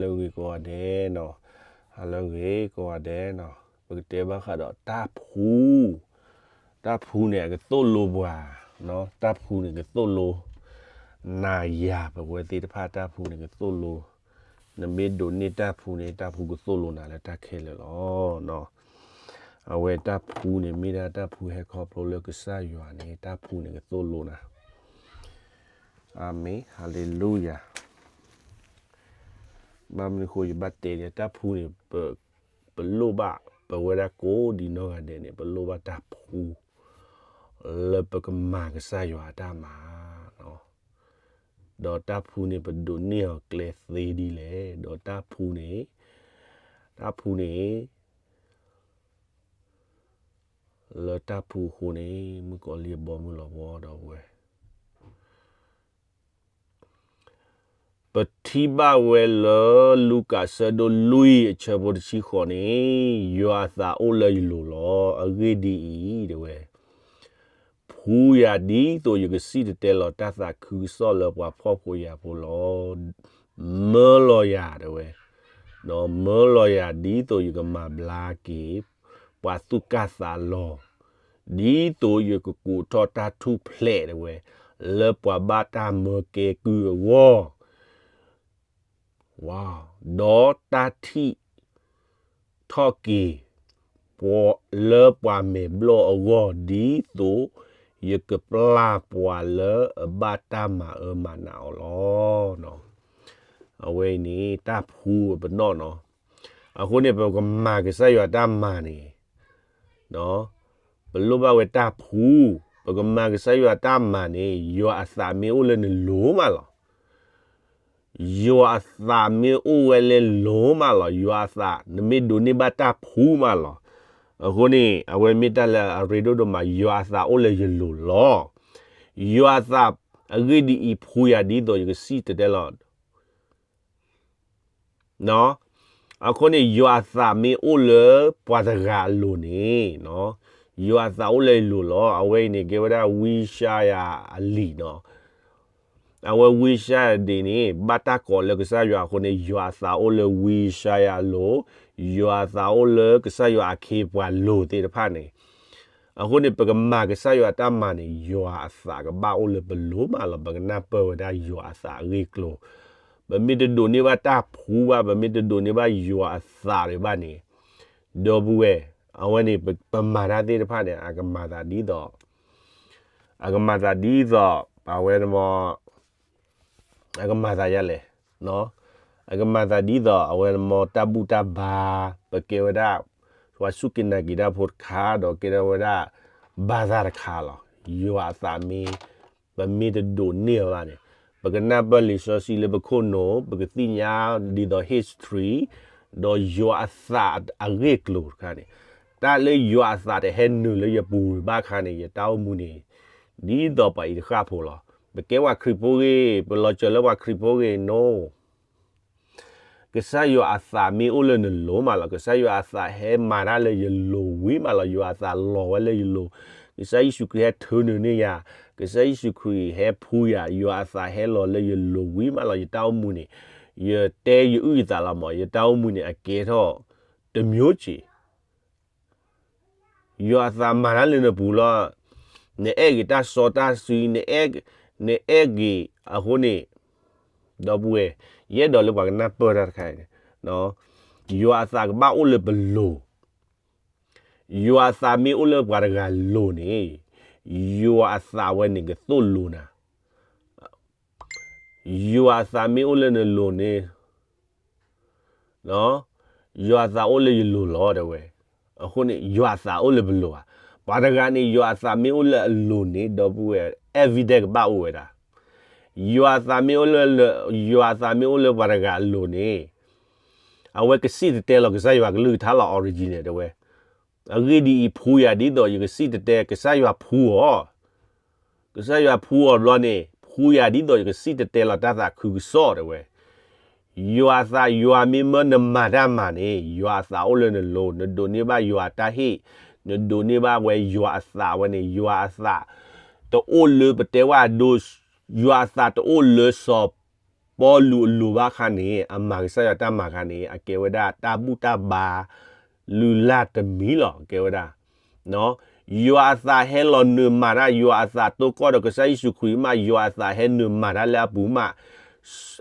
ဟါလၢအဂ့ၤကိးဂၤဒဲးနီၤ, ဟါလၢအဂ့ၤကိးဂၤဒဲးနီၤ, ပကတဲဘၣ်ဃးဒီးတၢ်ဖှူ, တၢ်ဖှူန့ၣ်အကသိၣ်လိပှၤ, တၢ်ဖှူန့ၣ်ကသိၣ်လိ နၤယၤပဝဲသ့ၣ်တဖၣ်တၢ်ဖှူန့ၣ်ကသိၣ်လိ, နမ့ၢ်ဒိးန့ၢ်တၢ်ဖှူန့ၣ် တၢ်ဖှူကသိၣ်လိနၤလၢတၢ်ခဲလၢာ်လီၤ. အဝဲတၢ်ဖှူန့ၣ် မ့ၢ်ဒၣ်တၢ်ဖှူဟဲခီဖျိလၢကစၢ်ယွၤန့ၣ် တၢ်ဖှူန့ၣ်ကသိၣ်လိနၤ, အၤမ့ၣ် ဟါလ့လူယၤ. ဘၣ်မနုၤအဃိ ယဘၣ်တဲဒ်တၢ်ဖှူန့ၣ် ပလိၣ်ဘၣ် ပဝဲဒၣ်ကိးဒံနီၢ်ဂၤဒဲးန့ၣ် ပလိၣ်ဘၣ်တၢ်ဖှူ လၢပကမၤကစၢ်ယွၤအတၢ်မၤ, ဒီးတၢ်ဖှူန့ၣ် ပဒိးန့ၢ်အီၤကျဲသ့ဒ်လဲၣ်, ဒီးတၢ်ဖှူန့ၣ်, တၢ်ဖှူန့ၣ် လၢတၢ်ဖှူအဃိန့ၣ် မုၣ်ကီၤလံၢ်အဘီမုၢ်လီၤဘှီဒီပုၢ်ဝဲၢ် ပထံၣ်ဘၣ်ဝဲလၢလူၤကၣ်ဆၢဒိၣ်လွံၢ်အဆၢဖိတဆံဃိးန့ၣ်, ယွၤအသးအိၣ်လၢယလိၤလီၤ. အဂ့ၢ်ဒ်အံၤ, တဲဝဲ, ဖှူယၤဒ်သိးယကစံၣ်တဲၤတဲလီၤတၢ်သးခုကစီၣ်လၢပှၤဖှီၣ်ဖိယာ်ဖိလီၤ. မၢလီၤယၤ တဲဝဲ, ဒီးမၢလီၤယၤဒ်သိးယကမၤဘျါက့ၤ ပှၤသူၣ်ကၢ်သးလီၤ, ဒ်သိးယကကိးထီၣ်တၢ်ထူၣ်ဖျဲး တဲဝဲ, လၢပှၤဘၣ်တၢ်မၢကဲကုၢ်အဂီၢ်, ဒီးတၢ်ထံၣ်ထီၣ်က့ၤ လၢပှၤမဲာ်ဘျီၣ်အဂီၢ်, ဒ်သိးယကပျၢ်ပှၤလၢအဘၣ်တၢ်မၤအၢမၤနးအီၤလီၤ. အဝဲအံၤန့ၣ် တၢ်ဖှူအပနီၣ်နီၤ. အဃိန့ၣ် ပကမၤကစၢ်ယွၤတၢ်မၤန့ၣ် ပလိၣ်ဘၣ်ဝဲတၢ်ဖှူ, ပကမၤကစၢ်ယွၤတၢ်မၤန့ၣ် ယွၤအသးမ့ၢ်အိၣ်လၢနလိၤမးလီၤ. ယွၤအသးမ့ၢ်အိၣ်ဝဲလၢလိၤမးလီၤ. ယွၤအသး နမ့ၢ်ဒိးန့ၢ်ဘၣ်တၢ်ဖှူမးလီၤ. အဃိန့ၣ် အဝဲမ့ၢ်တၢ်လၢအရ့ဒိၣ်ဒိၣ်မး, ယွၤအသးအိၣ်လၢယလိၤလီၤ. ယွၤအသး အဂ့ၢ်ဒ်အံၤ, ဖှူယၤဒ်သိးယကစံၣ်တဲၤတဲလီၤ အဃိန့ၣ် ယွၤအသးမ့ၢ်အိၣ်လၢပှၤတဂၤအလိၤန့ၣ်, ယွၤအသးအိၣ်လၢယလိၤလီၤ. အဝဲအံၤန့ၣ် ကဲဝဲဒၣ်ဝံယၡါယၤအလံာ်နီၤ. အဝဲဝံယၡါယၤဒ်န့ၣ် ဘၣ်တၢ်ကိးလၢကစၢ်ယွၤအဃိန့ၣ် ယွၤအသးအိၣ်လၢဝံယၡါယၤအလိၤ, ယွၤအသးအိၣ်လၢကစၢ်ယွၤအခ့အပှၤလိၤသ့ၣ်တဖၣ်န့ၣ် အဃိန့ၣ် ပကမၤကစၢ်ယွၤတၢ်မၤန့ၣ် ယွၤအသးကဘၣ်အိၣ်လၢပလိၤမးလီၤ. ပကနၢ်ပၢၢ်ဝဲဒၣ်ယွၤအသးအဂ့ၢ်အကျိၤ, ပမ့ၢ်တဒိးန့ၢ်ဘၣ်တၢ်ဖှူဘၣ်, ပမ့ၢ်တဒိးန့ၢ်ဘၣ်ယွၤအသးဒံးဘၣ်န့ၣ်, ဒီပုၢ်ဝဲၢ်, အဝဲန့ၣ် ပမၤတၢ်သ့ၣ်တဖၣ်န့ၣ် အကမၤသးဒ်သိး, အကမၤသးဒ်သိး ပဝဲ အကမၤသးယါလဲၣ်, အကမၤသးဒ်သိး အဝဲမ့ၢ်တၢ်ဘူၣ်တၢ်ဘါ, ပကဲဝဲဒၣ် ပှၤစူၢ်က့ၤနာ်က့ၤတၢ်ဖိတခါ ဒီးကဲထီၣ်ဝဲဒၣ် ဘါသၣ်တခါလီၤ. ယွၤအသးမ့ၢ် ပမ့ၢ်တဒိးန့ၢ်အီၤဘၣ်န့ၣ်, ပကနၢ်ပၢၢ်လံာ်စီဆှံလၢပခိၣ်နူာ်, ပကသ့ၣ်ညါဒ်သိး history, ဒီးယွၤအသးအဂ့ၢ်အကျိၤတခါန့ၣ်, တၢ်လၢယွၤအသးတဟဲနုာ်လၢယပူၤဘၣ်အခါန့ၣ် ယတၢ်အိၣ်မူန့ၣ် ဒ်သိးပှၤအံၤတဃၣ်ဖိလီၤ. ပကဲပှၤခရံာ်ဖိဂ့ၤ, ပလီၤစၢၤလၢပှၤခရံာ်ဖိဂ့ၤ, no. ကစၢ်ယွၤအသးမ့ၢ်အိၣ်လၢနလိၤမးလီၤ. ကစၢ်ယွၤအသးဟဲမၤတၢ်လၢယလိၤဝံၤမးလီၤ. ယွၤအသးလီၤဝဲလၢယလိၤ. ကစၢ်ယ့ၣ်ၡူးခရံာ်ဟဲထုးနုာ်န့ၢ်ယၤ, ကစၢ်ယ့ၣ်ၡူးခရံာ်ဟဲဖှူယၤ, ယွၤအသးဟဲလီၤလၢယလိၤဝံၤမးလီၤ. ယတၢ်အိၣ်မူန့ၣ် ယတဲယအုၣ်ယသးလီၤမး, ယတၢ်အိၣ်မူန့ၣ် အကဲထီၣ်တမျိုးက့ၤ ယွၤအသးမၤတၢ်လၢနပူၤလီၤ. နအဲၣ်ဂ့ၤတၢ်စီတၢ်ဆှံ, နအဲၣ်ဂ့ၤအဃိန့ၣ်, ဒီပုၢ်ဝဲၢ်, ယအဲၣ်ဒိးလၢပှၤကနၢ်ပၢၢ်တၢ်တခါအံၤန့ၣ်, ယွၤအသးကဘၣ်အိၣ်လၢပလိၤ. ယွၤအသးမ့ၢ်အိၣ်လၢပှၤတဂၤလိၤန့ၣ်, ယွၤအသးဝဲန့ၣ်ကသိၣ်လိနၤ. ယွၤအသးမ့ၢ်အိၣ်လၢနလိၤန့ၣ်, ယွၤအသးအိၣ်လၢယလိၤလီၤ တဲဝဲ. အဃိန့ၣ် ယွၤအသးအိၣ်လၢပလိၤဧါ. ပှၤတဂၤန့ၣ် ယွၤအသးမ့ၢ်အိၣ်လၢအလိၤန့ၣ် ဒီပုၢ်ဝဲၢ် evidence ကဘၣ်အိၣ်ဝဲဒၣ်. ယွၤအသးမ့ၢ်အိၣ်လၢ, ယွၤအသးမ့ၢ်အိၣ်လၢပှၤတဂၤအလိၤန့ၣ်, အဝဲကစံၣ်တဲၤတဲလီၤကစၢ်ယွၤကလုၢ်ကထါလီၤ original န့ၣ် တဲဝဲ. အဂ့ၢ်ဒ်အံၤ, ဖှူယၤဒ်သိးယကစံၣ်တဲၤတဲကစၢ်ယွၤဖှူအီၤ ကစၢ်ယွၤဖှူအီၤဘျီန့ၣ် ဖှူယၤဒ်သိးယကစံၣ်တဲၤတဲလီၤတၢ်သးခုကစီၣ် တဲဝဲ. ယွၤအသး, ယွၤမ့ၢ်မၢနမၤတၢ်မၤန့ၣ် ယွၤအသးအိၣ်လၢနလိၤ, နဒိးန့ၢ်ဘၣ်ယွၤအတၢ်ဟ့ၣ်, နဒိးန့ၢ်ဘၣ်ဝဲယွၤအသးဝဲန့ၣ်, ယွၤအသးတအိၣ်လၢပတဲဝဲအဒိ, ယွၤအသးတအိၣ်လၢစီၤ စီၤပီလူးအလိၤဘၣ်ခါန့ၣ် အမၤကစၢ်ယွၤတၢ်မၤခါန့ၣ် အကဲဝဲဒၣ်တၢ်ဘူၣ်တၢ်ဘါ လုၢ်လၢ်တမံၤလီၤ ကဲဝဲဒၣ် ယွၤအသးဟဲလီၤနုာ်မၤတၢ် ယွၤအသးတိၢ်ကီၢ်ဒီးကစၢ်ယ့ၣ်ၡူးခရံာ်မး ယွၤအသးဟဲနုာ်မၤတၢ်လၢအပူၤမး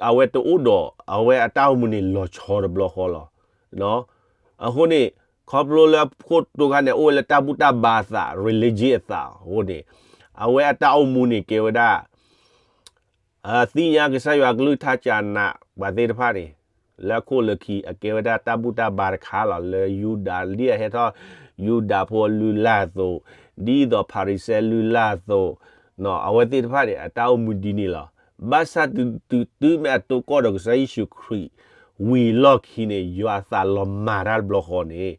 အဝဲတအိၣ်ဒီး အဝဲအတၢ်အိၣ်မူန့ၣ်လီၤဆီတဘျီဃီလီၤ. အဃိန့ၣ် ခီဖျိလၢအခိၣ်တိခါန့ၣ် အိၣ်ဝဲလၢတၢ်ဘူၣ်တၢ်ဘါအသး religion အသးအဃိန့ၣ် အဝဲအတၢ်အိၣ်မူန့ၣ်ကဲဝဲဒၣ် သ့ၣ်ညါကစၢ်ယွၤကလုၢ်ကထါကနး ပှၤသ့ၣ်တဖၣ်န့ၣ် လၢအခိၣ်လၢခံ အကဲဝဲဒၣ်တၢ်ဘူၣ်တၢ်ဘါတခါလီၤ လၢယူဒၤ ဒ်အဟဲထီၣ် ယူဒၤဖိအလုၢ်လၢ်အသိး ဒ်သိးဖၤရံၤၡဲလုၢ်လၢ်အသိး အဝဲသ့ၣ်တဖၣ်န့ၣ် အတၢ်အိၣ်မူဒ်န့ၣ်လီၤ. ဘၣ်ဆၣ်တုၤ တုၤမ့ၢ်အတိၢ်ကီၢ်ဒီးကစၢ်ယ့ၣ်ၡူးခရံာ် ဝံၤလီၢ်ခံန့ၣ် ယွၤအသးလီၤမၤတၢ်တဘျီဃီန့ၣ်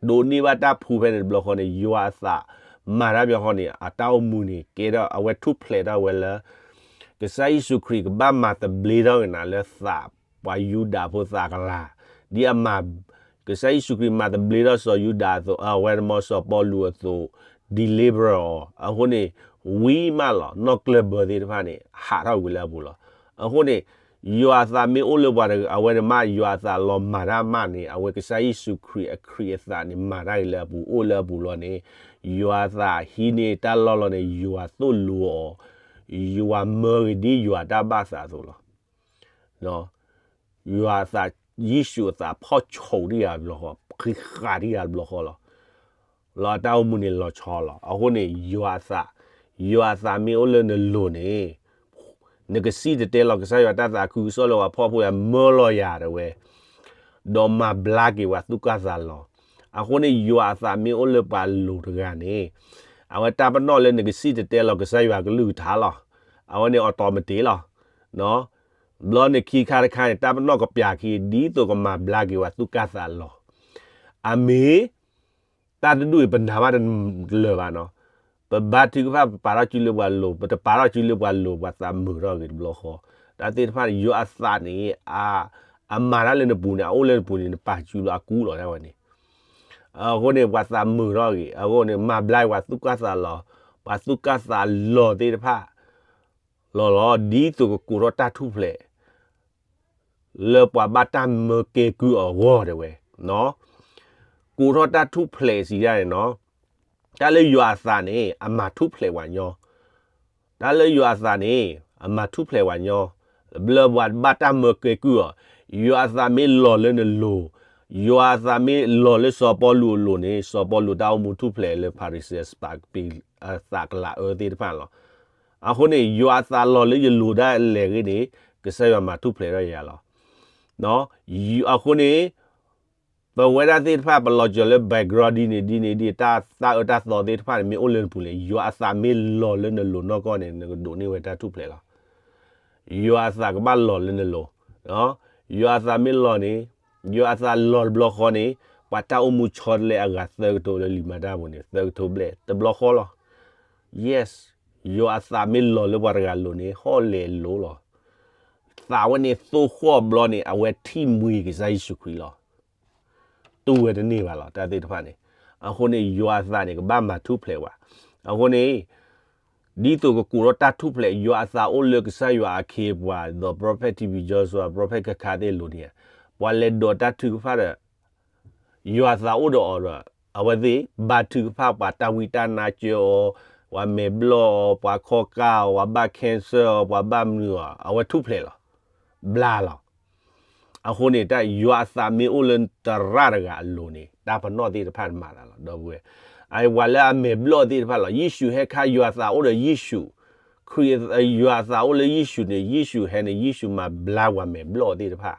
ဒိးန့ၢ်ဘၣ်တၢ်ဖှူဖဲန့ၣ်တဘျီဃီန့ၣ် ယွၤအသးမၤတၢ်တဘျီဃီန့ၣ် အတၢ်အိၣ်မူန့ၣ် ကဲထီၣ်အဝဲထူၣ်ဖျဲးထီၣ်ဝဲလၢ ကစၢ်ယ့ၣ်ၡူးခရံာ်ကဘၣ်မၤသဘျ့ထီၣ်က့ၤနၤလၢသး ပှၤယူဒၤဖိသးကလၤ ဒ်အမၤ ကစၢ်ယ့ၣ်ၡူးခရံာ်မၤသဘျ့ထီၣ်စီၤယူဒၤအသိး အဝဲမ့ၢ်စီၤပီလူးအသိး deliver အီၤ အဃိန့ၣ် ဝံၤမးလီၤ နီၢ်ကျၢၢ်ဘၢသ့ၣ်တဖၣ်န့ၣ် ဟးထီၣ်ကွံာ်လၢအပူၤလီၤ. အဃိန့ၣ် ယွၤအသးမ့ၢ်အိၣ်လၢပှၤတဂၤ အဝဲန့ၣ်မး ယွၤအသးလီၤမၤတၢ်မးန့ၣ် အဝဲကစၢ်ယ့ၣ်ၡူးခရံာ်အခရံာ်အသးန့ၣ် မၤတၢ်ဂ့ၤလၢအပူၤ အိၣ်လၢအပူၤလီၤန့ၣ် ယွၤအသးဟံးန့ၢ်တၢ်လီၢ်လီၤန့ၣ် ယွၤသိၣ်လိအီၤ ယွၤမၢဂ့ၤဒ်ယွၤတၢ်ဘၣ်သးအသိးလီၤ. ယွၤအသး ယ့ၣ်ၡူးအသးဖီၣ်ဆိးတံၢ်ယၤတဘျီဃီ ဃံးဃာ်တံၢ်ယၤတဘျီဃီလီၤ. လီၤတၢ်အိၣ်မူန့ၣ်လီၤဆီလီၤ. အဃိန့ၣ် ယွၤအသး ယွၤအသးမ့ၢ်အိၣ်လၢနလိၤန့ၣ် နကစံၣ်တဲၤတဲလီၤကစၢ်ယွၤတၢ်သးခုကစီၣ်လၢပှၤဖှီၣ်ဖိယၤ မၢလီၤယၤတဲဝဲ ဒီးမၤဘျါက့ၤပှၤသူၣ်ကၢ်သးလီၤ. အဃိန့ၣ် ယွၤအသးမ့ၢ်အိၣ်လၢပှၤလိၤတဂၤန့ၣ် အဝဲတၢ်ပနီၣ်လၢနကစံၣ်တဲၤတဲလီၤကစၢ်ယွၤကလုၢ်ကထါလီၤ. အဝဲန့ၣ် automatic လီၤ. ဘျီနခံခါတခါန့ၣ် တၢ်ပနီၣ်ကပျးခံ ဒ်သိးကမၤဘျါက့ၤပှၤသူၣ်ကၢ်သးလီၤ. အမ့ၢ် တၢ်တဒူၣ်အံၤပနာ်ဘၣ်တလၢာ်ဘၣ်နီၤ. ပဘါထုကဖၣ် ပပာ်ထီၣ်စုလၢပှၤလိၤ ပတပာ်ထီၣ်စုလၢပှၤလိၤ ပှၤသးမုာ်ထီၣ်ဂ့ၤတဘျီဃီ. တၢ်သ့ၣ်တဖၣ်န့ၣ် ယွၤအသးန့ၣ် အမၤတၢ်လၢနပူၤန့ၣ် အအိၣ်လၢနပူၤန့ၣ် နပာ်စုလၢအကူလီၤဒၣ်ဝဲန့ၣ်. အဃိန့ၣ် ပှၤသးမုာ်ထီၣ်ဂ့ၤ အဃိန့ၣ် မၤဘျါပှၤသူၣ်ကၢ်သးလီၤ ပှၤသူၣ်ကၢ်သးလီၤသ့ၣ်တဖၣ် လီၤလီၤ ဒ်သိးကကိးထီၣ်တၢ်ထူၣ်ဖျဲး လၢပှၤဘၣ်တၢ်မၢကဲကုၢ်အဂီၢ်တဲဝဲ, ကိးထီၣ်တၢ်ထူၣ်ဖျဲးစံးဒ်န့ၣ်နီၤ, တၢ်လၢယွၤအသးန့ၣ် အမၤထူၣ်ဖျဲးပှၤညီ, တၢ်လၢယွၤအသးန့ၣ် အမၤထူၣ်ဖျဲးပှၤညီ, လၢပှၤဘၣ်တၢ်မၢကဲကုၢ်အီၤ, ယွၤအသးမ့ၢ်လီၤလၢနလိၤ, ယွၤအသးမ့ၢ်လီၤလၢစီၤပီလူးအလိၤန့ၣ် စီၤပီလူးတၢ်အိၣ်မူထူၣ်ဖျဲးလၢဖၤရံၤၡဲ သးကလၤအၢသ့ၣ်တဖၣ်လီၤ. အဃိန့ၣ် ယွၤအသးလီၤလၢယလိၤဒၣ်လဲာ်ဂ့ၤန့ၣ် ကစၢ်ယွၤမၤထူၣ်ဖျဲးထီၣ်ယၤလီၤ. အဃိန့ၣ် ပဝဲဒၣ်သ့ၣ်တဖၣ် ပလီၤစၢၤလၢ background ဒ်န့ၣ်ဒ်န့ၣ်ဒ် တၢ်အၢတၢ်သီသ့ၣ်တဖၣ်န့ၣ် မ့ၢ်အိၣ်လၢနပူၤန့ၣ် ယွၤအသးမ့ၢ်လီၤလၢနလိၤနီၢ်ကီၢ်န့ၣ် နကဒိးန့ၢ်ဝဲတၢ်ထူၣ်ဖျဲးလီၤ. ယွၤအသးကဘၣ်လီၤလၢနလိၤ, ယွၤအသးမ့ၢ်လီၤန့ၣ်, ယွၤအသးလီၤတဘျီဃီန့ၣ် ပှၤတၢ်အိၣ်မူဆီတလဲအဂၤသၢကထိလၢလံာ်မၤတၢ်ပူၤန့ၣ် သၢကထိဘျဲၣ်တဘျီဃီလီၤ. Yes, ယွၤအသးမ့ၢ်လီၤလၢပှၤတဂၤလိၤန့ၣ် ဟီၣ်လဲၤလိၤလီၤ. သးဝဲန့ၣ်သိၣ်ဃီၣ်ဘျီန့ၣ် အဝဲထံၣ်မှံကစၢ်ယ့ၣ်ၡူးခရံာ်လီၤ. တူၢ်ဝဲတန့ၢ်ဘၣ်လီၤ တၢ်သ့ၣ်တဖၣ်န့ၣ်. အဃိန့ၣ် ယွၤအသးန့ၣ် ကဘၣ်မၤထူၣ်ဖျဲးဝဲ. အဃိန့ၣ် ဒ်သိးကကိးထီၣ်တၢ်ထူၣ်ဖျဲး ယွၤအသးအိၣ်လၢကစၢ်ယွၤအခ့အပှၤ ဒီး Prophet T B Joshua Prophet ခါခါသ့ၣ်အလိၤန့ၣ် ပှၤလဲၤဒိးတၢ်ထုကဖၣ်ဒီး ယွၤအသးအိၣ်ဒီးအီၤဒီး အဝဲသ့ၣ်ဘါထုကဖၣ် ပှၤတၢ်ဝံတၢ်နါစၢၤအီၤ, ပှၤမဲာ်ဘျီၣ်အီၤ, ပှၤခီၣ်ကၢ်အီၤ, ပှၤဘၣ် cancer အီၤ, ပှၤဘၣ်မနုၤအီၤ အဝဲထူၣ်ဖျဲးလီၤ. ဘျါလီၤ. အဃိန့ၣ် တၢ်ယွၤအသးမ့ၢ်အိၣ်လၢသရၣ်တဂၤအလိၤန့ၣ် တၢ်ပနီၣ်သ့ၣ်တဖၣ်မၤသးလီၤ ဒီပုၢ်ဝဲၢ်. အဝဲလၢအမဲာ်ဘျီၣ်သ့ၣ်တဖၣ်လီၤ. ယ့ၣ်ၡူးဟဲခါ ယွၤအသးအိၣ်ဒီးယ့ၣ်ၡူး, ခရံာ် ယွၤအသးအိၣ်လၢယ့ၣ်ၡူးန့ၣ် ယ့ၣ်ၡူးဟဲန့ၣ် ယ့ၣ်ၡူးမၤဘျါပှၤမဲာ်ဘျီၣ်သ့ၣ်တဖၣ်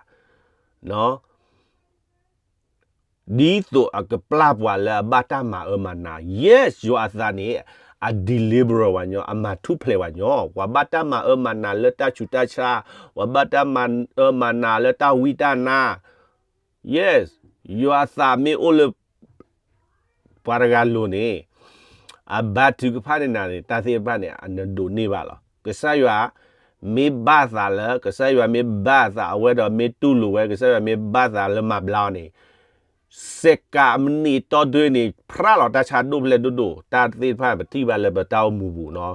ဒ်သိးအကပျၢ်ပှၤလၢအဘၣ်တၢ်မၤအၢမၤနး. Yes, ယွၤအသးန့ၣ် အ deliver ပှၤညီ, အမၤထူၣ်ဖျဲးပှၤညီ. ပှၤဘၣ်တၢ်မၤအၢမၤနးလၢတၢ်ဆူးတၢ်ဆါ, ပှၤဘၣ်တၢ်မၤအၢမၤနးလၢတၢ်ဝံတၢ်နါ. Yes, ယွၤအသးမ့ၢ်အိၣ်လၢ ပှၤတဂၤလိၤန့ၣ် အဘါထုကဖၣ်န့ၣ်နၤန့ၣ် တၢ်သ့ၣ်တဖၣ်န့ၣ် နဒိးန့ၢ်ဘၣ်လီၤ. ကစၢ်ယွၤမ့ၢ်ဘၣ်သးလၢ ကစၢ်ယွၤမ့ၢ်ဘၣ်သးအဝဲဒီးမ့ၢ်တူၢ်လိာ်ဝဲ ကစၢ်ယွၤမ့ၢ်ဘၣ်သးလၢမၤဘျါအီၤန့ၣ် စဲးကးမနံၤတီဒုန့ၣ် ဖြးလီၤတၢ်ဆါဒိၣ်ဖျဲၣ်ဒိၣ်ဒိၣ် တၢ်သ့ၣ်တဖၣ်ပထံၣ်ဘၣ်လၢပတၢ်အိၣ်မူပူၤနီၤ.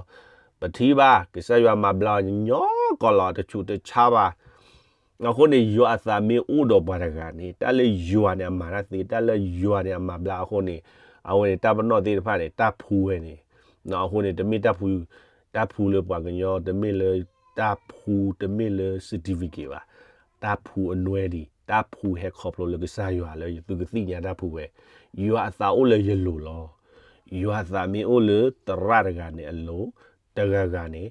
ပထံၣ်ဘၣ် ကစၢ်ယွၤမၤဘျါအီၤညီကီးလီၤ တဆူးတဆါဘၣ်. အဃိန့ၣ် ယွၤအသးမ့ၢ်အိၣ်ဒီးပှၤတဂၤန့ၣ် တၢ်လၢယွၤန့ၣ်အမၤတၢ်သ့, တၢ်လၢယွၤန့ၣ်အမၤဘျါအဃိန့ၣ်, အဝဲန့ၣ်တၢ်ပနီၣ်သ့ၣ်တဖၣ်န့ၣ် တၢ်ဖှူဝဲန့ၣ်, အဃိန့ၣ် တမ့ၢ်တၢ်ဖှူ, တၢ်ဖှူလၢပှၤကညီ, တမ့ၢ်လၢတၢ်ဖှူ, တမ့ၢ်လၢ certificate ဘၣ်. တၢ်ဖှူအနွဲဒံး, တၢ်ဖှူဟဲခီဖျိလၢကစၢ်ယွၤလၢသုကသ့ၣ်ညါတၢ်ဖှူဝဲ, ယွၤအသးအိၣ်လၢယလိၤလီၤ. ယွၤအသးမ့ၢ်အိၣ်လၢသရၣ်တဂၤန့ၣ်အလိၤ, တဂၤဂၤန့ၣ်,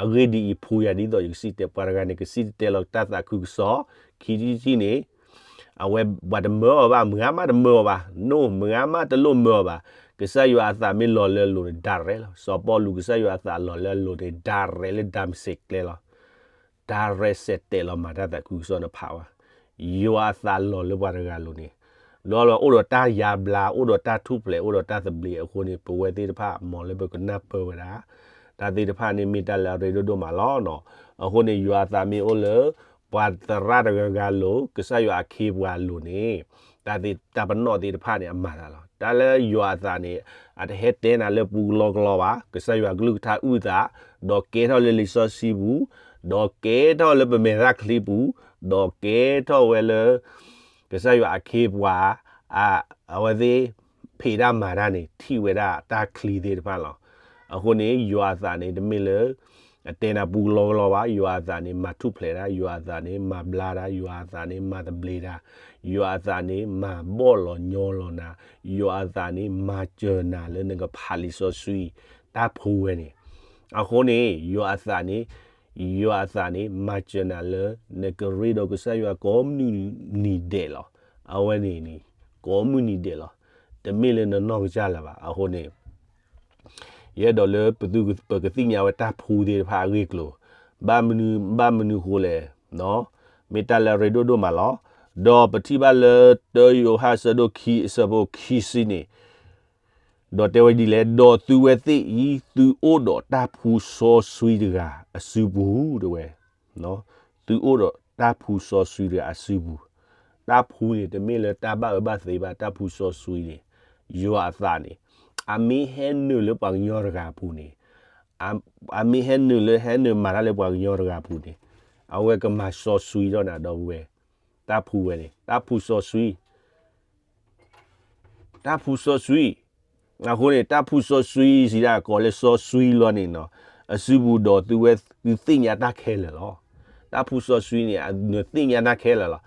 အဂ့ၢ်ဒ်အံၤ ဖှူယၤဒ်သိးယကစံၣ်တဲၤ, ပှၤတဂၤန့ၣ် ကစံၣ်တဲၤတဲလီၤတၢ်သးခုကစီၣ်, ခံထံၣ်တထံၣ်န့ၣ်, အဝဲပှၤတမၢအီၤဘၣ်, မုၢ်ဂၤမးတမၢအီၤဘၣ်, နိ, မုၢ်ဂၤမးတလိၣ်မၢအီၤဘၣ်. ကစၢ်ယွၤအသးမ့ၢ်လီၤလၢအလိၤန့ၣ် direct လီၤ. စီၤပီလူး ကစၢ်ယွၤအသးလီၤလၢအလိၤန့ၣ် direct လၢ Damascus ကျဲလီၤ. direct စဲးတဲာ်လီၤမၤတၢ်သးခုကစီၣ်န့ၣ်ဖးဝဲ, ယွၤအသးလီၤလၢပှၤတဂၤလိၤန့ၣ်, ဒီးလၢအိၣ်ဒီးတၢ်ယါဘျါ, အိၣ်ဒီးတၢ်ထူၣ်ဖျဲး, အိၣ်ဒီးတၢ်သဘျ့အဃိန့ၣ် ပဝဲသ့ၣ်တဖၣ် မ်လၢပကနၢ်ပၢၢ်ဝဲဒၣ်, တၢ်သ့ၣ်တဖၣ်န့ၣ်မ့ၢ်တၢ်လၢအရ့ဒိၣ်ဒိၣ်မးလီၤ. အဃိန့ၣ် ယွၤအသးမ့ၢ်အိၣ်လၢ ပှၤသရၣ်တဂၤဂၤလိၤ, ကစၢ်ယွၤအခ့အပှၤလိၤန့ၣ်, တၢ်သ့ၣ်တၢ်ပနီၣ်သ့ၣ်တဖၣ်န့ၣ် အမၤတၢ်လီၤ. တၢ်လၢယွၤအသးန့ၣ် အတဟဲတဲနၤလၢပူကလီကလီဘၣ်, ကစၢ်ယွၤကလုၢ်ကထါအုၣ်သး, ဒီးကဲထီၣ်လၢလံာ်စီဆှံပူၤ, ဒီးကဲထီၣ်လၢပမဲာ်ချံပူၤ, ဒီးကဲထီၣ်ဝဲလၢ ကစၢ်ယွၤအခ့အပှၤ, အဝဲသ့ၣ် ဖံးတၢ်မၤတၢ်န့ၣ် ထံၣ်ဝဲဒၣ်တၢ်ချံသ့ၣ်တဖၣ်လီၤ. အဃိန့ၣ် ယွၤအသးန့ၣ် တမ့ၢ်လၢ အတဲနၤပူကလီကလီဘၣ်, ယွၤအသးန့ၣ် မၤထူၣ်ဖျဲးတၢ်, ယွၤအသးန့ၣ် မၤဘျါတၢ်, ယွၤအသးန့ၣ် မၤသဘျ့တၢ်, ယွၤအသးန့ၣ် မၤဘီၣ်လီၤညီလီၤနၤ, ယွၤအသးန့ၣ် မၤစၢၤနၤလၢနကဖးလံာ်စီဆှံ, တၢ်ဖှူဝဲန့ၣ်. အဃိန့ၣ် ယွၤအသးန့ၣ်, ယွၤအသးန့ၣ် မၤစၢၤနၤလၢ နကရ့ဒီးကစၢ်ယွၤကိးမုၢ်နံၤဒဲးလီၤ. အဝဲန့ၣ်န့ၣ် ကိးမုၢ်နံၤဒဲးလီၤ. တမ့ၢ်လၢနနီၢ်ကစၢ်လၢၤဘၣ်. အဃိန့ၣ် ယအဲၣ်ဒိးလၢပသု ပကသ့ၣ်ညါဝဲတၢ်ဖှူသ့ၣ်တဖၣ်အဂ့ၢ်အကျိၤ, ဘၣ်မနုၤ, ဘၣ်မနုၤဃိလဲၣ်, မ့ၢ်တၢ်လၢအရ့ဒိၣ်ဒိၣ်မးလီၤ. ဒီးပထံၣ်ဘၣ်လၢ တၢယိၤဟၣ်အဆၢဒိၣ်ခံအဆၢဖိခံဆံန့ၣ်, ဒီးတဲဝဲဒ်လဲၣ်, ဒီးသုဝဲသ့ၣ်အံၤ သုအိၣ်ဒီးတၢ်ဖှူစီဆှံတဂၤအစုပူၤ တဲဝဲ သုအိၣ်ဒီးတၢ်ဖှူစီဆှံတဂၤအစုပူၤ. တၢ်ဖှူန့ၣ် တမ့ၢ်လၢတၢ်ဘၣ်အၢဘၣ်သီဘၣ်, တၢ်ဖှူစီဆှံန့ၣ်, ယွၤအသးန့ၣ်, အမ့ၢ်ဟဲနုာ်လၢပှၤကညီတဂၤအပူၤန့ၣ်, အမ့ၢ်ဟဲနုာ်လၢ ဟဲနုာ်မၤတၢ်လၢပှၤကညီတဂၤအပူၤန့ၣ်, အဝဲကမၤစီဆှံထီၣ်နၤဒီပုၢ်ဝဲၢ်, တၢ်ဖှူဝဲန့ၣ်, တၢ်ဖှူစီဆှံ တၢ်ဖှူစီဆှံ. အဃိန့ၣ် တၢ်ဖှူစီဆှံစံးဒၣ် ကိးလၢစီဆှံလီၤန့ၣ်နီၤ, အစုပူၤဒီးသုဝဲ သုသ့ၣ်ညါတၢ်ခဲလၢာ်လီၤ. တၢ်ဖှူစီဆှံန့ၣ် နသ့ၣ်ညါတၢ်ခဲလၢာ်လီၤ.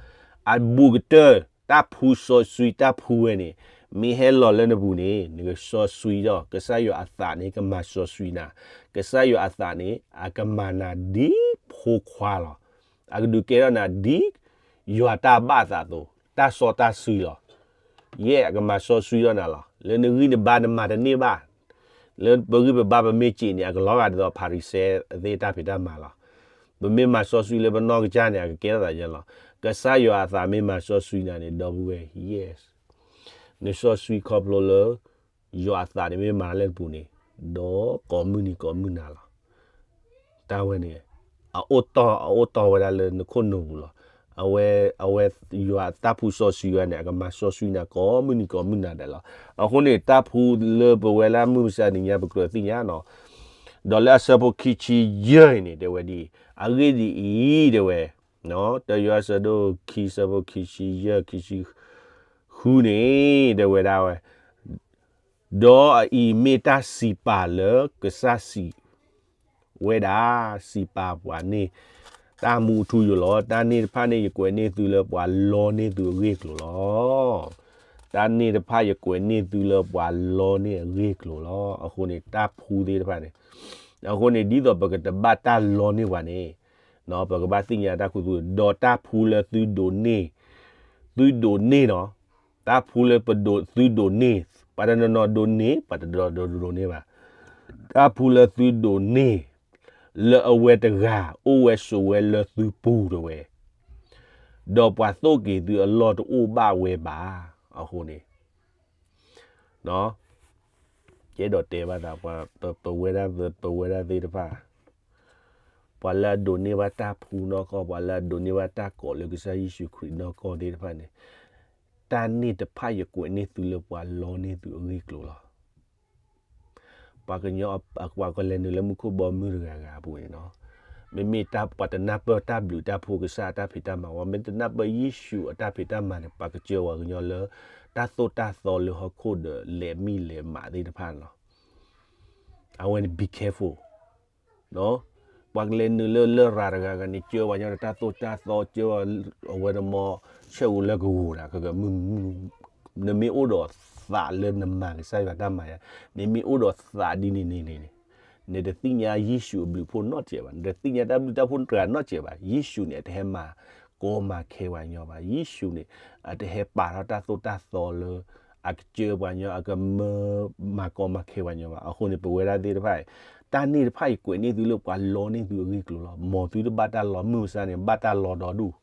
အဘူးကတၢၢ် တၢ်ဖှူစီဆှံ တၢ်ဖှူဝဲန့ၣ် မ့ၢ်ဟဲလီၤလၢနပူၤန့ၣ် နကစီဆှံဒီး ကစၢ်ယွၤအသးန့ၣ် ကမၤစီဆှံနၤ, ကစၢ်ယွၤအသးန့ၣ် အကမၤနၤဒ်ဖိခွါလီၤ. အကဒုးကဲထီၣ်နၤဒ် ယွၤတၢ်ဘၣ်အသးအသိး, တၢ်စီတၢ်ဆှံလီၤ. ယဲၢ်အကမၤစီဆှံထီၣ်နၤလီၤ. လၢနဂံၢ်နဘါနမၤတန့ၢ်ဘၣ်, လၢပဂံၢ်ပဘါပမ့ၢ်စံးန့ၣ် အကလီၤဂာ်ဒ်သိးဖၤရံၤၡဲသ့ၣ်တၢ်ဖံးတၢ်မၤလီၤ. ပမ့ၢ်မၤစီဆှံလၢပနီၢ်ကစၢ်န့ၣ် အကကဲထီၣ်သးယဲလီၤ. ကစၢ်ယွၤအသးမ့ၢ်မၤစီဆှံနၤန့ၣ် ဒီပုၢ်ဝဲၢ်, yes, နစီဆှံခီဖျိလၢ ယွၤအသးန့ၣ်မ့ၢ်မၤတၢ်လၢနပူၤန့ၣ်, ဒီးကိးမုၢ်နံၤကိးမုၢ်နၤလီၤ. တၢ်ဝဲန့ၣ် အအိၣ်တီၢ်, အအိၣ်တီၢ်ဝဲဒၣ်လၢနခိၣ်နူာ်ပူၤလီၤ. အဝဲ, အဝဲယွၤတၢ်ဖှူစီဆှံဝဲန့ၣ် အကမၤစီဆှံနၤကိးမုၢ်နံၤကိးမုၢ်နၤဒဲးလီၤ. အဃိန့ၣ် တၢ်ဖှူလၢပဝဲလၢမုၢ်မဆါတနံၤညါ ပကြၢးသ့ၣ်ညါနီၤ, ဒီးလၢအဆၢဖိခံဆံယဲၢ်အံၤန့ၣ် တဲဝဲဒ်အံၤ, အဂ့ၢ်ဒ်အံၤ တဲဝဲ, တၢယိၤဟၣ်အဆၢဒိၣ်ခံ အဆၢဖိခံဆံယဲၢ် ခံဆံဃုန့ၣ် တဲဝဲဒၣ်ဝဲ, ဒီးအအံၤမ့ၢ်တၢ်စံးပာ်လၢကစၢ်စံးဝဲဒၣ်, စံးပာ်ပှၤန့ၣ် တၢ်မူအထူအယိာ်လီၤ. တၢ်န့ၣ်တဖၣ်န့ၣ် ယကွဲးန့ၢ်သုလၢပှၤလီန့ၢ်သုအဂ့ၢ်အကျိၤလီၤ. တၢ်န့ၣ်တဖၣ်ယကွဲးန့ၢ်သုလၢပှၤလီန့ၢ်အဂ့ၢ်အကျိၤလီၤ. အဃိန့ၣ် တၢ်ဖှူသ့ၣ်တဖၣ်န့ၣ်, အဃိန့ၣ် ဒ်သိးပကတဘၣ်တၢ်လီန့ၢ်ပှၤန့ၣ်, ပကဘၣ်သ့ၣ်ညါတၢ်ခူသူၣ်, ဒီးတၢ်ဖှူလၢသုဒိးန့ၢ်, သုဒိးန့ၢ်နီၤ, တၢ်ဖှူလၢပဒိး, သုဒိးန့ၢ်, ပှၤတနီၤနီၤဒိးန့ၢ်, ပှၤတနီၤနီၤဒိးန့ၢ်ဘၣ်. တၢ်ဖှူလၢသုဒိးန့ၢ် လၢအဝဲတဂၤ အိၣ်ဝဲဆိးဝဲလၢသုပူၤတဲဝဲ, ဒီးပှၤသိၣ်က့ၤသုအလီၢ်တအိၣ်ဘၣ်ဝဲဘၣ်. အဃိန့ၣ် ယအဲၣ်ဒိးတဲဘၣ်သး ပဝဲဒၣ်, ပဝဲဒၣ်သ့ၣ်တဖၣ်, ပှၤလၢအဒိးန့ၢ်ဘၣ်တၢ်ဖှူနီၢ်ကီၢ်, ပှၤလၢအဒိးန့ၢ်ဘၣ်တၢ်ကိးလၢကစၢ်ယ့ၣ်ၡူးခရံာ်နီၢ်ကီၢ်သ့ၣ်တဖၣ်န့ၣ်, တၢ်န့ၣ်တဖၣ်ယကွဲးန့ၢ်သုလၢပှၤလီန့ၢ်သုအဂ့ၢ်အကျိၤလီၤ. ပှၤကညီ, ပှၤကလဲၤနုာ်လၢမူခိၣ်ဘီမုၢ်တဂၤဂၤအပူၤန့ၣ်နီၤ, မ့မ့ၢ်တၢ်ပှၤတနၢ်ပၢၢ်တၢ်ဘျုးတၢ်ဖှိၣ်ကစၢ်အတၢ်ဖံးတၢ်မၤဝဲ မ့ၢ်တနၢ်ပၢၢ်ယ့ၣ်ၡူးအတၢ်ဖံးတၢ်မၤန့ၣ် ပှၤကစၢ်ပှၤကညီလၢ တၢ်သိၣ်တၢ်သီလၢဟီၣ်ခိၣ်ဒီးလဲၤမံၣ်လဲၤမးသ့ၣ်တဖၣ်န့ၣ်လီၤ. အဝဲန့ၣ် be careful ပှၤကလဲၤနုာ်လၢလရာ်တဂၤဂၤန့ၣ် ကၢပှၤညီဒီးတၢ်သိၣ်တၢ်သီ ကၢအဝဲန့ၣ်မ့ၢ် ဆၢၣ်အူလၢကဝီၤတၢ် နမ့ၢ်အိၣ်ဒီးသးလၢနမၤကစၢ်ယွၤတၢ်မၤယၤ, နမ့ၢ်အိၣ်ဒီးသးဒ်န့ၣ်န့ၣ်န့ၣ် နတသ့ၣ်ညါယ့ၣ်ၡူးအဘျုးအဖှိၣ်နီတစဲးဘၣ်, နတသ့ၣ်ညါတၢ်ဘျုးတၢ်ဖှိၣ်တဂၤနီတစဲးဘၣ်. ယ့ၣ်ၡူးန့ၣ် အတဟဲမၤကီမၤခဲပှၤကညီဘၣ်. ယ့ၣ်ၡူးန့ၣ် အတဟဲပာ်ထီၣ်တၢ်သိၣ်တၢ်သီလၢ အကစၢ်ပှၤကညီ အကမၢမၤကီမၤခဲပှၤကညီဘၣ်. အဃိန့ၣ် ပဝဲဒၣ်သ့ၣ်တဖၣ်အံၤ တၢ်န့ၣ်တဖၣ်အံၤကွဲးန့ၢ်သုလၢပှၤလီန့ၢ်သုအဂ့ၢ်အကျိၤလီၤ. မ်သုတဘၣ်တၢ်လီၤမုၢ်မဆါန့ၣ် ဘၣ်တၢ်လီၤဒီဒူၣ်,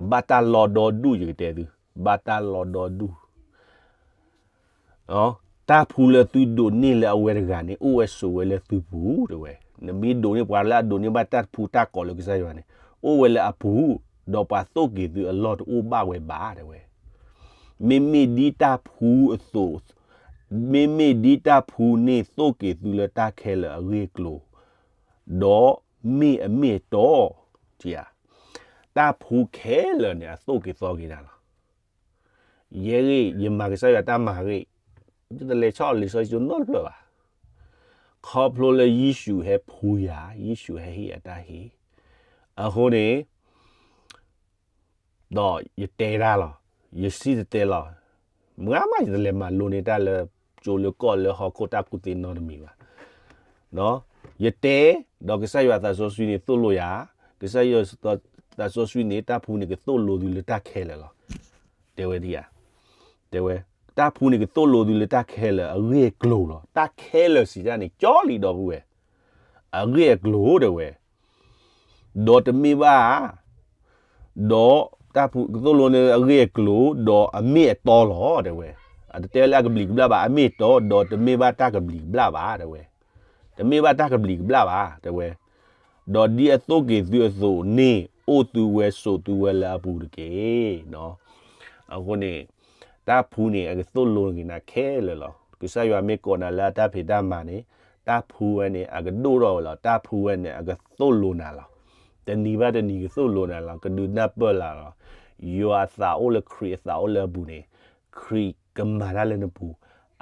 ဘၣ်တၢ်လီၤဒီဒူၣ် ယကတဲသု, ဘၣ်တၢ်လီၤဒီဒူၣ် တၢ်ဖှူလၢသုဒိးန့ၢ်လၢအဝဲတဂၤန့ၣ် အိၣ်ဝဲဆိးဝဲလၢသုပူၤတဲဝဲ. နမ့ၢ်ဒိးန့ၢ်ပှၤလၢအဒိးန့ၢ်ဘၣ်တၢ်ဖှူတၢ်ကိးလၢကစၢ်ယွၤန့ၣ် အိၣ်ဝဲလၢအပူၤ, ဒီးပှၤသိၣ်က့ၤသုအလီၢ်တအိၣ်ဘၣ်ဝဲဘၣ်တဲဝဲ. မ့မ့ၢ်ဒ်တၢ်ဖှူအသိး, မ့မ့ၢ်ဒ်တၢ်ဖှူန့ၣ်သိၣ်က့ၤသုလၢတၢ်ခဲလၢာ်အဂ့ၢ်အကျိၤ, ဒီးမ့ၢ်အမ့ၢ်အတီ, တၢ်ဖှူခဲလၢာ်န့ၣ် အသိၣ်က့ၤသီက့ၤနၤလီၤ. ယဲဂ့ၢ် ယမၤကစၢ်ယွၤတၢ်မၤဂ့ၢ်, ယတလဲၤဆီၣ်လံာ်စီဆှံနီတဖျၢၣ်ဘၣ်. ခီဖျိလၢယ့ၣ်ၡူးဟဲဖှူယၤ, ယ့ၣ်ၡူးဟဲဟ့ၣ်အတၢ်ဟ့ၣ်, အဃိန့ၣ် ဒီးယတဲတၢ်လီၤ, ယစံၣ်တဲၤတဲလီၤ, မုၢ်ဂၤမး ယတလဲၤမၤလိန့ၢ်တၢ်လၢ ကၠိလၢကီၢ်လၢဟီၣ်ခိၣ်တၢ်ကူၣ်သ့နီတမံၤဘၣ်. ယတဲ, ဒီးကစၢ်ယွၤသးစီဆှံန့ၣ်သိၣ်လိယၤ, ကစၢ်ယွၤသးစီဆှံန့ၣ် တၢ်ဖှူန့ၣ်ကသိၣ်လိသုလၢတၢ်ခဲလၢာ်လီၤ. တဲဝဲဒ်ယၤ, တဲဝဲ, တၢ်ဖှူန့ၣ်ကသိၣ်လိသုလၢတၢ်ခဲလၢာ်အဂ့ၢ်အကျိၤလီၤ. တၢ်ခဲလၢာ်စံးတၢ်န့ၣ် ကၠီလံဒီပုၢ်ဝဲၢ်, အဂ့ၢ်အကျိၤတဲဝဲ, ဒီးတမ့ၢ်ဘၣ် ဒီးတၢ်ဖှူကသိၣ်လိန့ၣ်အဂ့ၢ်အကျိၤ ဒီးအမ့ၢ်အတီလီၤ တဲဝဲ. အတတဲလၢအကဘျံးကဘျၣ်ဘၣ်, အမ့ၢ်အတီ ဒီးတမ့ၢ်ဘၣ်တၢ်ကဘျံးကဘျၣ်ဘၣ် တဲဝဲ. တမ့ၢ်ဘၣ်တၢ်ကဘျံးကဘျၣ်ဘၣ် တဲဝဲ. ဒီးဒ်အသိၣ်က့ၤသုအသိးန့ၣ် အိၣ်သုဝဲဆိးသုဝဲလၢအပူၤတက့ၢ်. အဃိန့ၣ် တၢ်ဖှူန့ၣ် အကသိၣ်လိက့ၤနၤခဲလၢာ်လီၤ. ကစၢ်ယွၤမ့ၢ်ကိးနၤလၢအတၢ်ဖံးတၢ်မၤန့ၣ် တၢ်ဖှူဝဲန့ၣ် အကဒိၣ်ထီၣ်ဝဲလီၤ. တၢ်ဖှူဝဲန့ၣ် အကသိၣ်လိနၤလီၤ. တနံၤဘၣ်တနံၤကသိၣ်လိနၤလီၤ. ကဒုးနၢ်ပၢၢ်လၢ်လီၤ. ယွၤအသးအိၣ်လၢခရံာ်အသးအိၣ်လၢအပူၤန့ၣ် ခရံာ်ကမၤတၢ်လၢနပူၤ,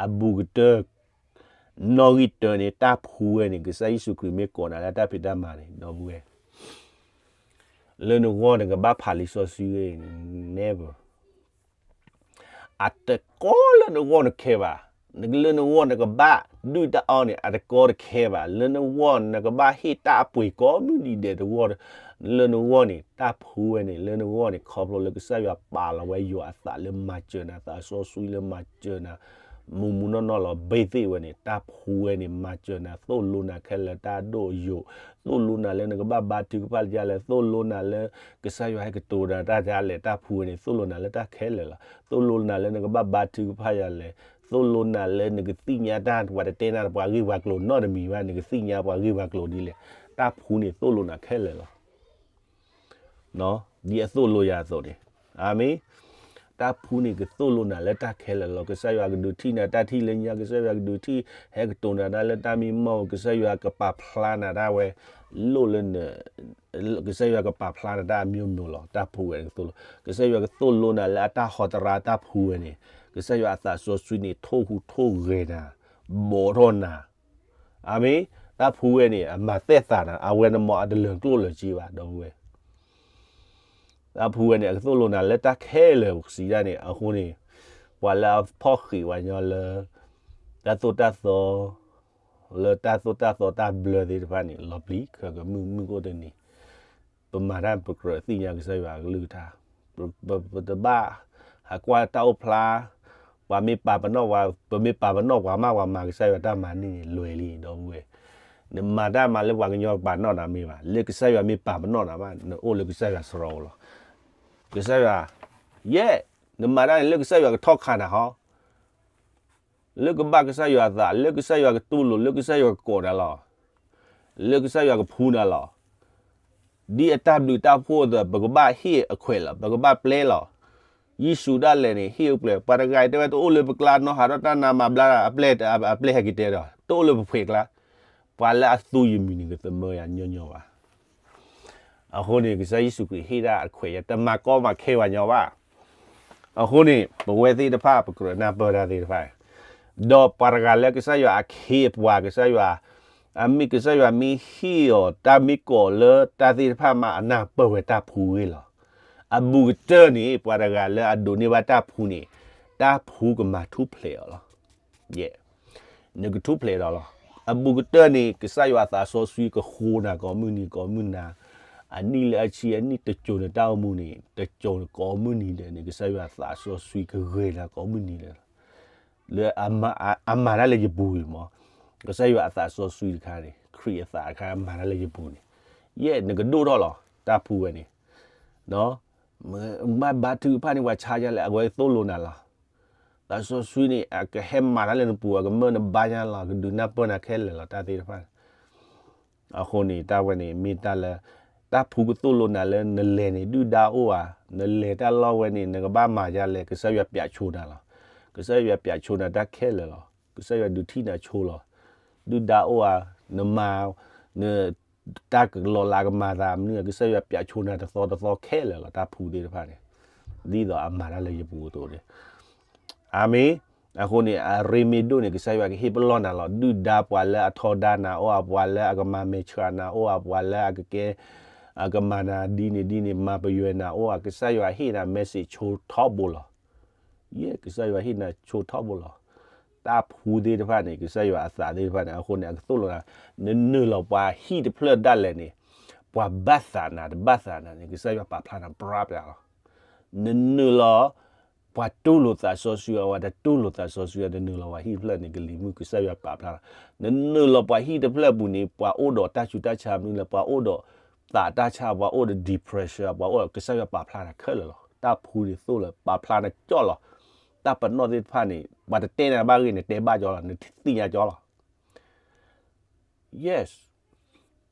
အဘူးကတၢၢ် နီၣ်ဂံၢ်တၢန့ၣ် တၢ်ဖှူဝဲန့ၣ် ကစၢ်ယ့ၣ်ၡူးခရံာ်မ့ၢ်ကိးနၤလၢတၢ်ဖံးတၢ်မၤန့ၣ် ဒီပုၢ်ဝဲၢ်, လၢနဂီၢ်နကဘၣ်ဖးလံာ်စီဆှံဂ့ၤန့ၣ် never အတကီလၢနဂီၢ်နခဲဘၣ်. လၢနဂီၢ်နကဘၣ်ဒုၣ်တၢ်အီၣ်န့ၣ် အတကီတခဲဘၣ်. လၢနဂီၢ်နကဘၣ်ဟ့ၣ်တၢ်အပှ့ၤကိးမုၢ်နံၤဒဲးတဂီၢ်, လၢနဂီၢ်န့ၣ် တၢ်ဖှူဝဲန့ၣ် လၢနဂီၢ်န့ၣ် ခီဖျိလၢကစၢ်ယွၤပာ်လီၤဝဲယွၤအသးလၢမၤစၢၤနၤ သးစီဆှံလၢမၤစၢၤနၤ မူမူနီၢ်နီၢ်လီၤ ဘ့ၣ်သ့ၣ်ဝဲန့ၣ် တၢ်ဖှူဝဲန့ၣ် မၤစၢၤနၤ သိၣ်လိနၤခဲလၢာ်တၢ်ဒိၣ်အယိာ်, သိၣ်လိနၤလၢနကဘၣ်ဘါထုကဖၣ်တၢ်လဲၣ်, သိၣ်လိနၤလၢ ကစၢ်ယွၤဟဲကတိၤနၤတၢ်လဲၣ်, တၢ်ဖှူဝဲန့ၣ် သိၣ်လိနၤလၢတၢ်ခဲလၢာ်လီၤ. သိၣ်လိနၤလၢနကဘၣ်ဘါထုကဖၣ်ယၤလဲၣ်, သိၣ်လိနၤလၢနကသ့ၣ်ညါတၢ် ပှၤတတဲနၤပှၤဂ့ၢ်ပှၤကျိၤနီတမံၤဘၣ်, နကသ့ၣ်ညါပှၤဂ့ၢ်ပှၤကျိၤဒ်လဲၣ်, တၢ်ဖှူန့ၣ်သိၣ်လိနၤခဲလၢာ်လီၤ. ဒ်အသိၣ်လိယၤအသိးန့ၣ်, အၤမ့ၣ်, တၢ်ဖှူန့ၣ်ကသိၣ်လိနၤလၢတၢ်ခဲလၢာ်လီၤ. ကစၢ်ယွၤကဒုးထံၣ်နၤတၢ်ထံၣ်လၢညါ, ကစၢ်ယွၤကဒုးထံၣ် ဟဲကတိၤနၤတၢ်လၢတၢ်မံမီၢ်, ကစၢ်ယွၤကပာ်ဖျါနၤတၢ်ဝဲ လိၣ်လၢန ကစၢ်ယွၤကပာ်ဖျါနၤတၢ်အမျိုးမျိုးလီၤ. တၢ်ဖှူဝဲန့ၣ်ကသိၣ်လိ, ကစၢ်ယွၤကသိၣ်လိနၤလၢအတၢ်ဟီတရါ, တၢ်ဖှူဝဲန့ၣ် ကစၢ်ယွၤအသးစီဆှံန့ၣ် ထိၣ်ဟူးထိၣ်ဂဲၤနၤ, ဘိးထီၣ်နၤ, အၤမ့ၣ်, တၢ်ဖှူဝဲန့ၣ် အမၤသဲၣ်သးနၤ, အဝဲန့ၣ်မ့ၢ်အတလၢာ်ကျိၣ်လၢာ်စ့ဘၣ် ဒီပုၢ်ဝဲၢ်. တၢ်ဖှူဝဲန့ၣ် အကသိၣ်လိနၤလၢတၢ်ခဲလၢာ်စံးဒ်န့ၣ်, အဃိန့ၣ် ပှၤလၢအဖီၣ်ဃံးပှၤညီလၢ တၢ်သိၣ်တၢ်သီ လၢတၢ်သိၣ်တၢ်သီတၢ်ဘျၢသ့ၣ်တဖၣ်န့ၣ် လီၤပျံၤ ခဲကမုၢ်မုၢ်ကအိၣ်တနံၤ, ပမၤတၢ်ပကြၢးသ့ၣ်ညါကစၢ်ယွၤအကလုၢ်ကထါ, ပ ပ ပတဘၣ်ဟးကွၢ်တၢ်အိၣ်ဖျါ, ပှၤမ့ၢ်ပာ်ပနီၣ်ပှၤ, ပမ့ၢ်ပာ်ပနီၣ်ပှၤမး ပှၤမၤကစၢ်ယွၤတၢ်မၤန့ၣ်န့ၣ် လွဲၤလံ ဒီပုၢ်ဝဲၢ်. နမၤတၢ်မၤလၢပှၤကညီကပာ်ပနီၣ်နၤမ့ၢ်ဘၣ်, လၢကစၢ်ယွၤမ့ၢ်ပာ်ပနီၣ်နၤမး နအိၣ်လၢကစၢ်ယွၤစရီလီၤ. ကစၢ်ယွၤ, ယဲၢ်, နမၤတၢ်န့ၣ်လၢကစၢ်ယွၤကထီၣ်ခးနၤဟီ လၢကဘၣ်ကစၢ်ယွၤအသး, လၢကစၢ်ယွၤကတူၢ်လိာ်, လၢကစၢ်ယွၤကကိးနၤလီၤ, လၢကစၢ်ယွၤကဖှူနၤလီၤ. ဒ်အတၢ်ဘျုးတၢ်ဖှိၣ်အသိး ပကဘၣ်ဟ့ၣ်အခွဲးလီၤ, ပကဘၣ်ပျဲလီၤ. ယ့ၣ်ၡူးဒၣ်လဲာ်န့ၣ် ဟ့ၣ်အခွဲး, ပှၤတဂၤအံၤတဲဝဲတအိၣ်လၢပကျါနီၢ်ဟးထီၣ်တၢ်နါမၤဘျါ, အပျဲၢ်, အပျဲၢ်ဟဲက့ၤတဲဒီး တအိၣ်လၢပဖှဲးကျါ, ပှၤလၢအသူယမံၤန့ၣ် ကသမၢယၤညီညီဘၣ်. အဃိန့ၣ် ကစၢ်ယ့ၣ်ၡူးခရံာ်ဟ့ၣ်ဒၣ်အခွဲးယာ် တမၤကီမၤခဲပှၤညီဘၣ်. အဃိန့ၣ် ပဝဲသ့ၣ်တဖၣ် ပကြၢးနၢ်ပၢၢ်တၢ်သ့ၣ်တဖၣ်, ဒီးပှၤတဂၤလၢကစၢ်ယွၤအခ့အပှၤ ကစၢ်ယွၤ, အမ့ၢ်ကစၢ်ယွၤမ့ၢ်ဟ့ၣ်အီၤ တၢ်မ့ၢ်ကိးလၢတၢ်သ့ၣ်တဖၣ်မး အနၢ်ပၢၢ်ဝဲတၢ်ဖှူဂ့ၢ်လီၤ. အဘူးကတၢၢ်န့ၣ် ပှၤတဂၤလၢအဒိးန့ၢ်ဘၣ်တၢ်ဖှူန့ၣ် တၢ်ဖှူကမၤထူၣ်ဖျဲးအီၤလီၤ. ယဲ, နကထူၣ်ဖျဲးဒီးလီၤ. အဘူးကတၢၢ်န့ၣ် ကစၢ်ယွၤအသးစီဆှံကဃိနၤကိးမုၢ်နံၤကိးမုၢ်နၤ, အနံၣ်လၢအဆံ အနံၣ်တစိၤနတၢ်အိၣ်မူန့ၣ် တစိၤကိးမုၢ်နံၤဒဲးန့ၣ် ကစၢ်ယွၤအသးစီဆှံကဂ့ၤနၤကိးမုၢ်နံၤဒဲးလီၤ. လၢအမၤတၢ်လၢယပူၤဂ့ၤမး, ကစၢ်ယွၤအသးစီဆှံတခါန့ၣ် ခရံာ်အသးတခါမၤတၢ်လၢယပူၤန့ၣ်, ယဲ နကဒိၣ်ထီၣ်လီၤ တၢ်ဖှူဝဲန့ၣ် မ့ၢ်ဘါထုကဖၣ်န့ၣ် ပှၤဆါယါလဲၣ် အဝဲသိၣ်လိနၤလီၤ. သးစီဆှံန့ၣ် အကဟဲမၤတၢ်လၢနပူၤ အကမၢနဘါညါလီၤ ကဒုးနၢ်ပၢၢ်နၤခဲလၢာ်လီၤ တၢ်သ့ၣ်တဖၣ်န့ၣ်. အဃိန့ၣ် တၢ်ဝဲန့ၣ် မ့ၢ်တၢ်လၢ တၢ်ဖှူကသိၣ်လိနၤလၢနလဲၤန့ၣ် ဒုၣ်ဒါအိၣ်ဧါ, နလဲၤတၢ်လီၢ်ဝဲန့ၣ် နကဘၣ်မၤယါလဲၣ် ကစၢ်ယွၤပျးဆိနၤလီၤ. ကစၢ်ယွၤပျးဆိနၤတၢ်ခဲလၢာ်လီၤ. ကစၢ်ယွၤဒုးထံၣ်နၤဆိလီၤ. ဒုၣ်ဒါအိၣ်ဧါ, နမၤ န တၢ်ကလီၤလးကမၤသးမနုၤ ကစၢ်ယွၤပျးဆိနၤတသီတသီခဲလၢာ်လီၤ တၢ်ဖှူသ့ၣ်တဖၣ်န့ၣ်, ဒ်သိးအမၤတၢ်လၢယပူၤအသိးန့ၣ်. အၤမ့ၣ်. အဃိန့ၣ် အရ့မ့ၢ်ဒိၣ်န့ၣ် ကစၢ်ယွၤကဟ့ၣ်ပလီၢ်နၤလီၤ. ဒုၣ်ဒါပှၤလၢအထီဒါနၤအိၣ်ဧါ, ပှၤလၢအကမၤမဲာ်ဆှးနၤအိၣ်ဧါ, ပှၤလၢအကကဲ အကမၤနၤဒ်န့ၣ်ဒ်န့ၣ် မၤပယွဲနၤအိၣ်ဧါ, ကစၢ်ယွၤဟ့ၣ်နၤ message ဆိထီဘိလီၤ. ယဲ ကစၢ်ယွၤဟ့ၣ်နၤဆိထီဘိလီၤ. တၢ်ဖှူသ့ၣ်တဖၣ်န့ၣ် ကစၢ်ယွၤအသးသ့ၣ်တဖၣ်န့ၣ် အဃိန့ၣ် အကသိၣ်လိနၤ, နနုာ်လီၤပှၤဟံၣ်တဖျၢၣ်ဒၣ်လဲာ်န့ၣ်, ပှၤဘၣ်သးနၤတဘၣ်သးနၤန့ၣ် ကစၢ်ယွၤပာ်ဖျါနၤပြးပြးလီၤ. နနုာ်လီၤ ပှၤတူၢ်လိာ်သးစီဆှံအဝဲ တတူၢ်လိာ်သးစီဆှံအ နနုာ်လီၤပှၤဟံၣ်တဖျၢၣ်န့ၣ် ကလံၤမုၢ်ကစၢ်ယွၤပာ်ဖျါလီၤ. နနုာ်လီၤပှၤဟံၣ်တဖျၢၣ်အပူၤန့ၣ် ပှၤအိၣ်ဒီးတၢ်ဆူးတၢ်ဆါမနုၤလဲၣ်, ပှၤအိၣ်ဒီးသးတၢ်ဆါ, ပှၤအိၣ်ဒီး depression, ပှၤအိၣ်ဒီး ကစၢ်ယွၤပာ်ဖျါနၤခဲလၢာ်လီၤ. တၢ်ဖှူန့ၣ်သိၣ်လီၤ ပာ်ဖျါနၤကၠီလီၤ. တၢ်ပနီၣ်သ့ၣ်တဖၣ်န့ၣ် ပှၤတတဲနၤဘၣ်ဂ့ၤ နတဲဘၣ်ကၠီလီၤ, နသ့ၣ်ညါကၠီလီၤ. Yes.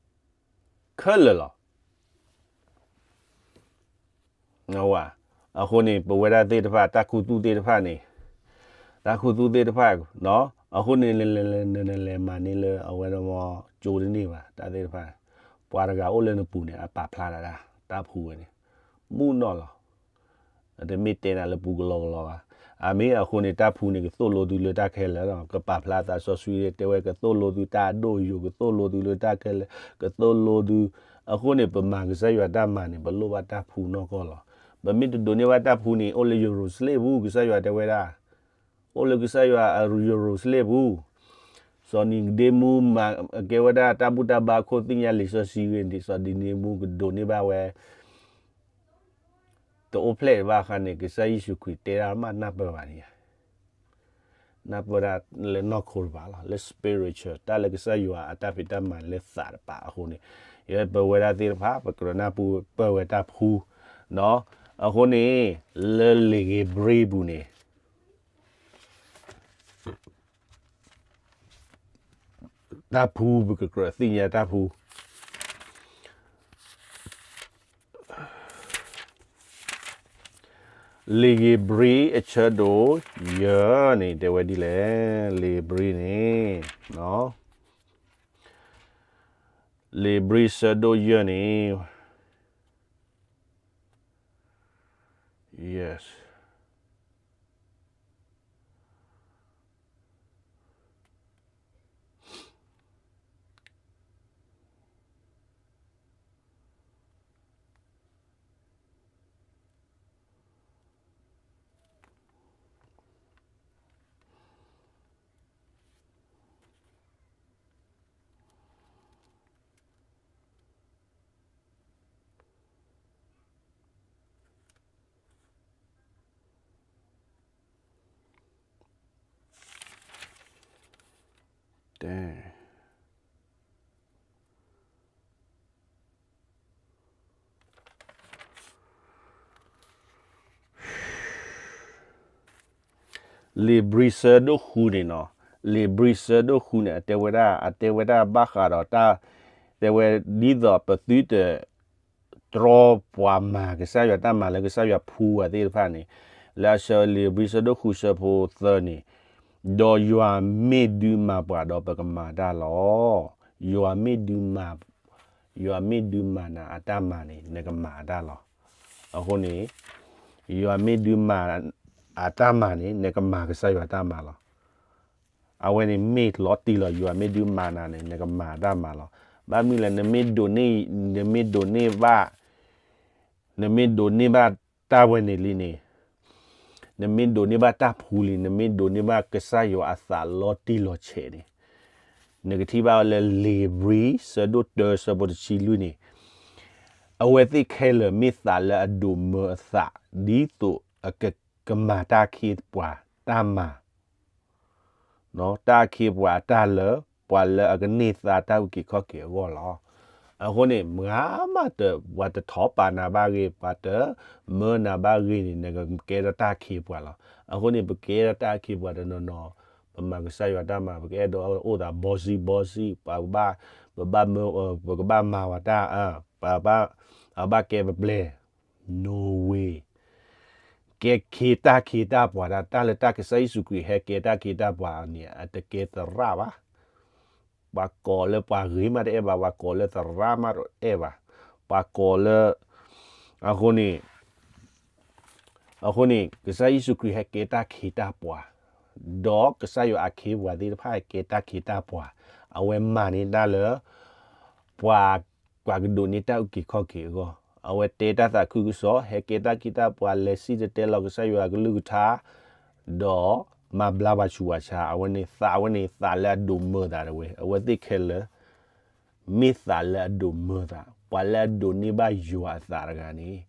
ခဲလၢာ်လီၤ. အဃိန့ၣ် ပဝဲဒၣ်သ့ၣ်တဖၣ် တၢ်ခူသူၣ်သ့ၣ်တဖၣ်န့ၣ်, တၢ်ခူသူၣ်သ့ၣ်တဖၣ်, အဃိန့ၣ် နလဲၤမၤန့ၢ်လၢအဝဲ ကၠိတန့ၢ်ဘၣ် တၢ်သ့ၣ်တဖၣ်, ပှၤတဂၤအိၣ်လၢနပူၤန့ၣ် အပာ်ဖျါတၢ်, တၢ်ဖှူဝဲန့ၣ် မူနီၢ်လီၤ. တမ့ၢ်တဲနၤလၢပူၤကလီကလီဘၣ်. အမ့ၢ်အဃိန့ၣ် တၢ်ဖှူန့ၣ် ကသိၣ်လိသုလၢတၢ်ခဲလၢာ်လီၤ. ကပာ်ဖျါသးစီဆှံ တဲဝဲ ကသိၣ်လိသုတၢ်အဒိၣ်အယိာ်, ကသိၣ်လိသုလၢတၢ်ခဲလၢာ်, ကသိၣ်လိသု. အဃိန့ၣ် ပမၤကစၢ်ယွၤတၢ်မၤန့ၣ် ပလိၣ်ဘၣ်တၢ်ဖှူနီၢ်ကီၢ်လီၤ. ပမ့ၢ်တဒိးန့ၢ်ဘၣ်တၢ်ဖှူန့ၣ် အိၣ်လၢယရူၤၡလ့ၣ်ပူၤ ကစၢ်ယွၤတဲဝဲဒၣ်, အိၣ်လၢကစၢ်ယွၤအရူၤ ယရူၤၡလ့ၣ်ပူၤ. စီၤနံၤကဒ့မူ မၤကဲဝဲဒၣ်တၢ်ဘူၣ်တၢ်ဘါခိၣ်သ့ၣ်ညါလံာ်စီဆှံဂ့ၤန့ၣ် စီၤနံၤကဒ့မူကဒိးန့ၢ်ဘၣ်ဝဲ တအိၣ်ဖျဲၣ်ဘၣ်အခါန့ၣ် ကစၢ်ယ့ၣ်ၡူးခရံာ်တဲဒၣ်မး နၢ်ပၢၢ်ဘၣ်န့ၣ်ဧါ. နၢ်ပၢၢ်ဒၣ်လၢနီၢ်ခိတဖၣ်လီၤ, လၢ spiritual တၢ်လၢကစၢ်ယွၤအတၢ်ဖံးတၢ်မၤလၢသးတပၤအဃိန့ၣ်, ယပဝဲဒၣ်သ့ၣ်တဖၣ် ပကြၢးနၢ်ပၢၢ်ဝဲတၢ်ဖှူ, အဃိန့ၣ် လၢလံာ်ဧ့ၤဘြံၤပူၤန့ၣ် တၢ်ဖှူ ပကကြၢးသ့ၣ်ညါတၢ်ဖှူ လံာ်ဧ့ၤဘြံၤအဆၢဒိၣ်ယဲၢ်န့ၣ် တဲဝဲဒ်လဲၣ်, လံာ်ဧ့ၤဘြံၤန့ၣ်, လံာ်ဧ့ၤဘြံၤဆၢဒိၣ်ယဲၢ်န့ၣ်, yes. လံာ်ဧ့ၤဘြံၤဆၢဒိၣ်ဃုန့ၣ်နီၤ, လံာ်ဧ့ၤဘြံၤဆၢဒိၣ်ဃုန့ၣ် အတဲဝဲဒၣ်, အတဲဝဲဒၣ်ဘၣ်ဃးဒီးတၢ်, တဲဝဲဒ်သိးပသုတ တြီပှၤမၤကစၢ်ယွၤတၢ်မၤလၢကစၢ်ယွၤဖှူဝဲသ့ၣ်တဖၣ်န့ၣ်, လၢအဆၢလံာ်ဧ့ၤဘြံၤဆၢဒိၣ်ဃုဆၢဖိသၢန့ၣ်, ဒီးယွၤမ့ၢ်ဒုးမၤပှၤဒီးပကမၤတၢ်လီၤ. ယွၤမ့ၢ်ဒုးမၤ, ယွၤမ့ၢ်ဒုးမၤနၤအတၢ်မၤန့ၣ် နကမၤအတၢ်လီၤ. အဃိန့ၣ် ယွၤမ့ၢ်ဒုးမၤအတၢ်မၤန့ၣ် နကမၤကစၢ်ယွၤတၢ်မၤလီၤ. အဝဲန့ၣ်မ့ၢ်လီၤတံၢ်လီၤ. ယွၤမ့ၢ်ဒုးမၤနၤန့ၣ် နကမၤတၢ်မၤလီၤ. ဘၣ်မနုၤလဲၣ်, နမ့ၢ်ဒိးန့ၢ်, နမ့ၢ်ဒိးန့ၢ်ဘၣ်, နမ့ၢ်ဒိးန့ၢ်ဘၣ်တၢ်ဝဲန့ၣ်လံန့ၣ်, နမ့ၢ်ဒိးန့ၢ်ဘၣ်တၢ်ဖှူလံ, နမ့ၢ်ဒိးန့ၢ်ဘၣ်ကစၢ်ယွၤအသးလီၤတံၢ်လီၤဆဲးန့ၣ်, နကထံၣ်ဘၣ်ဝဲလၢလံာ်ဧ့ၤဘြံၤ ဆၢဒိၣ်တၢ ဆၢဖိတဆံလွံၢ်န့ၣ်, အဝဲသ့ၣ်ခဲလၢာ်မ့ၢ်သးလၢအဒိးမၢအသး ဒ်သိးအကကမၤတၢ်ခ့ပှၤတၢ်မၤ တၢ်ခ့ပှၤအတၢ်လၢ ပှၤလၢအကန့ၢ်သါတၢ်အုၣ်က့ၤခီၣ်က့ၤအဂီၢ်လီၤ. အဃိန့ၣ် မၤမးတ ပှၤတထီၣ်ပာ်နၤဘၣ်ဂ့ၤ, ပှၤတမၢနၤဘၣ်ဂ့ၤန့ၣ် နကကဲထီၣ်တၢ်ခ့ပှၤလီၤ. အဃိန့ၣ် ပကဲထီၣ်တၢ်ခ့ပှၤတနီၤနီၤ, ပမၤကစၢ်ယွၤတၢ်မၤ ပကအဲၣ်ဒိးအိၣ်သးဘီစံဘီစံ, ပှၤကဘၣ်, ပဘၣ်မၢ, ပကဘၣ်မၤဝဲတၢ်, ပဘၣ်, အဘၣ်ကဲပပျဲၢ် no way. ကဲခ့တၢ်ခ့တၢ်ပှၤဒၣ်, တၢ်လၢတၢ်ကစၢ်ယ့ၣ်ၡူးခရံာ်ဟဲကဲတၢ်ခ့တၢ်ပှၤန့ၣ် အတကဲသရၣ်ဘၣ်. ပှၤကိးလၢပှၤဂ့ၤမးတအဲၣ်ဘၣ်, ပှၤကိးလၢသရၣ်မးတအဲၣ်ဘၣ်, ပှၤကိးလၢ, အဃိန့ၣ်, အဃိန့ၣ် ကစၢ်ယ့ၣ်ၡူးခရံာ်ဟဲကဲတၢ်ခ့တၢ်ပှၤ, ဒီးကစၢ်ယွၤအခ့ပှၤသ့ၣ်တဖၣ်ဟဲကဲတၢ်ခ့တၢ်ပှၤ, အဝဲမၤန့ၢ်တၢ်လၢ ပှၤ ပှၤကဒိးန့ၢ်တၢ်အုၣ်က့ၤခီၣ်က့ၤအဂီၢ်, အဝဲတဲတၢ်သးခုကစီၣ်, ဟဲကဲတၢ်ခ့တၢ်ပှၤ, လဲၤစံၣ်တဲၤတဲလီၤကစၢ်ယွၤအကလုၢ်ကထါ, ဒီးမၤဘျါပှၤဆူးပှၤဆါ, အဝဲန့ၣ်သးဝဲန့ၣ်သးလၢအဒိးမၢသးတဝဲ, အဝဲသ့ၣ်ခဲလၢာ် မ့ၢ်သးလၢအဒိးမၢသး, ပှၤလၢအဒိးန့ၢ်ဘၣ်ယွၤအသးတဂၤန့ၣ်,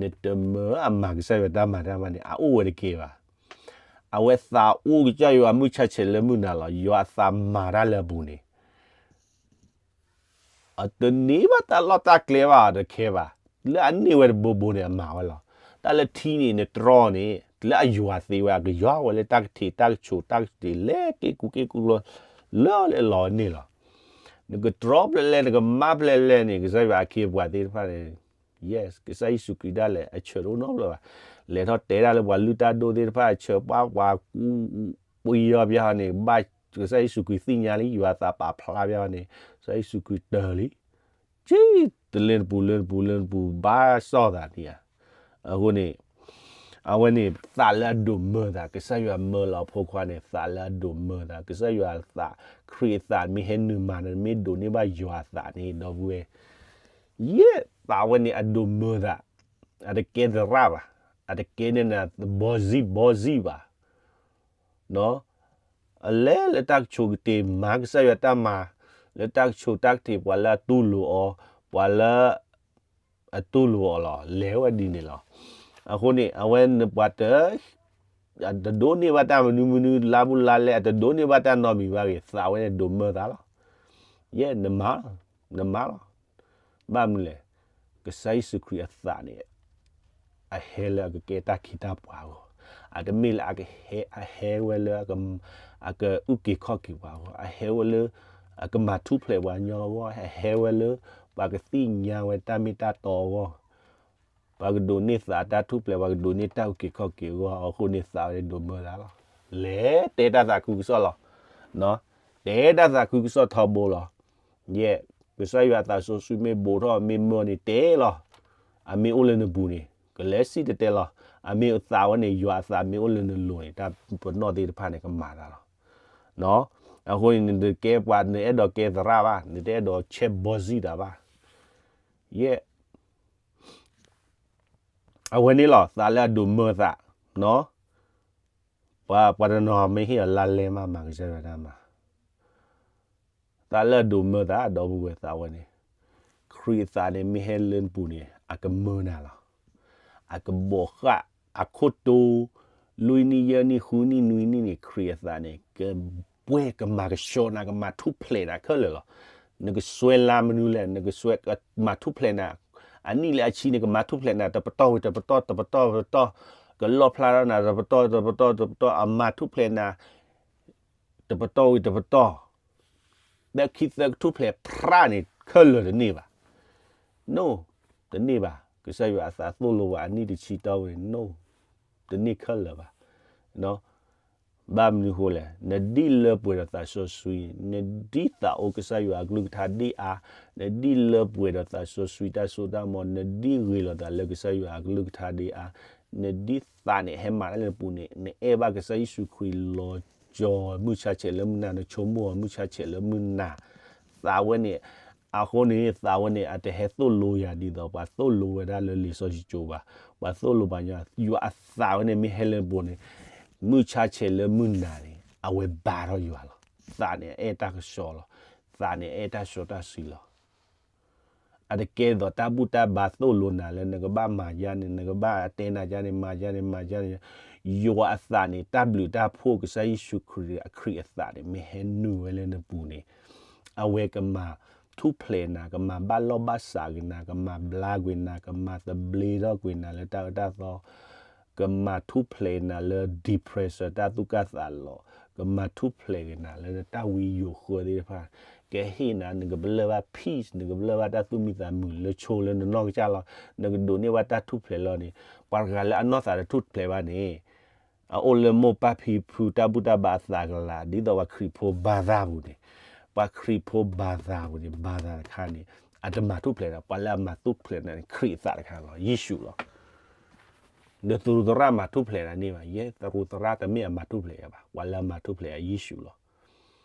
နတမၢအမၤကစၢ်ယွၤတၢ်မၤတၢ်မၤန့ၣ် အအိၣ်ဝဲတကဲဘၣ်. အဝဲသးအိၣ်ကစၢ်ယွၤမုၢ်ဆါဆဲးလၢမုၢ်နၤလီၤ, ယွၤအသးမၤတၢ်လၢအပူၤန့ၣ် အတန့ၢ်ဘၣ်တၢ်လီၢ်တၢ်ကျဲဘၣ်, တခဲဘၣ်. လၢအန့ၢ်ဝဲတဘိဘိန့ၣ် အမၤဝဲလီၤ. တၢ်လၢထံန့ၣ် နတြီန့ၣ် လၢအယွၤသ့ဝဲ, အကယွၤဝဲလၢတၢ်ကထံးတၢ်ကဆိးတၢ်ကတ့ၤ လဲၤက့ၤကူၣ်က့ၤကူၣ်လီၤ, လၢလၢလီၤန့ၣ်လီၤ. နကတြီဖျဲးလဲၣ် နကမၣ်ဖျဲးလဲၣ်န့ၣ် ကစၢ်ယွၤအခ့အပှၤသ့ၣ်တဖၣ်န့ၣ် yes, ကစၢ်ယ့ၣ်ၡူးခရံာ်ဒၣ်လဲာ် အဆၢတအိၣ်နီတဘျီဘၣ်. လဲၤထီၣ်တဲတၢ်လၢပှၤလုၢ်တၢ်ဒိၣ်သ့ၣ်တဖၣ် အဆၢပှၤပှၤကူ ပယီၤပယီၤန့ၣ် ဘၣ်ကစၢ်ယ့ၣ်ၡူးခရံာ်သ့ၣ်ညါလံ, ယွၤသးပာ်ဖျါပယီၤန့ၣ် ကစၢ်ယ့ၣ်ၡူးခရံာ်တၢၢ်လံ. က့ တလၢနပူၤလၢနပူၤလၢနပူၤ ဘၣ်စီၣ်သးန့ၣ်ဧါ. အဃိန့ၣ် အဝဲန့ၣ်သးလၢအဒိးမၢသး, ကစၢ်ယွၤမၢလီၤအဖိခွါန့ၣ် သးလၢအဒိးမၢသး, ကစၢ်ယွၤအသး, ခရံာ်အသးမ့ၢ်ဟဲနုာ်မၤနၤ မ့ၢ်ဒိးန့ၢ်ဘၣ်ယွၤအသးန့ၣ် ဒီပုၢ်ဝဲၢ် ယဲၢ်သးဝဲန့ၣ်အဒိးမၢသး, အတကဲသရၣ်ဘၣ်, အတကဲန့ၣ်နဘီစံဘီစံဘၣ်. အလဲၤလၢတၢ်ကဆိးကတ့ၤ မၤကစၢ်ယွၤတၢ်မၤ, လၢတၢ်ကဆိးတၢ်ကတ့ၤ ပှၤလၢအတူၢ်လိာ်အီၤ, ပှၤလၢ အတူၢ်လိာ်အီၤလီၤ, လဲၤဝဲဒ်န့ၣ်လီၤ. အဃိန့ၣ် အဝဲနပှၤတ အတဒိးန့ၢ်ဘၣ်တၢ်မနုၤမနုၤ လါဘူးလါလဲ အတဒိးန့ၢ်ဘၣ်တၢ်နီတမံၤဘၣ်ဂ့ၤ သးဝဲန့ၣ်ဒိးမၢသးလီၤ. ယဲ နမၤ, နမၤလီၤ. ဘၣ်မနုၤလဲၣ်, ကစၢ်ယ့ၣ်ၡူးခရံာ်အသးန့ၣ် အဟဲလၢအကကဲတၢ်ခ့တၢ်ပှၤအဂီၢ်, အတမ့ၢ်လၢအကဟဲ, အဟဲဝဲလၢ အကအုၣ်က့ၤခီၣ်က့ၤပှၤအဂီၢ်, အဟဲဝဲလၢ အကမၤထူၣ်ဖျဲးပှၤကညီအဂီၢ်, အဟဲဝဲလၢ ပှၤကသ့ၣ်ညါဝဲတၢ်မ့ၢ်တၢ်တီအဂီၢ်, ပှၤကဒိးန့ၢ်သးတၢ်ထူၣ်ဖျဲး, ပှၤကဒိးန့ၢ်တၢ်အုၣ်က့ၤခီၣ်က့ၤအဂီၢ်, အဃိန့ၣ်သးဝဲဒိးမၢသးလီၤ. လဲၤတဲတၢ်သးခုကစီၣ်လီၤ. တဲတၢ်သးခုကစီၣ်ထီဘိလီၤ. ယဲ, ကစၢ်ယွၤအသးစီဆှံမ့ၢ်ဘူးထီၣ် မ့ၢ်မၢန့ၣ်တဲလီၤ. အမ့ၢ်အိၣ်လၢနပူၤန့ၣ် ကလဲၤစံၣ်တဲၤတဲလီၤ. အမ့ၢ်အသးဝဲန့ၣ် ယွၤအသးမ့ၢ်အိၣ်လၢနလိၤန့ၣ် တၢ်ပနီၣ်သ့ၣ်တဖၣ်န့ၣ် ကမၤတၢ်လီၤ. အဃိန့ၣ် နတကဲပှၤ နအဲၣ်ဒိးကဲသရၣ်ဘၣ်, နတအဲၣ်ဒိးဆဲးဘီစံတၢ်ဘၣ်. ယဲ အဝဲန့ၣ်လီၤ သးလၢအဒိးမၢသး, ပှၤ ပှၤတနီၤမ့ၢ်ဟ့ၣ်အီၤလါလဲမး မၤကစၢ်ယွၤတၢ်မၤ, သးလၢအဒိးမၢသး ဒီပုၢ်ဝဲၢ်သးဝဲန့ၣ်, ခရံာ်အသးန့ၣ် မ့ၢ်ဟဲလၢနပူၤန့ၣ် အကမၢနၤလီၤ. အကဘီးဃာ် အခိၣ်တီ လွံၢ်နံၣ် ယဲၢ်နံၣ် ဃုနံၣ် နွံနံၣ်န့ၣ် ခရံာ်အသးန့ၣ် ကပှဲၤ ကမၤကဆှီနၤ ကမၤထူၣ်ဖျဲးနၤခဲလၢာ်လီၤ. နကစွဲလါမနုၤလဲၣ်, နကစွဲ ကမၤထူၣ်ဖျဲးနၤ, အနံၣ်လၢအဆံန့ၣ် ကမၤထူၣ်ဖျဲးနၤ တပတီၢ်ဝံၤတပတီၢ် တပတီၢ်ဝံၤတပတီၢ်, ကလီၣ်ဖျါထီၣ်နၤ တပတီၢ် တပတီၢ် တပတီၢ် အမၤထူၣ်ဖျဲးနၤ တပတီၢ်ဝံၤတပတီၢ်, သၢခံသၢကထူၣ်ဖျဲးဖြးန့ၣ် ခဲလၢာ်တန့ၢ်ဘၣ်. No, တန့ၢ်ဘၣ်. ကစၢ်ယွၤအသးသိၣ်လိဝဲ အနံၣ်တဆံတီၢ်ဝဲန့ၣ် no, တန့ၢ်ခဲလၢာ်ဘၣ်. ဘၣ်မနုၤဃိလဲၣ်, နဒ်လၢပှဲၤဒီးသးစီဆှံ, နဒ်သးအိၣ်ကစၢ်ယွၤအကလုၢ်ကထါဒ်အါ, နဒ်လၢပှဲၤဒီးသးစီဆှံတၢ်စိတၢ်ကမီၤ, နဒ်ဂ့ၤလိာ်သးလၢကစၢ်ယွၤအကလုၢ်ကထါဒ်အါ, နဒ်သးန့ၣ်ဟဲမၤတၢ်လၢနပူၤန့ၣ် နအဲၣ်ဘၣ်ကစၢ်ယ့ၣ်ၡူးခရံာ်လီၤကၠီၤမုၢ်ဆါဆဲးလၢမုၢ်နၤ, နဆိကမိၣ်အီၤမုၢ်ဆါဆဲးလၢမုၢ်နၤ, သးဝဲန့ၣ် အဃိန့ၣ် သးဝဲန့ၣ် အတဟဲသိၣ်လိယၤဒ်သိး ပှၤသိၣ်လိဝဲဒၣ်လၢလံာ်စီဆှံကၠိဘၣ်. ပှၤသိၣ်လိပှၤညီ, ယွၤအသးဝဲန့ၣ်မ့ၢ်ဟဲလၢနပူၤန့ၣ် မုၢ်ဆါဆဲးလၢမုၢ်နၤန့ၣ် အဝဲဘါထီၣ်ယွၤလီၤ. သးန့ၣ်အအဲၣ်တၢ်ကဆှီလီၤ. သးန့ၣ်အအဲၣ်တၢ်ဆှီတၢ်ဆှံလီၤ. အတကဲသိးတၢ်ဘူၣ်တၢ်ဘါသိၣ်လိနၤလၢနကဘၣ်မၤယါန့ၣ် နကဘၣ်တဲနၤယါန့ၣ် မၤယါန့ၣ် မၤယါန့ၣ်, ယွၤအသးန့ၣ် တၢ်ဘျုးတၢ်ဖှိၣ်ကစၢ်ယ့ၣ်ၡူးခရံာ်အခရံာ်အသးန့ၣ် မ့ၢ်ဟဲနုာ်ဝဲလၢနပူၤန့ၣ် အဝဲကမၤထူၣ်ဖျဲးနၤ, ကမၤဘၣ်လီၢ်ဘၣ်စးက့ၤနၤ, ကမၤဘျါကွံာ်နၤ, ကမၤသဘျ့ထီၣ်ကွံာ်နၤလၢတၢ်အၢတၢ်သီ, ကမၤထူၣ်ဖျဲးနၤလၢ depression တၢ်သူၣ်ကၢ်သးလီၤ, ကမၤထူၣ်ဖျဲးက့ၤနၤလၢနတၢ်ဝံယိၤဃၢသ့ၣ်တဖၣ်, ကဟ့ၣ်နၤ နကဘျၢၣ်ဘၣ် peace, နကဘျၢၣ်ဘၣ်တၢ်သူၣ်မံသးမုာ်လၢဆိလၢနနီၢ်ကစၢ်လီၤ. နကဒိးန့ၢ်ဘၣ်တၢ်ထူၣ်ဖျဲးလီၤန့ၣ်, ပှၤတဂၤလၢအနီၢ်သးတထူၣ်ဖျဲးဘၣ်န့ၣ် အအိၣ်လၢမိၢ်ပၢ်ဖံဖုတၢ်ဘူၣ်တၢ်ဘါအသးကလၤ, ဒ်သိးပှၤခရံာ်ဖိဘါသးပူၤန့ၣ်, ပှၤခရံာ်ဖိဘါသးပူၤန့ၣ် ဘါသးတခါန့ၣ် အတမၤထူၣ်ဖျဲးဒီး ပှၤလၢအမၤထူၣ်ဖျဲးနၤန့ၣ် ခရံာ်အသးတခါလီၤ, ယ့ၣ်ၡူးလီၤ. ဒီးသရူးသရၣ်မၤထူၣ်ဖျဲးနၤန့ၢ်ဘၣ်, ယဲ သရူးသရၣ်တမ့ၢ်အမၤထူၣ်ဖျဲးယၤဘၣ်, ပှၤလၢအမၤထူၣ်ဖျဲးယၤ ယ့ၣ်ၡူးလီၤ.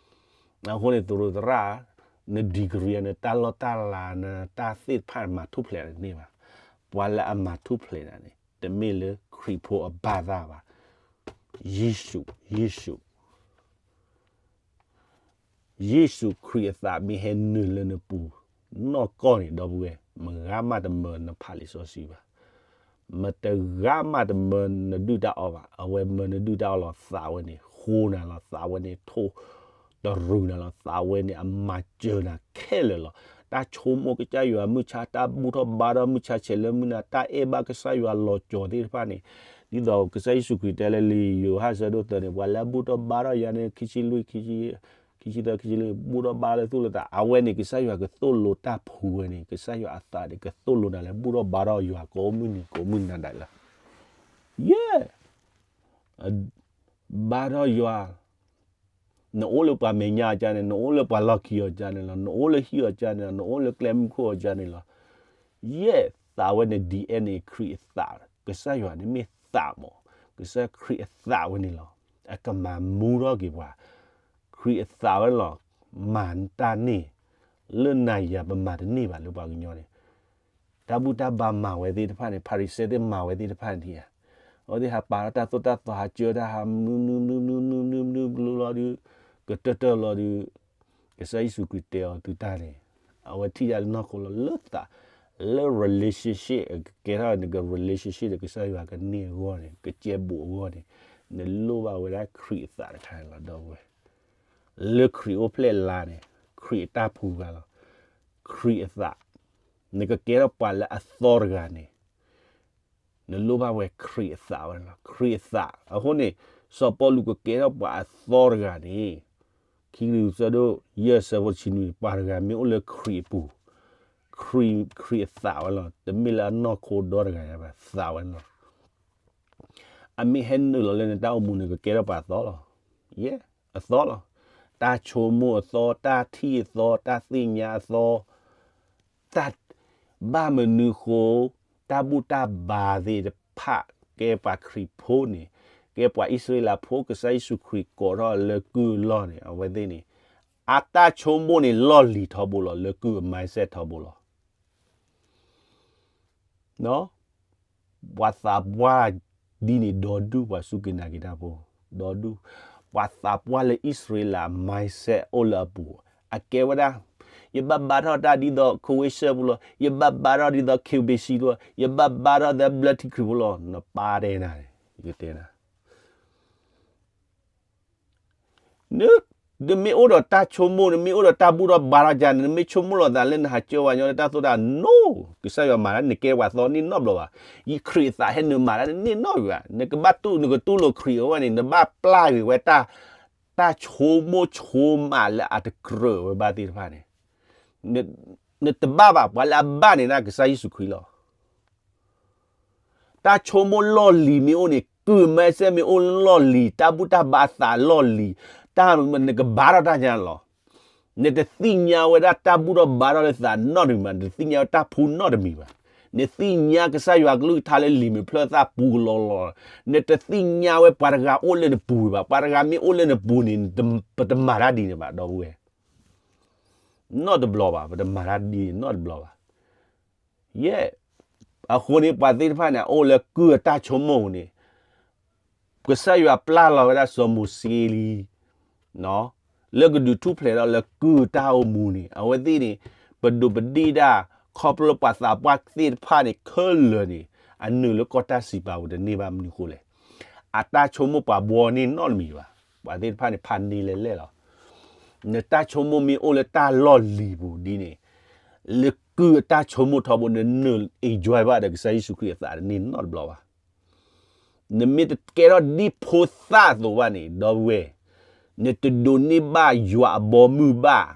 အဃိန့ၣ် သရူးသရၣ်, န degree နတၢ်လီၢ်တၢ်လၤ နတၢ်သ့ၣ်တဖၣ်မၤထူၣ်ဖျဲးနၤန့ၢ်ဘၣ်, ပှၤလၢအမၤထူၣ်ဖျဲးနၤန့ၣ် တမ့ၢ်လၢခရံာ်ဖိအဘါသးဘၣ်, ယ့ၣ်ၡူး, ယ့ၣ်ၡူး ယ့ၣ်ၡူးခရံာ်အသးမ့ၢ်ဟဲနုာ်လၢနပူၤ နီၢ်ကီၢ်န့ၣ် ဒီပုၢ်ဝဲၢ်, မတၤဂၤမးတမၢနဖးလံာ်စီဆှံဘၣ်, မတၤဂၤမးတမၢနဒုၣ်တၢ်အီၣ်ဘၣ်, အဝဲမၢနဒုၣ်တၢ်အီၣ်လီၤ သးဝဲန့ၣ် ဃိနၤလီၤ, သးဝဲန့ၣ် ထိၣ်တရူးနၤလီၤ, သးဝဲန့ၣ် အမၤစၢၤနၤခဲလၢာ်လီၤ. တၢ်ဆိကမိၣ်ကစၢ်ယွၤမုၢ်ဆါ, တၢ်ဘူၣ်ထီၣ်ဘါထီၣ်မုၢ်ဆါဆဲးလၢမုၢ်နၤ, တၢ်အဲၣ်ဘၣ်ကစၢ်ယွၤလီၤကၠီၤသ့ၣ်တဖၣ်န့ၣ်, ဒ်သိးကစၢ်ယ့ၣ်ၡူးခရံာ်တဲလၢလံာ်ယိၤဟၣ်ဆၢဒိၣ်သၢန့ၣ်, ပှၤလၢအဘူၣ်ထီၣ်ဘါထီၣ်ယၤန့ၣ် ခံဆံလွံၢ်, ခံဆံသၢ, ခံဆံလွံၢ် ဘူၣ်ထီၣ်ဘါထီၣ်လၢသူၣ်လၢသး, အဝဲန့ၣ် ကစၢ်ယွၤကသိၣ်လိတၢ်ဖှူဝဲန့ၣ်, ကစၢ်ယွၤအသးန့ၣ် ကသိၣ်လိနၤလၢဘူၣ်ထီၣ်ဘါထီၣ်ယွၤကိးမုၢ်နံၤကိးမုၢ်နၤဒၣ်လၢ, ယဲ ဘါထီၣ်ယွၤ, နအိၣ်လၢပှၤမဲာ်ညါအီၤကါန့ၣ်, နအိၣ်လၢပှၤလီၢ်ခံအီၤကါန့ၣ်လီၤ, နအိၣ်လၢဟံၣ်အီၤကါန့ၣ်လီၤ, နအိၣ်လၢကျဲမုၢ်ခိၣ်အီၤကါန့ၣ်လီၤ. ယဲၢ် သးဝဲန့ၣ် ဒ်အဲၣ်န့ၣ် ခရံာ်အသး, ကစၢ်ယွၤန့ၣ်မ့ၢ်သးမး, ကစၢ်ခရံာ်အသးဝဲန့ၣ်လီၤ. အကမၤမူထီၣ်က့ၤပှၤ, ခရံာ်အသးဝဲလီၤ, မၤတၢ်န့ၣ် လၢနၤယၤပမၤတန့ၢ်ဘၣ်လၢပှၤကညီန့ၣ် တၢ်ဘူၣ်တၢ်ဘါမၤဝဲသ့ၣ်တဖၣ်န့ၣ်, ဖၤရံၤၡဲသ့ၣ်မၤဝဲသ့ၣ်တဖၣ်န့ၣ်ဧါ, အဝဲသ့ၣ်ဟးပာ်ထီၣ်တၢ်သိၣ်တၢ်သီ ဟးစၢတၢ်ဟးမနုၤမနုၤမနုၤမနုၤမနုၤဘျုးလီၤဒီး, ကတၢၢ်တၢၢ်လီၤဒီး, ကစၢ်ယ့ၣ်ၡူးခရံာ်တဲအီၤသုတၢ်န့ၣ်, အဝဲထံၣ်ယၤလၢနီၢ်ခိလီၤလၢသး, လၢ relationship ကကဲထီၣ်နက relationship ဒီးကစၢ်ယွၤကန့ၢ်အဂီၢ်န့ၣ်, ကကဲဘူးအဂီၢ်န့ၣ်, နလိၣ်ဘၣ်ဝဲဒၣ်ခရံာ်အသးတခါန့ၣ်လီၤ ဒီပုၢ်ဝဲၢ်. လၢခရံာ်အိၣ်ဖျဲၣ်လါန့ၣ်, ခရံာ်အတၢ်ဖှူဂၤလီၤ. ခရံာ်အသး, နကကဲထီၣ်ပှၤလၢအသီတဂၤန့ၣ်, နလိၣ်ဘၣ်ဝဲခရံာ်အသးဝဲလီၤ. ခရံာ်အသး, အဃိန့ၣ်, စီၤပီလူးကကဲထီၣ်ပှၤအသီတဂၤန့ၣ်, ခံကရံၣ်သူးဆၢဒိၣ်ယဲၢ်ဆၢဖိတဆံနွံ, ပှၤတဂၤမ့ၢ်အိၣ်လၢခရံာ်အပူၤ, ခရံာ်, ခရံာ်အသးဝဲလီၤ. တမ့ၢ်လၢအနီၢ်ခိဒီတဂၤဘၣ်, သးဝဲလီၤ. အမ့ၢ်ဟဲနုာ်လီၤလၢနတၢ်အိၣ်မူန့ၣ် ကကဲထီၣ်ပှၤအသီလီၤ. ယဲၢ်, အသီလီၤ. တၢ်ဆိကမိၣ်အသီ, တၢ်ထံၣ်အသီ, တၢ်သ့ၣ်ညါအသီ, တၢ်, ဘၣ်မနုၤဃိ, တၢ်ဘူၣ်တၢ်ဘါသ့ၣ်တဖၣ် ကဲပှၤခရံာ်ဖိန့ၣ်, ကဲပှၤအံၣ်စရ့လးဖိ ကစၢ်ယ့ၣ်ၡူးခရံာ်ကိးထီၣ်လၢကုၢ်အလီၢ်န့ၣ်, အဝဲသ့ၣ်န့ၣ်, အတၢ်ဆိကမိၣ်န့ၣ် လီၢ်လံၤထီဘိလီၤ, လၢကုၢ်အ mindset ထီဘိလီၤ. ပှၤသးပှၢ်ဒ်န့ၣ် ဒီဒူၣ်ပှၤစူၢ်က့ၤနာ်က့ၤတၢ်ဖိ, ဒီဒူၣ်, ပှၤသးပှၢ်လၢအံၣ်စရ့လး mindset အိၣ်လၢအပူၤ, အကဲဝဲဒၣ်, ယဘၣ်ဘါထီၣ်တၢ်ဒ်သိး ခိဝ့ၡၢၣ်ဖိလီၤ, ယဘၣ်ဘါထီၣ်ဒ်သိး ခ့ဘ့ၡံဖိလီၤ, ယဘၣ်ဘါထီၣ်ဒ်သိးဘျၢထံခရံာ်ဖိလီၤ, နပၢ်တဲနၤ, ယကတဲနၤ န, နမ့ၢ်အိၣ်ဒီးတၢ်ဆိကမိၣ်, နမ့ၢ်အိၣ်ဒီးတၢ်ဘူၣ်ထီၣ်ဘါထီၣ်ကါန့ၣ်, နမ့ၢ်ဆိကမိၣ်လီၤသးလၢနဟးကၢဝဲညီလၢတၢ်သိၣ်တၢ်, no, ကစၢ်ယွၤမၤတၢ်န့ၣ်ကဲပှၤသီန့ၢ်နီတဘျီဘၣ်. ယခရံာ်အသးဟဲနုာ်မၤတၢ်န့ၣ်နီတဂၤ, နကဘၣ်တူၢ်, နကတူၢ်လိာ်ခရံာ်အဝဲန့ၣ်, နဘၣ်ပျၢ်ကွံာ်ဝဲတၢ်, တၢ်ဆိကမိၣ်ဆိကမးလၢအတကြၢးဝဲဘၣ်သ့ၣ်တဖၣ်န့ၣ်, နတဘၣ်ဘၣ်, ပှၤလၢအဘၣ်န့ၣ်ဒၣ်ကစၢ်ယ့ၣ်ၡူးခရံာ်လီၤ. တၢ်ဆိကမိၣ်လီၢ်လံၤမ့ၢ်အိၣ်န့ၣ်, ကုၢ်မဲစဲမ့ၢ်အိၣ်လီၢ်လံၤ, တၢ်ဘူၣ်တၢ်ဘါအသးလီၢ်လံၤ, တၢ်နကဘါထီၣ်တၢ်ညါလီၤ. နတသ့ၣ်ညါဝဲဒၣ်တၢ်ဘူၣ်ထီၣ်ဘါထီၣ်လၢသးနီတမံၤဘၣ်, နတသ့ၣ်ညါဝဲတၢ်ဖှူနီတမံၤဘၣ်. နသ့ၣ်ညါကစၢ်ယွၤကလုၢ်ကထါလၢလံာ်မဲာ်ဖျၢၣ်သၣ်ပူၤကလီလီၤ. နတသ့ၣ်ညါဝဲပှၤတဂၤအိၣ်လၢနပူၤဘၣ်. ပှၤတဂၤမ့ၢ်အိၣ်လၢနပူၤန့ၣ် ပတမၤတၢ်ဒ်န့ၣ်ဘၣ် ဒီပုၢ်ဝဲၢ်. နီတဘျီဘၣ်, ပတမၤတၢ်ဒ်န့ၣ်နီတဘျီဘၣ်. ယဲၢ်, အဃိန့ၣ် ပှၤသ့ၣ်တဖၣ်န့ၣ် အအိၣ်လၢကုၢ်အတၢ်ဆိကမိၣ်န့ၣ်, ကစၢ်ယွၤပျၢ်လီၤဝဲဒၣ်စီၤမိၤၡ့လံ လၢကဒုးထူၣ်ဖျဲးထီၣ်လၢကုၢ်တၢ်အိၣ်မူန့ၣ်, အဝဲသ့ၣ်န့ၣ် ပဒိးပဒ့ၣ်တၢ် ခီဖျိပှၤသးပှၢ်သ့ၣ်တဖၣ်န့ၣ် ခဲလၢာ်န့ၣ် အနုာ်လၢကီၢ်တၢ်စံးပာ်ပူၤတန့ၢ်ဘၣ်. မနုၤအဃိလဲၣ်. အတၢ်ဆိကမိၣ်ပှၤဘှီန့ၢ်နီတမံၤဘၣ်. ပှၤသ့ၣ်တဖၣ်န့ၣ် ဖးန့ၢ်လဲၤလဲၣ်လီၤ. နတၢ်ဆိကမိၣ်မ့ၢ်အိၣ်လၢတၢ်လီၢ်လံၤပူၤဒ်န့ၣ်, လၢကုၢ်အတၢ်ဆိကမိၣ်ထီဘိ နနုာ် enjoy ဘၣ်ဒီးကစၢ်ယ့ၣ်ၡူးခရံာ်အသးတန့ၢ်နီတဘျီဘၣ်. နမ့ၢ်တကဲထီၣ်ဒ်ဖိသၣ်အသိးဘၣ်န့ၣ် ဒီပုၢ်ဝဲၢ်, နတဒိးန့ၢ်ဘၣ်ယွၤအဘီမုၢ်ဘၣ်.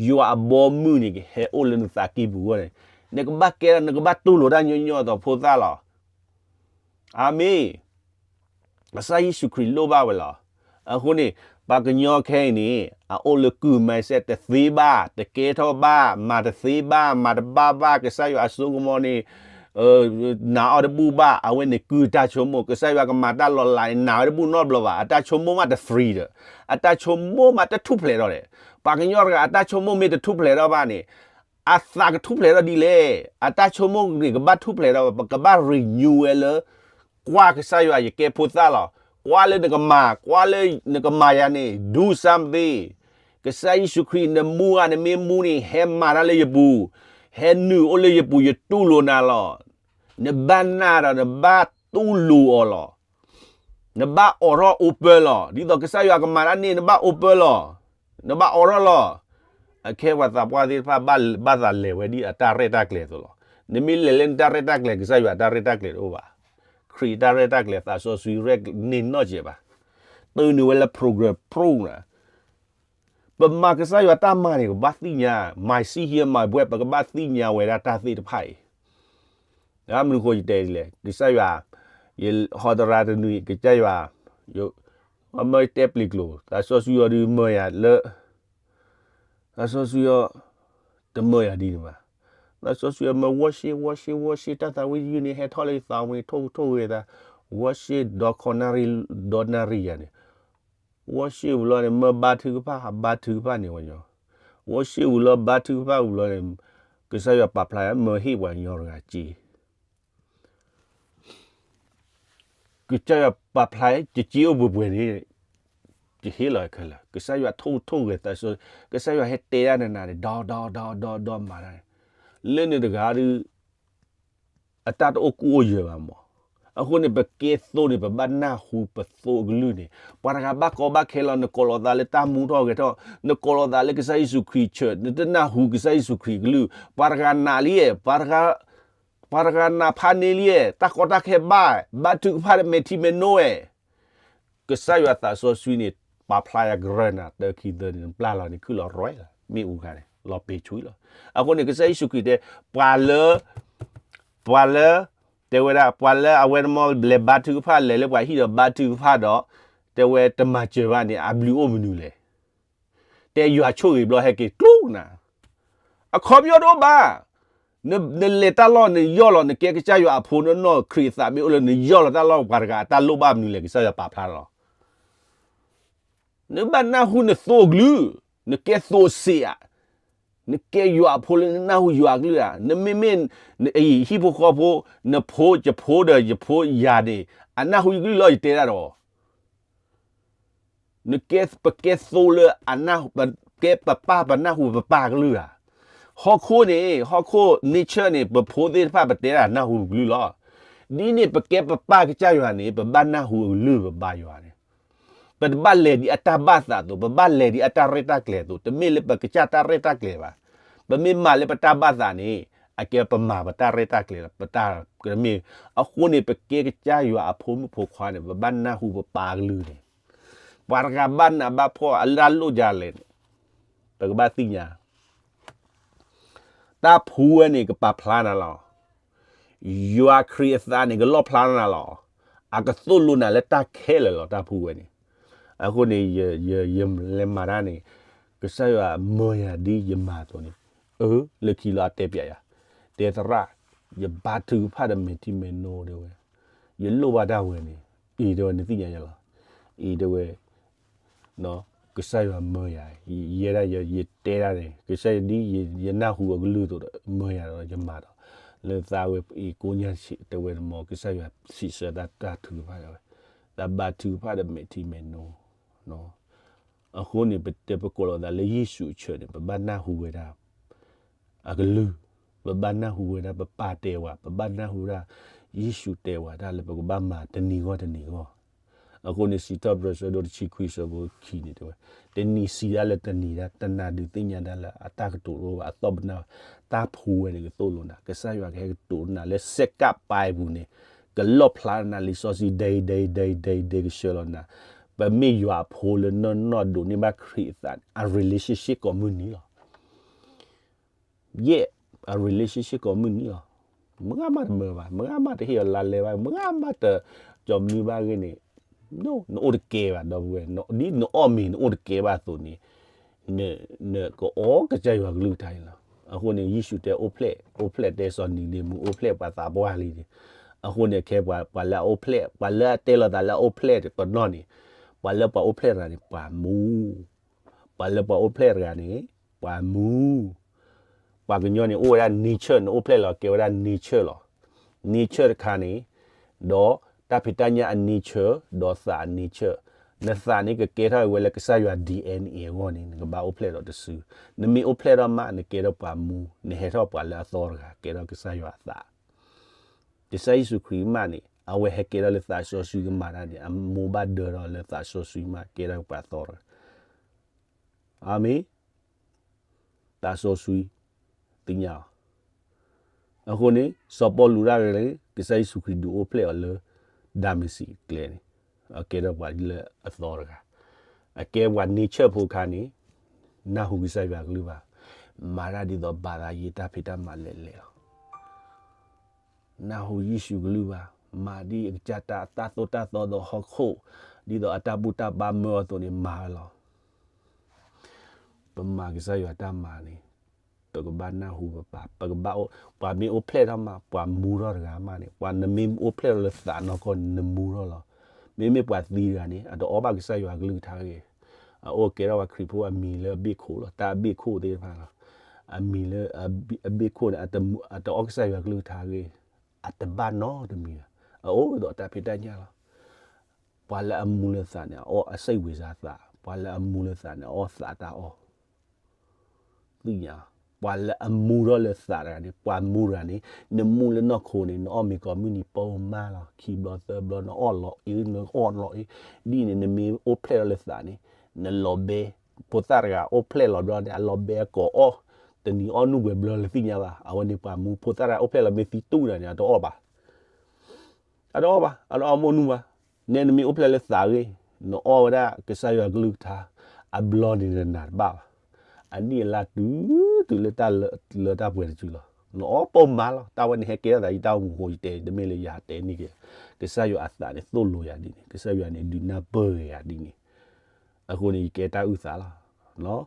ယွၤအဘီမုၢ်န့ၣ် ကဟဲအိၣ်လၢနသးကံၢ်ပူၤအဂီၢ်န့ၣ်, နကဘၣ်ကဲထီၣ် နကဘၣ်တူၢ်လိာ်တၢ်ညီညီအသိးဖိသၣ်လီၤ. အၤမ့ၣ်. ကစၢ်ယ့ၣ်ၡူးခရံာ်လိၣ်ဘၣ်ဝဲလီၤ. အဃိန့ၣ် ပှၤကညီခဲအံၤန့ၣ် အအိၣ်လၢကုၢ်မဲစဲ တသ့ဘၣ်, တကဲထီၣ်ဘၣ်, မၤတသ့ဘၣ်, မၤတဘၣ်ဘၣ်, ကစၢ်ယွၤအစိကမီၤန့ၣ် နာ်အီၤတဘူၣ်ဘၣ်, အဝဲန့ၣ်ကုၢ်တၢ်ဆိကမိၣ်, ကစၢ်ယွၤကမၤတၢ်လီၤလးန့ၣ် နာ်ဝဲတဘူၣ်နီတဘျီဘၣ်, အတၢ်ဆိကမိၣ်မးတ free ဒီး, အတၢ်ဆိကမိၣ်မးတထူၣ်ဖျဲးထီၣ်ဒီး, ပှၤကညီတဂၤအတၢ်ဆိကမိၣ်မ့ၢ်တထူၣ်ဖျဲးထီၣ်ဘၣ်န့ၣ်, အသးကထူၣ်ဖျဲးထီၣ်ဒ်လဲၣ်, အတၢ်ဆိကမိၣ်န့ၣ်ကဘၣ်ထူၣ်ဖျဲးထီၣ်, ပကဘၣ် renew ဝဲလၢ ကွၢ်ကစၢ်ယွၤ ယကဲဖိသၣ်လီၤ, ကွၢ်လၢနကမၤ, ကွၢ်လၢနကမၤယၤန့ၣ် do something, ကစၢ်ယ့ၣ်ၡူးခရံာ် နမူဂၤနမ့ၢ်မူန့ၣ် ဟဲမၤတၢ်လၢယပူၤ, ဟဲနုာ်အိၣ်လၢယပူၤ ယတူၢ်လိာ်နၤလီၤ, နဘၣ်နာ်ဒီးနဘၣ်တူၢ်လိာ်အီၤလီၤ, နဘၣ်အိးထီၣ် open လီၤ, ဒ်သိးကစၢ်ယွၤကမၤတၢ်န့ၣ် နဘၣ် open လီၤ, နဘၣ်အိးထီၣ်လီၤ. အခဲပှၤသးပှၢ်သ့ၣ်တဖၣ် ဘၣ်သးလဲၤဝဲဒ်အတၢ်ရဲၣ်တၢ်ကျဲၤအသိးလီၤ. နမ့ၢ်လဲၤလၢနတၢ်ရဲၣ်တၢ်ကျဲၤ ကစၢ်ယွၤတၢ်ရဲၣ်တၢ်ကျဲၤတအိၣ်ဘၣ်, ခရံာ်တၢ်ရဲၣ်တၢ်ကျဲၤ သးစီဆှံရဲၣ်န့ၢ်နီတစဲးဘၣ်, တုၤနုာ်ဝဲလၢ program pro နၤ ပမၤကစၢ်ယွၤတၢ်မၤန့ၣ် ပဘၣ်သ့ၣ်ညါ, my seed hear my voice, ပကဘၣ်သ့ၣ်ညါဝဲဒၣ်တၢ်သ့ၣ်တဖၣ်အံၤ, မနုၤဃိယတဲဒ်လဲၣ်, ကစၢ်ယွၤ, ယဟီသရၣ်တနွံ ကစၢ်ယွၤ, အမၢတဲပျ့ၤကျိၤ သးစီဆှံအီၤဒုးမၢယၤလၢ သးစီဆှံအီၤ တမၢယၤဒ်န့ၣ်ဘၣ်. သးစီဆှံအီၤမၢ worship, worship, worship, တၢ်သးဝံၣ်တယုၢ်န့ၣ် ဟဲထီၣ်လၢယသးဝံၤန့ၣ် ထိၣ်ထိၣ်ဂဲၤသး, worship ဒီခီနၣ်ရံၣ်, ဒီနၣ်ရံၣ်ယၤန့ၣ်, worship ဝံၤလီၤန့ၣ် မၢဘါထုကဖၣ်, ဘါထုကဖၣ်န့ၣ်ဝဲညီ, worship ဝံၤလီၤ ဘါထုကဖၣ်ဝံၤလီၤန့ၣ်, ကစၢ်ယွၤပာ်ဖျါ မၢဟ့ၣ်ပှၤကညီတဂၤစ့ ကစၢ်ယွၤပာ်ဖျါ ယစ့အိၣ်ပှဲၤပှဲၤန့ၣ်, ယဟ့ၣ်လီၤခဲလၢာ်, ကစၢ်ယွၤထိၣ်ထိၣ်ဂဲၤသးစီ, ကစၢ်ယွၤဟဲတဲဒၣ်နၤနၤန့ၣ် ဒီဒီဒီဒီဒီမၤတၢ်န့ၣ်, လၢန့ၣ်တဂၤဒီး အတၢ်တအိၣ်ကူအိၣ်ယၢၤဘၣ်မး. အဃိန့ၣ် ပကဲသိန့ၣ် ပဘၣ်နၢ်ဟူပသိအကလုၢ်န့ၣ်, ပှၤတဂၤဘၣ်ကီဘၣ်ခဲလီၤ နကိးလီၤသးလၢတၢ်မူထီၣ်ဂဲၤထီၣ်, နကိးလီၤသးလၢကစၢ်ယ့ၣ်ၡူးခရံာ် church, နတနၢ်ဟူကစၢ်ယ့ၣ်ၡူးခရံာ်အကလုၢ်, ပှၤတဂၤနာ်လံ, ပှၤတဂၤနာ်ဖးန့ၢ်လံ, တၢ်ကီတၢ်ခဲဘၣ်, ဘါထုကဖၣ်တမဲာ်ထံမဲာ်နိဝဲ ကစၢ်ယွၤသးစီဆှံန့ၣ် ပာ်ဖျါယၤကရၢနၤ တၢခံသၢန့ၣ် နပျၢ်လီၤန့ၣ် ခုၣ်လီၤရဲၣ်လီၤ မ့ၣ်အူခါန့ၣ် လီၤပ့ၤဆွံလီၤ. အဃိန့ၣ် ကစၢ်ယ့ၣ်ၡူးခရံာ်တဲ ပှၤလၢ ပှၤလၢ တဲဝဲဒၣ် ပှၤလၢအဝဲတမီလဲၤဘါထုကဖၣ် လဲၤလၢပှၤဟံၣ်ဒီးဘါထုကဖၣ်ဒီး တဲဝဲတမၤစၢၤဘၣ်န့ၣ် အဘျုးအိၣ်မနုၤလဲၣ်. တဲယွၤဆိၣ်ဂ့ၤဘျီဟဲက့ၤကျူနၤ အခီပညီတအိၣ်ဘၣ်. နလဲၤတၢ်လီၢ် နယီၢ်လီၤ နကဲကစၢ်ယွၤအဖိ နနီၢ်ခရံာ်အသးမ့ၢ်အိၣ်လၢ နယီၢ်လီၤတၢ်လီၢ်ပှၤတဂၤအတၢ်လိၣ်ဘၣ်မနုၤလဲၣ် ကစၢ်ယွၤပာ်ဖျါလီၤ. နဘၣ်နၢ်ဟူနသိအကလုၢ်, နကဲသိစ့ဧါ, နကဲယွၤအဖိလၢနနၢ်ဟူယွၤအကလုၢ်ဧါ, နမ့မ့ၢ် နအံၤဟံၣ်ဖိဃီဖိ, နဖိယဖိဒီးယဖိယၤန့ၣ် အနၢ်ဟူယကလုၢ်လီၤ ယတဲဒၣ်ဒီး နကဲ ပကဲသိလၢ ကဲပပၢ်ပနၢ်ဟူပပၢ်ကလုၢ်ဧါ. ဟီၣ်ခိၣ်န့ၣ် ဟီၣ်ခိၣ် nature န့ၣ် ပဖိသ့ၣ်တဖၣ်ပတဲဒၣ်နၢ်ဟူပကလုၢ်လီၤ. ဒ်န့ၣ်ပကဲပပၢ်ကစၢ်ယွၤန့ၣ် ပဘၣ်နၢ်ဟူအကလုၢ်ပပၢ်ယွၤန့ၣ် ပတဘၣ်လဲၤဒ်အတၢ်ဘၣ်သးအသိး, ပဘၣ်လဲၤဒ်အတၢ်ရဲၣ်တၢ်ကျဲၤအသိး, တမ့ၢ်လၢပကစၢ်တၢ်ရဲၣ်တၢ်ကျဲၤဘၣ်. ပမ့ၢ်မၤလၢပတၢ်ဘၣ်သးန့ၣ် အကဲပမၤပတၢ်ရဲၣ်တၢ်ကျဲၤလီၤ. ပတၢ်ကမ့ၢ် အဃိန့ၣ် ပကဲကစၢ်ယွၤအဖိမုၣ်ဖိခွါန့ၣ် ပဘၣ်နၢ်ဟူပပၢ်ကလုၢ်န့ၣ်, ပှၤတဂၤဘၣ်နးဘၣ်ဖှီၣ်အလၢ်လိၣ်ဒ်လဲၣ်န့ၣ် ပကဘၣ်သ့ၣ်ညါ တၢ်ဖှူဝဲန့ၣ် ကပာ်ဖျါနၤလီၤ. ယွၤခရံာ်အသးန့ၣ် ကလီၣ်ဖျါနၤလီၤ. အကသိၣ်လိနၤလၢတၢ်ခဲလၢာ်လီၤ တၢ်ဖူဝဲန့ၣ်. အဃိန့ၣ် ယလဲၤမၤတၢ်န့ၣ် ကစၢ်ယွၤမၢယၤဒ်ယမၤအသိးန့ၣ်, အၢ လၢခံလီၤအတဲပျးယၤ, တဲသရၣ်, ယဘါထုကဖၣ်ဒီးမဲာ်ထံမဲာ်နိတဲဝဲ, ယလိၣ်ဘၣ်တၢ်ဝဲန့ၣ်, အံၤတဲဝဲ နသ့ၣ်ညါယၤလီၤ, အံၤတဲဝဲ ကစၢ်ယွၤမၢယၤ, ယဲဒၣ်ယတဲဒၣ်န့ၣ် ကစၢ်ယွၤဒ်ယနၢ်ဟူအကလုၢ်အသိးဒီး မၢယၤဒီးယမၤဒီး, လၢသးဝဲအံၤကိးညါတဲဝဲန့ၣ် မ်ကစၢ်ယွၤစံးဆၢတၢ်ထုကဖၣ်ဝဲ, တၢ်ဘါထုကဖၣ်ဒီးမဲာ်ထံမဲာ်နိ အဃိန့ၣ် ပတဲပကိးလီၤသးလၢယ့ၣ်ၡူးအဆၢန့ၣ် ပဘၣ်နၢ်ဟူဝဲဒၣ် အကလုၢ်, ပဘၣ်နၢ်ဟူဝဲဒၣ် ပပၢ်တဲဝဲ, ပဘၣ်နၢ်ဟူဝဲဒၣ် ယ့ၣ်ၡူးတဲဝဲတၢ်လၢပကဘၣ်မၤတနံၤဂီၢ်တနံၤဂီၢ်. အဃိန့ၣ် စံးထီၣ်ပတြၢၤ ဆၢဒိၣ်တဆံခွံ ဆၢဖိခံန့ၣ်တဲဝဲ, တနံၤစံးဒၣ်လၢတနံၤဒၣ်, တနၤဒုးသ့ၣ်ညါဒၣ်လၢအတၢ်ကတိၤတအိၣ်ဘၣ်, အသီၣ်ပနၢ်, တၢ်ဖူဝဲန့ၣ်ကသိၣ်လိနၤ, ကစၢ်ယွၤကဟဲကတိၤနၤလၢစဲးကပ်ပာ်ပူၤန့ၣ်, ကလီၣ်ဖျါနၤလံာ်စီဆှံ day day day day day ကဆှၢလီၤနၤ, ပမ့ၢ်ယွၤအဖိလၢနီၢ်နီၢ်ဒိးန့ၢ်ဘၣ်ခရံာ်အသးန့ၣ် အ relationship ကိးမုၢ်နံၤလီၤ. ယဲၢ်, အ relationship ကိးမုၢ်နံၤလီၤ. မုၢ်ဂၤမးတမၢဘၣ်, မုၢ်ဂၤမးတဟ့ၣ်အီၤလါလဲဘၣ်, မုၢ်ဂၤမးတကၠီမနုၤဘၣ်ဂ့ၤန့ၣ်, နအိၣ်တကဲဘၣ် ဒီပုၢ်ဝဲၢ်, ဒ်နအီၣ်မ့ၤနအိၣ်တကဲဘၣ်အသိးန့ၣ်, နကအီၣ်ကစၢ်ယွၤကလုၢ်ကထါန့ၣ်လီၤ. အဃိန့ၣ် ယ့ၣ်ၡူးတဲအိၣ်ဖျဲၣ်, အိၣ်ဖျဲၣ်တဲစီၤနံၤဒ့မူ အိၣ်ဖျဲၣ်ပှၤသးပှၢ်လံန့ၣ်, အဃိန့ၣ် ခဲပှၤလၢအအိၣ်ဖျဲၣ်, ပှၤလၢအတဲလီၤသးလၢအအိၣ်ဖျဲၣ်တနီၤန့ၣ်, ပှၤလၢပှၤအိၣ်ဖျဲၣ်တဂၤန့ၣ် ပှၤမူ ပှၤလၢပှၤအိၣ်ဖျဲၣ်တဂၤန့ၣ် ပှၤမူ, ပှၤကညီန့ၣ် အိၣ်ဝဲဒၣ် nature န့ၣ် အိၣ်ဖျဲၣ်လီၤ ကဲဝဲဒၣ် nature လီၤ. nature တခါန့ၣ်, ဒီးတၢ်ဖံးတၢ်ညၣ်အ nature ဒီးသးအ nature, နသးန့ၣ်ကကဲထီၣ်ဝဲလၢကစၢ်ယွၤ DNA အဂီၢ်န့ၣ် နကဘၣ်အိၣ်ဖျဲၣ်ဒီးတစု, နမ့ၢ်အိၣ်ဖျဲၣ်ထီၣ်မး နကဲထီၣ်ပှၤမူ, နဟဲထီၣ်ပှၤလၢအသီတဂၤ ကဲထီၣ်ကစၢ်ယွၤအသး ကစၢ်ယ့ၣ်ၡူးခရံာ်မးန့ၣ် အဝဲဟဲကဲထီၣ်လၢသးစီဆှံကမၤတၢ်န့ၣ် အမိၢ်ဘၣ်ဒၢထီၣ်လၢသးစီဆှံမး ကဲထီၣ်ပှၤသီတဂၤ, အၤမ့ၣ်, သးစီဆှံ, သ့ၣ်ညါအီၤ, အဃိန့ၣ် စီၤပီလူးဒၣ်လဲာ်န့ၣ် ကစၢ်ယ့ၣ်ၡူးခရံာ်ဒုးအိၣ်ဖျဲၣ်အီၤလၢ ဒၤမ့းစံးအကျဲန့ၣ်, အကဲထီၣ်ပှၤလၢအသီတဂၤ, အကဲပှၤ nature ဖိခါန့ၣ် နၢ်ဟူကစၢ်ယွၤကလုၢ်ဘၣ်, မၤတၢ်ဒ်သိးဘၣ်သးယ့တၢ်ဖံးတၢ်မၤလဲၣ်လဲၣ်လီၤ. နၢ်ဟူယ့ၣ်ၡူးကလုၢ်ဘၣ်, မၤဒ်အကစၢ်တၢ်အတၢ်သိၣ်တၢ်သီဒီးဟီၣ်ခိၣ်, ဒ်သိးအတၢ်ဘူၣ်တၢ်ဘါမၢအီၤအသိးန့ၣ် မၤဝဲလီၤ. ပမၤကစၢ်ယွၤတၢ်မၤန့ၣ်, ပကဘၣ်နၢ်ဟူပပၢ်, ပကဘၣ်အိၣ်, ပှၤမ့ၢ်အိၣ်ဖျဲၣ်ထီၣ်မး, ပှၤမူထီၣ်တဂၤမးန့ၣ်, ပှၤနမ့ၢ်အိၣ်ဖျဲၣ်ထီၣ်လၢသးနီၢ်ကီၢ်န့ၣ် နမူထီၣ်လီၤ. မ့မ့ၢ်ပှၤသံတဂၤန့ၣ် အတအီၣ်ဘၣ်ကစၢ်ယွၤကလုၢ်ကထါဂ့ၤ, အအိၣ်ကဲထီၣ်ပှၤခရံာ်ဖိအမံၤလၢအဘ့ၣ်ခိၣ်လီၤ, တၢ်အဘ့ၣ်ခိၣ်သ့ၣ်တဖၣ်လီၤ. အမံၤလၢအဘ့ၣ်ခိၣ်န့ၣ် အတအီၣ်ကစၢ်ယွၤကလုၢ်ကထါဂ့ၤ, အတဘၣ်နီတမံၤဘၣ်, အအိၣ်ဒ်သိးတၢ်ဖံးတၢ်ညၣ်လီၤ. ပှၤလၢအမူလၢသးန့ၣ် အအီၣ်အစံးဝ့ၤစါသး, ပှၤလၢအမူလၢသးန့ၣ် အအီၣ်သးတၢ်အီၣ် သ့ၣ်ညါ, ပှၤလၢအမူထီၣ်လၢသးတဂၤန့ၣ်, ပှၤမူတဂၤန့ၣ်, နမူလၢနီၢ်ခိန့ၣ် နအီၣ်မ့ၤကိးမုၢ်နံၤပိာ်မးလီၤ, ခံဘျီသၢဘျီ နအီၣ်လီၤအ့, နအီၣ်လီၤအ့, ဒ်န့ၣ် နမ့ၢ်အိၣ်ဖျဲၣ်ထီၣ်လၢသးန့ၣ်, နလီၤဘဲ, ဖိသၣ်တဂၤအိၣ်ဖျဲၣ်လီၤဘျီန့ၣ် အလီၤဘဲအကိးအီၣ်, တနံၤအီၣ်နုၢ်ပှဲၤဘျီလၢသ့ၣ်ညါဘၣ်, အဝဲန့ၣ်ပှၤမူ, ဖိသၣ်တဂၤအိၣ်ဖျဲၣ်လီၤမ့ၢ်သံတူၢ်တဂၤန့ၣ် အတအီၣ်ဘၣ် အတအီၣ်ဘၣ်, အတအီၣ်မိၢ်နုၢ်ဘၣ်. နဲနမ့ၢ်အိၣ်ဖျဲၣ်လၢသးဂ့ၤ, နအီၣ်ဝဲဒၣ်ကစၢ်ယွၤကလုၢ်ကထါ, အဘျီန့ၣ်နနာ်တဘၣ်ဘၣ်. အနံၣ်အလါတုၤ, တုၤလၢတၢ်လၢတၢ်ပှဲၤတစုလီၤ. နအီၣ်ပိာ်မးလီၤ. တၢ်ဝဲန့ၣ်ဟဲကဲထီၣ်သးယတၢ်အိၣ်မူအဃိ ယတဲတမ့ၢ်လၢယဟးတဲန့ၢ်က့ၤ, ကစၢ်ယွၤအသးန့ၣ်သိၣ်လိယၤဒ်န့ၣ်, ကစၢ်ယွၤန့ၣ်ဒုးနၢ်ပၢၢ်ဂ့ၤယၤဒ်န့ၣ်, အဃိန့ၣ် ယကဲတၢ်အုၣ်သးလီၤ.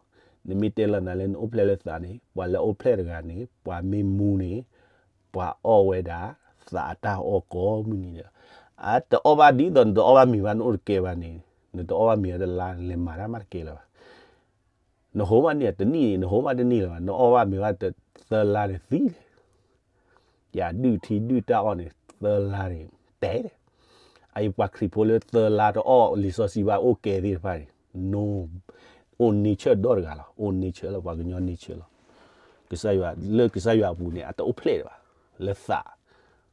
နမ့ၢ်တဲလီၤနၤလၢနအိၣ်ဖျဲၣ်လၢသးန့ၣ်, ပှၤလၢအအိၣ်ဖျဲၣ်တဂၤန့ၣ် ပှၤမ့ၢ်မူန့ၣ်, ပှၤအီၣ်ဝဲဒၣ်သးအတၢ်အီၣ်ကိးမုၢ်နံၤဒီး, အတအီၣ်ဘၣ်ဒ်သိးနတအီၣ်ဘၣ်မ့ၤဘၣ် နအိၣ်တကဲဘၣ်န့ၣ်, နတအီၣ်ဘၣ်မ့ၤဘၣ်တလါ လဲၤမၤတၢ်မးတကဲလၢၤဘၣ်. နဟိမးန့ၣ်တနံၣ်န့ၣ်, နဟိမးတနံၣ်လၢၤဘၣ်, နအီၣ်ဘၣ်မ့ၤဘၣ်တသၢလါန့ၣ်သံလဲၣ်. ယၤဒုၣ်ထံဒုၣ်တၢ်အီၣ်န့ၣ် သၢလါန့ၣ် တဲလဲၣ်. အအံၤပှၤခရံာ်ဖိလၢသၢလါတအီၣ်လံာ်စီဆှံဘၣ်အိၣ်ကဲသ့ၣ်တဖၣ်န့ၣ်, အိၣ် nature ဒီတဂၤလီၤ, အိၣ် nature လီၤ, ပှၤကညီ nature လီၤ. ကစၢ်ယွၤ, လၢကစၢ်ယွၤအပူၤန့ၣ် အတအိၣ်ဖျဲၣ်ဘၣ်, လၢသး,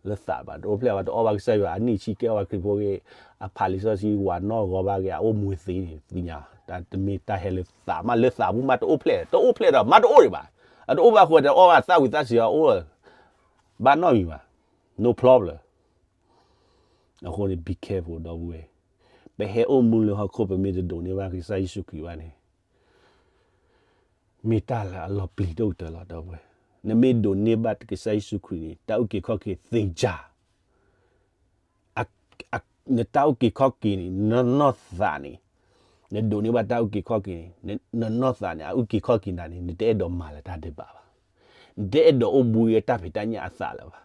လၢသးဘၣ်, တအိၣ်ဖျဲၣ်ဘၣ်, တအီၣ်ဘၣ်ကစၢ်ယွၤအနံၣ်ဆံကဲအီၣ်ဘၣ်ခရံာ်ဖိဂ့ၤ, အဖးလံာ်စီဆှံဝးနီၢ်ဂီၤဘၣ်ဂ့ၤ, အအိၣ်မူသ့န့ၣ် သ့ၣ်ညါ, တၢ်တမ့ၢ်တၢ်ဟဲလၢသးမး, လၢသးပူၤမးတအိၣ်ဖျဲၣ်, တအိၣ်ဖျဲၣ်ဒီးမးတအိၣ်ဒံးဘၣ်, အတအိၣ်ဘၣ်ဃိ တအီၣ်ဘၣ်သၣ်ဝံၤသၣ်စံၤအအိၣ်, ဘၣ်နီတမံၤဘၣ်, no problem. အဃိန့ၣ် be careful ဒီပုၢ်ဝဲၢ်, ပဟဲအိၣ်မူလၢဟီၣ်ခိၣ် ပမ့ၢ်တဒိးန့ၢ်ဘၣ်ကစၢ်ယ့ၣ်ၡူးခရံာ်ဘၣ်န့ၣ်, မ့ၢ်တၢ်လၢအလီၤပျံၤဒိၣ်ကတၢၢ်လီၤ ဒီပုၢ်ဝဲၢ်. နမ့ၢ်ဒိးန့ၢ်ဘၣ်ကစၢ်ယ့ၣ်ၡူးခရံာ်န့ၣ် တၢ်အုၣ်က့ၤခီၣ်က့ၤသ့ၣ်ညါ, အ, အ, နတၢ်အုၣ်က့ၤခီၣ်က့ၤန့ၣ် နနီၢ်သးန့ၣ်, နဒိးန့ၢ်ဘၣ်တၢ်အုၣ်က့ၤခီၣ်က့ၤန့ၣ် နနီၢ်သးန့ၣ် အအုၣ်က့ၤခီၣ်က့ၤနၤန့ၣ် နတအဲၣ်ဒိးမၤလၢတၢ်ဒဲးဘးဘၣ်. နတအဲၣ်ဒိးအိၣ်ဘှံးဝဲတၢ်ဖံးတၢ်ညၣ်အသးလၢၤဘၣ်.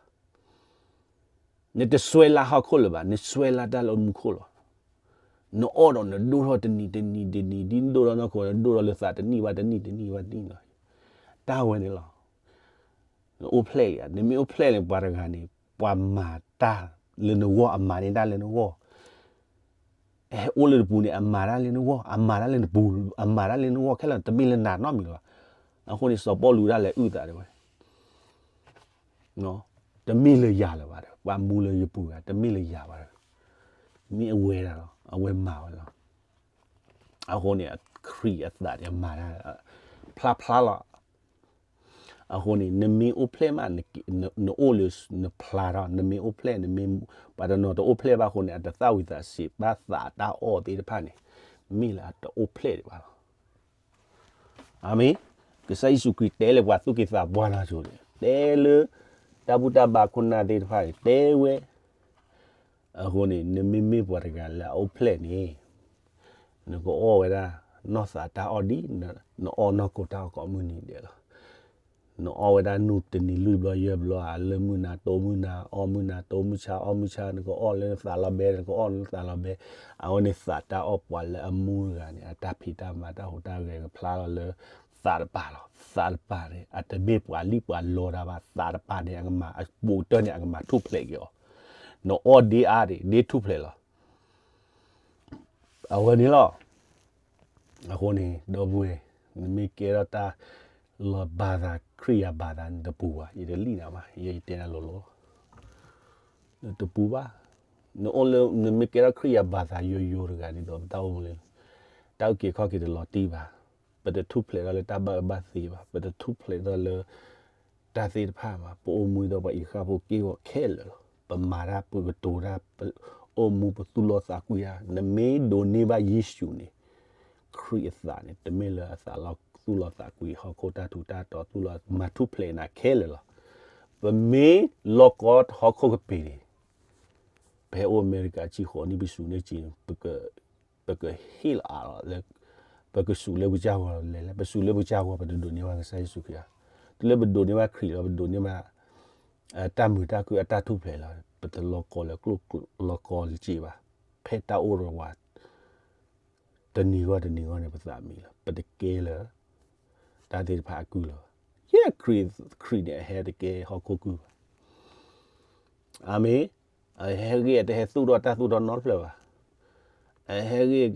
နတစွဲလၢဟီၣ်ခိၣ်လၢၤဘၣ်, နစွဲလၢတၢ်လၢမူခိၣ်လီၤ. နအီၣ်ဒီးနဒိၣ်ထီၣ်တနံၤတနံၤတနံၤ, ဒ်နဒိၣ်ထီၣ်နီၢ်ခိ နဒိၣ်ထီၣ်လၢသးတနံၣ်ဘၣ်တနံၣ်တနံၣ်ဘၣ်တနံၣ်လီၤ. တၢ်ဝဲန့ၣ်လီၤ. နအိၣ်ဖျဲၣ်လံဧါ, နမ့ၢ်အိၣ်ဖျဲၣ်န့ၣ် ပှၤတဂၤန့ၣ် ပှၤမၤတၢ်လၢနဂီၢ်, အမၤန့ၢ်တၢ်လၢနဂီၢ် ဟဲအိၣ်လၢနပူၤန့ၣ် အမၤတၢ်လၢနဂီၢ်, အမၤတၢ်လၢနပူၤ, အမၤတၢ်လၢနဂီၢ်ခဲလၢာ်, တမ့ၢ်လၢနၤနီတမံၤလၢၤဘၣ်. အဃိန့ၣ် စီၤပီလူးဒၣ်လဲာ်အုၣ်သးဒၣ်ဝဲ, တမ့ၢ်လၢယၤလၢၤဘၣ်ဒီး, ပှၤမူလၢယပူၤဂၤ တမ့ၢ်လၢယၤဘၣ်ဒီး, မ့ၢ်အဝဲဒၣ်လီၤ, အဝဲမၤဝဲလီၤ. အဃိန့ၣ် ခရံာ်အသးန့ၣ် အမၤတၢ် ဖျါဖျါလီၤ. အဃိန့ၣ် နမ့ၢ်အိၣ်ဖျဲၣ်မး နအိၣ်လၢနဖျါထီၣ်, နမ့ၢ်အိၣ်ဖျဲၣ် နမ့ၢ် ပှၤတနီၤတအိၣ်ဖျဲၣ်ဘၣ်အဃိန့ၣ် အတသၣ်ဝံၤသးစ့းဘၣ်သးတၢ်အီၣ်သ့ၣ်တဖၣ်န့ၣ် မ့ၢ်လၢအတအိၣ်ဖျဲၣ်ဒံးဘၣ်လီၤ. အၤမ့ၣ်. ကစၢ်ယ့ၣ်ၡူးခရံာ်တဲလၢပှၤသူၣ်က့သးပှၢ်လၢ်ဆိန့ၣ် တဲလၢ တၢ်ဘူၣ်တၢ်ဘါခိၣ်နၢ်သ့ၣ်တဖၣ်န့ၣ် တဲဝဲ အဃိန့ၣ် နမ့မ့ၢ်ပှၤတဂၤလၢအအိၣ်ဖျဲၣ်န့ၣ် နကအိၣ်ဝဲဒၣ် နီၢ်သးတၢ်အီၣ်ဒ် နအီၣ်နီၢ်ခိတၢ်အီၣ်ကိးမုၢ်နံၤဒဲးလီၤ. နအီၣ်ဝဲဒၣ်နူၢ်တနံၤလွံၢ်ဘျီယဲၢ်ဘျီ အလၢမုၢ်နၤတိမုၢ်နၤ အီၣ်မုၢ်နၤတိမုၢ်ဆါ အီၣ်မုၢ်ဆါ နကအီၣ်လၢနသးလီၤဘဲ နကအီၣ်လၢနသးလီၤဘဲ. အဝဲန့ၣ်သးတၢ်အီၣ်ပှၤလၢအမူတဂၤန့ၣ် အတၢ်ဖံးတၢ်မၤတၢ်ဟူးတၢ်ဂဲၤကဖျါလီၤလၢ သးတပၤလီၤ. သးတပၤန့ၣ် အတမ့ၢ်ပှၤလံၣ်ပှၤလီတၢ်ဘၣ်. သးတပၤန့ၣ် အကမၤ အပိာ်ကတၢၢ်န့ၣ် အကမၤထူၣ်ဖျဲးက့ၤအီၤ. နအီၣ်ဒ်အါဒ် ဒ်ထူၣ်ဖျဲးလီၤ. အဝဲန့ၣ်လီၤ. အဃိန့ၣ် ဒီပုၢ်ဝဲၢ် နမ့ၢ်ကဲထီၣ်တၢ်လီၤဘၣ်သး ခရံာ်ယၤဘၣ်သးန့ၣ် တပူၤဘၣ်. ယတလံၣ်နၤဘၣ်. ယဲယတဲနၤလိၤလိၤလီၤ. နတပူၤဘၣ်. နအိၣ်လၢ နမ့ၢ်ကဲထီၣ်ခရံာ်ယၤဘၣ်သးယိယိတဂၤဒ်သိး ပတၢ်အိၣ်မူလၢ တၢ်အုၣ်က့ၤခီၣ်က့ၤတလီၤတံၢ်ဘၣ်. ပတထူၣ်ဖျဲးထီၣ်လၢတၢ်ဘၣ်အၢဘၣ်သီဘၣ်. ပတထူၣ်ဖျဲးထီၣ်လၢ တၢ်သ့ၣ်တဖၣ်ဘၣ်. ပအိၣ်မူဒ်သိးပှၤအံၤဃၣ်ဖိက့ၢ်ဂီၤခဲလၢာ်လီၤ. ပမၤတၢ်ပကတိၤတၢ် ပအိၣ်မူပသူၣ်လီသးကွံတၢ် နမ့ၢ်ဒိးန့ၢ်ဘၣ်ယ့ၣ်ၡူးန့ၣ် ခရံာ်အသးန့ၣ် တမ့ၢ်လၢအသးလီၤသူၣ်လီသးကွံ ဟီၣ်ခိၣ်တၢ်ထူးတၢ်တီၤသူၣ်လီၤမၤထူၣ်ဖျဲးနၤခဲလၢာ်လီၤ. ပမ့ၢ်လီၤကီဟီၣ်ခိၣ်ကပ့ၤန့ၣ် ပဟဲအိၣ်အမဲရကၤဆံဃိးနံၣ် ပစူးန့ၢ်က့ၤ ပကဟ့ၣ်လီၤအးလီၤလၢ ပကစူးလၢပကစၢ်ဂီၤလဲၤလဲၤ ပစူးလၢပကစၢ်ဂီၤ ပတဒိးန့ၢ်ဘၣ်ကစၢ်ယ့ၣ်ၡူးခရံာ်ဧါ. တုၤလၢပဒိးန့ၢ်ဘၣ်ခရံာ်လီၤ ပဒိးန့ၢ်ဘၣ် တၢ်မုာ်တၢ်ခုၣ်အတၢ်ထူၣ်ဖျဲးလီၤ ပတလီၤကီလၢကျိၣ်လီၤကီလၢစ့ဘၣ်. ဖဲတၢ်အိၣ်ဒီးပှၤ တနံၤဂီၢ်တနံၤဂီၢ်န့ၣ် ပသးမံလီၤ ပတကဲလၢ တၢ်သ့ၣ်တဖၣ်အကုၢ်လၢၤဘၣ်. ယဲၢ်ခရံာ် ခရံာ်န့ၣ် အဟဲတကဲဟီၣ်ခိၣ်ကုၢ်ဘၣ်. အၤမ့ၣ်. အဟဲဂ့ၢ်အတဟဲသူၣ်ထီၣ်တၢ်သူၣ်ထီၣ်နီတဖျၢၣ်ဘၣ်. အဟဲဂ့ၢ်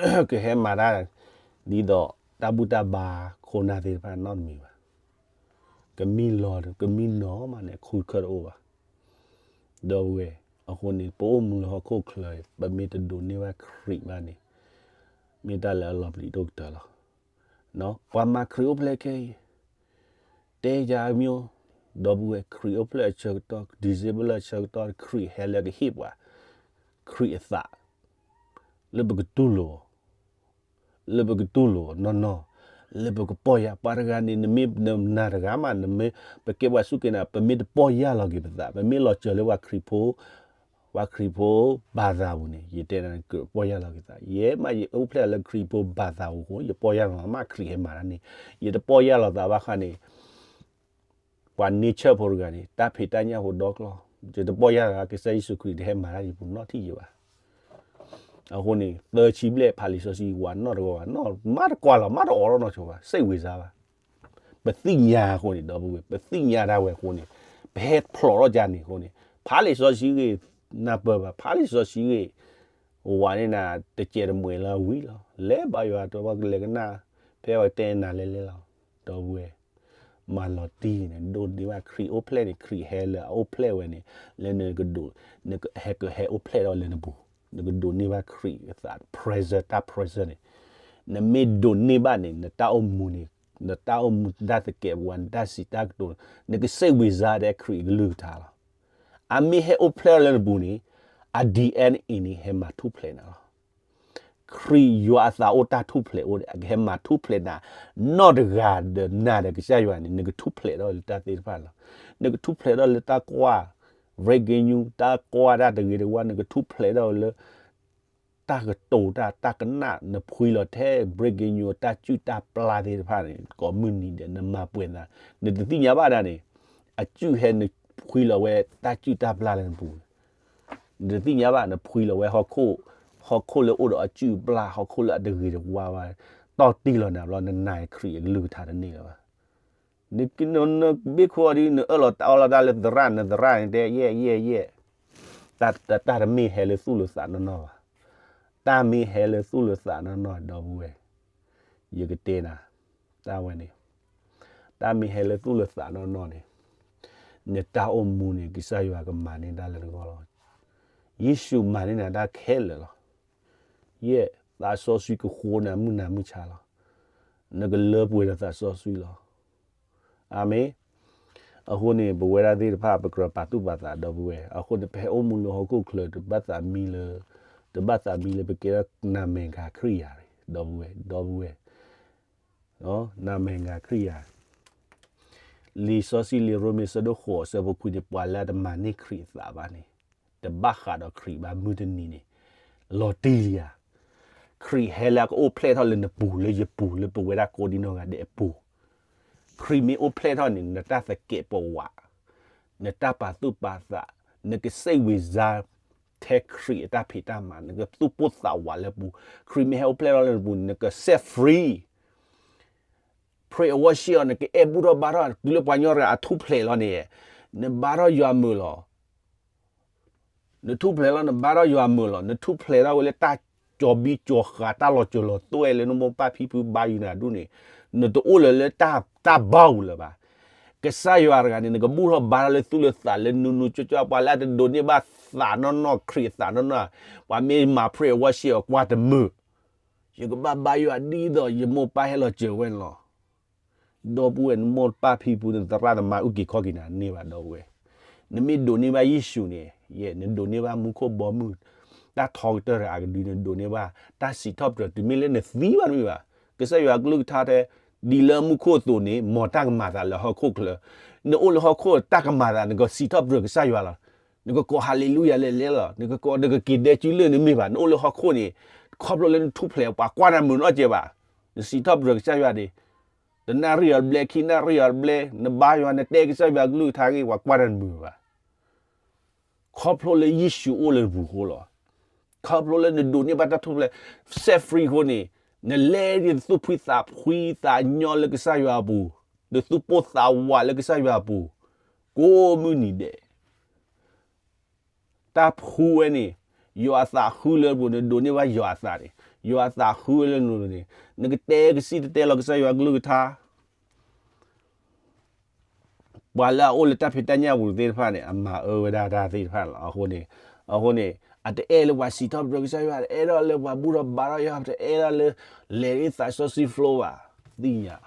ကဟဲ ကဟဲမၤတၢ် ဒ်သိးတၢ်ဘူၣ်တၢ်ဘါခိၣ်နၢ်သ့ၣ်တဖၣ်နီတမံၤဘၣ်. ကမံလီၤ ကမံနီၤမးန့ၣ် ခူခၢၣ်တအိၣ်ဘၣ်. ဒီပုၢ်ဝဲၢ် အဃိန့ၣ် ပအိၣ်မူလၢဟီၣ်ခိၣ်ချၢအံၤ ပမ့ၢ်တဒိးန့ၢ်ဘၣ်ခရံာ်ဘၣ်န့ၣ် မ့ၢ်တၢ်လၢအလီၤပျံၤဒိၣ်ကတၢၢ်လီၤ. ပှၤမၤခရံာ်အိၣ်ဖျဲၣ်ခဲအံၤ တဲယၤမ့ၢ် ဒီပုၢ်ဝဲၢ် ခရံာ်အိၣ်ဖျဲၣ်အဆၢကတီၢ် December လၢအဆၢကတီၢ် ခရံာ်ဟဲလၢကဟ့ၣ်ပှၤ ခရံာ်အသး လၢပကတူၢ်လိာ် လၢပကတူၢ်လိာ်နီၢ်နီၢ် လၢပကပီၢ်ယၢ် ပှၤတဂၤန့ၣ် နမ့ၢ်နၤတဂၤမး နမ့ၢ် ပကဲပှၤစူၢ်က့ၤနာ် ပမ့ၢ်တပီၢ်ယၢ်လီၤက့ၤပသး ပမ့ၢ်လီၤစၢၤလၢပှၤခရံာ်ဖိ ပှၤခရံာ်ဖိဘၣ်သးပူၤန့ၣ် ယတဲနၤ ကပီၢ်ယၢ်လီၤက့ၤသး ယဲမးယအိၣ်ဖျဲၣ်လၢခရံာ်ဖိဘၣ်သးပူၤအဃိ ယပီၢ်ယၢ်လီၤမး ခရံာ်ဟဲမၤတၢ်န့ၣ် ယတပီၢ်ယၢ်လီၤသးဘၣ်ဃးန့ၣ် ပှၤန့ဆၢၣ်ဖိတဂၤန့ၣ် တၢ်ဖံးတၢ်ညၣ်ဖိဒီကျီၢ် ယတပီၢ်ယၢ်လီၤ ကစၢ်ယ့ၣ်ၡူးခရံာ်တဟဲမၤတၢ်ယပူၤနီတထံၣ်ယဘၣ်. အဃိန့ၣ် သၢဆံဘျဲၣ် ဖးလံာ်စီဆှံဝၤနီတဂီၢ်ဘၣ် မးတကွၢ်လီၤ မးတအိးထီၣ်နီၢ်ဆိဘၣ် စိတ်ဝင်စားဘၣ်. ပသ့ၣ်ညါအဃိန့ၣ် ဒီပုၢ်ဝဲၢ် ပသ့ၣ်ညါဒၣ်ဝဲအဃိန့ၣ် ပဟဲဖျိးထီၣ်ကန့ၣ်အဃိန့ၣ် ဖးလံာ်စီဆှံဂ့ၤ နၢ်ပၢၢ်ဘၣ် ဖးလံာ်စီဆှံဂ့ၤ ဝၤန့ၣ်နၤ တစဲးတမှဲၤလၢဝံၤလီၤ လဲၤဘါယွၤတဝီကလဲၤကနၣ် ဖဲအဝဲတဲနၤလဲၤလဲၤလီၤ ဒီပုၢ်ဝဲၢ် မၤလီၤတံၢ်န့ၣ် ဒိးန့ၢ်ဘၣ်ခရံာ်အိၣ်ဖျဲၣ်န့ၣ် ခရံာ်ဟဲလၢအအိၣ်ဖျဲၣ်ဝဲန့ၣ် လၢနကဒိး နကဟဲကဟဲအိၣ်ဖျဲၣ်ထီၣ်လၢနပူၤ နကဒိးန့ၢ်ဘၣ်ခရံာ်အသး present တၢ် present န့ၣ် နမ့ၢ်ဒိးန့ၢ်ဘၣ်န့ၣ် နတၢ်အိၣ်မူန့ၣ် နတၢ်အိၣ်မူတၢ်သကဲးပဝး နတၢ်စံးတၢ်ကတိၤ နကစိတ်ဝင်စားဒီးခရံာ်အကလုၢ်ကထါလီၤ. အမ့ၢ်ဟဲအိၣ်ဖျဲၣ်ထီၣ်လၢနပူၤန့ၣ် အ DNA န့ၣ် ဟဲမၤထူၣ်ဖျဲးနၤလီၤ. ခရံာ်ယွၤအသးအိၣ်တၢ်ထူၣ်ဖျဲးအိၣ်ဒီး အကဟဲမၤထူၣ်ဖျဲးနၤ နီၢ်တဂၤဒီးနၤဒီးကစၢ်ယွၤန့ၣ် နကထူၣ်ဖျဲးထီၣ်လၢတၢ်သ့ၣ်တဖၣ်လီၤ. နကထူၣ်ဖျဲးထီၣ်လၢတၢ်ကွၢ် breaking news တၢ်ကွၢ်တၢ်တဂ့ၤတဝါ နကထူၣ်ဖျဲးထီၣ်ဝဲလၢ တၢ်ကတိၤတၢ် တၢ်ကနၣ် နဖှံလီၤထဲ breaking news တၢ်စုၣ်တၢ်ပျၢ်သ့ၣ်တဖၣ်န့ၣ် ကိးမုၢ်နံၤဒဲး နမၤပှဲၤနၤ နတသ့ၣ်ညါဘၣ်ဒၣ်န့ၣ် အစုၣ်ဟဲနဖှံလီၤဝဲတၢ်စုၣ်တၢ်ပျၢ်လၢနပူၤ နတသ့ၣ်ညါဘၣ် နဖှံလီၤဝဲဟီၣ်ခိၣ် ဟီၣ်ခိၣ်လၢအိၣ်ဒီးအစုၣ်အပျၢ် ဟီၣ်ခိၣ်လၢအတဂ့ၤတဝါဘၣ် တီၢ်တံၢ်လီၤနၤဘျီ နနာ်ခရံာ်အကလုၢ်ကထါတန့ၢ်လၢၤဘၣ်. နကန နဘ့ၣ်ခိၣ်အီၤဒ် နအၢၣ်လီၤတၢ်အီလီၤတၢ်လၢသရၣ် နသရၣ်န့ၣ်တဲ ယဲၢ် ယဲၢ် ယဲၢ် တၢ် တၢ်တမ့ၢ်ဟဲလၢသူၣ်လၢသးနီၢ်နီၢ်ဘၣ်. တၢ်မ့ၢ်ဟဲလၢသူၣ်လၢသးနီၢ်နီၢ် ဒီပုၢ်ဝဲၢ်, ယကတဲနၤ, တၢ်ဝဲန့ၣ်, တၢ်မ့ၢ်ဟဲလၢသူၣ်လၢသးနီၢ်နီၢ်န့ၣ်, နတၢ်အိၣ်မူန့ၣ် ကစၢ်ယွၤကမၤန့ၢ်တၢ်လၢနဂီၢ်လီၤ. ယ့ၣ်ၡူးမၤန့ၢ်နၤတၢ်ခဲလၢာ်လီၤ. ယဲၢ် သးစီဆှံကဃိနၤမုၢ်နၤမုၢ်ဆါလီၤ. နကလၢပှဲၤဒီးသးစီဆှံလီၤ. အၤမ့ၣ်. အဃိန့ၣ် ပဝဲဒၣ်သ့ၣ်တဖၣ် ပကြၢးပာ်သူၣ်ပာ်သး ဒီပုၢ်ဝဲၢ်, အဃိန့ၣ် ပဟဲအိၣ်မူလၢဟီၣ်ခိၣ်ချၢ တဘၣ်သးမံလၢ, တဘၣ်သးမံလၢပကဲထီၣ်နၤမဲာ်ဂၤခရံာ်ယၤတဂ့ၤ, ဒီပုၢ်ဝဲၢ်, ဒီပုၢ်ဝဲၢ်, နၤမဲာ်ဂၤခရံာ်ယၤ လံာ်စီဆှံလံာ်ရိမ့ၤ ဆၢဒိၣ်ဃိး ဆၢဖိခွံန့ၣ် ပှၤလၢအတမၤန့ၢ်ခရံာ်အသးဘၣ်န့ၣ်, တဘၣ်ဃးဒီးခရံာ်ဘၣ် မုၢ်တနံၤန့ၣ်, လီၤတံၢ်လံဧါ. ခရံာ်ဟဲလၢအကအိၣ်ဖျဲၣ်ထီၣ်လၢနပူၤ လၢယပူၤ လၢပဝဲဒၣ်ကိးဒံနီၢ်ဂၤဒဲးအပူၤ, ခရံာ်မ့ၢ်အိၣ်ဖျဲၣ်ထီၣ်န့ၣ် နတၢ်သကဲးပဝး, နတၢ်ပာ်သူၣ်ပာ်သး, နကစ့ၣ်ဝံၤစါ ထဲခရံာ်အတၢ်ဖံးတၢ်မၤ နကသူၣ်ပိၢ်သးဝးလၢပူၤ, ခရံာ်မ့ၢ်ဟဲအိၣ်ဖျဲၣ်ထီၣ်လၢနပူၤ နက set free, praise and worship အီၤ နကအဲၣ်ဘူၣ်ထီၣ်ဘါထီၣ် တုၤလၢပှၤကညီတဂၤအထူၣ်ဖျဲးလီၤန့ၣ်, နဘါထီၣ်ယွၤမုာ်လီၤ. နထူၣ်ဖျဲးလီၤ နဘါထီၣ်ယွၤမုာ်လီၤ. နထူၣ်ဖျဲးထီၣ်ဝဲလၢတၢ်ကၠီၤဘံကၠီၤဃာ် တၢ်လီၤစၢၤလီၤသွဲၣ်လၢနမိၢ်ပၢ်ဖံဖုဘါယွၤနၤဒူၣ်န့ၣ်, နတအိၣ်လၢၤလၢတၢ်ဘါပူၤလၢၤဘၣ်. ကစၢ်ယွၤတဂၤန့ၣ် နကဘူၣ်ထီၣ်ဘါထီၣ်လၢသူၣ်လၢသး လၢနူနူကၠီကၠီ ပှၤလၢအတဒိးန့ၢ်ဘၣ်သးနီၢ်နီၢ် ခရံာ်အသးနီၢ်နီၢ်, ပှၤမ့ၢ်မၤ praise and worship အီၤ ကွၢ်တမုာ်. ယကဘၣ်ဘါယွၤဒ်သိးယမိၢ်ပၢ်ဟဲလီၤစၢၤဝဲန့ၣ်လီၤ. ဒီပုၢ်ဝဲၢ် နမိၢ်ပၢ်ဖံဖု နသရၣ်သမါ အုၣ်က့ၤခီၣ်က့ၤနၤန့ၢ်ဘၣ် ဒီပုၢ်ဝဲၢ်. နမ့ၢ်ဒိးန့ၢ်ဘၣ်ယ့ၣ်ၡူးန့ၣ်, ယဲၢ် နဒိးန့ၢ်ဘၣ်မူခိၣ်ဘီမုၢ်, တၢ်ထီကတၢၢ်တဂၤအကဒု နဒိးန့ၢ်ဘၣ်တၢ်စံးထီၣ်ပတြၢၤ တုၤမ့ၢ်လၢနသံဘၣ်တမ့ၢ်ဘၣ်. ကစၢ်ယွၤအကလုၢ်ကထါတဲ, ဒ်လၢမူခိၣ်အသိးန့ၣ် မ်တၢ်ကမၤသးလၢဟီၣ်ခိၣ်ချၢ. နအိၣ်လၢဟီၣ်ခိၣ်တၢ်ကမၤသး နကစံးထီၣ်ပတြၢၤကစၢ်ယွၤလီၤ. နကကိး hallelujah လဲၤလဲၤလီၤ. နကကိး နကက့ၤဒဲကုလၢၢ် နမ့ၢ်ဘၣ်. နအိၣ်လၢဟီၣ်ခိၣ်န့ၣ် ခီဖျိလၢနထူၣ်ဖျဲး ပှၤကွၢ်နၤမုာ်နီတစဲးဘၣ်. နစံးထီၣ်ပတြၢၤကစၢ်ယွၤဒၣ် တနၣ်ရံၣ်အီၤတဘျဲ ခံနၣ်ရံၣ်အီၤတဘျဲ နဘါယွၤ နတဲကစၢ်ယွၤကလုၢ်ကထါဂ့ၢ် ပှၤကွၢ်နၤတမုာ်ဘၣ်. ခီဖျိလၢယ့ၣ်ၡူးအိၣ်လၢနပူၤအဃိလီၤ. ခီဖျိလၢနဒိးန့ၢ်ဘၣ်တၢ်ထူၣ်ဖျဲး set free အဃိန့ၣ်, နလဲၤဒ်သူၣ်ဖှံသးဖှံသးညီလၢကစၢ်ယွၤအပူၤ, နသူၣ်ပိၢ်သးဝးလၢကစၢ်ယွၤအပူၤ, ကိးမုၢ်နံၤဒဲး တၢ်ဖှူဝဲန့ၣ်, ယွၤအသးဃုလၢနပူၤ နဒိးန့ၢ်ဘၣ်ယွၤအသးန့ၣ်, ယွၤအသးဃုဝဲလၢနပူၤန့ၣ်, နကတဲကစံၣ်တဲၤတဲလီၤကစၢ်ယွၤကလုၢ်ကထါ. ပှၤလၢအအိၣ်လၢတၢ်ဖံးတၢ်ညၣ်ပူၤသ့ၣ်တဖၣ်န့ၣ် အမၤအၢဝဲဒၣ်တၢ်သ့ၣ်တဖၣ်လီၤ. အဃိန့ၣ်, အဃိန့ၣ်, အတအဲၣ်လၢပှၤစံးထီၣ်ပတြၢၤကစၢ်ယွၤ, တအဲၣ်ဒိးလၢပှၤဘူၣ်ထီၣ်ဘါထီၣ်ယွၤ, တအဲၣ်ဒိးလၢ လဲၤဒ်သးစီဆှံ flow ဘၣ်. သ့ၣ်ညါ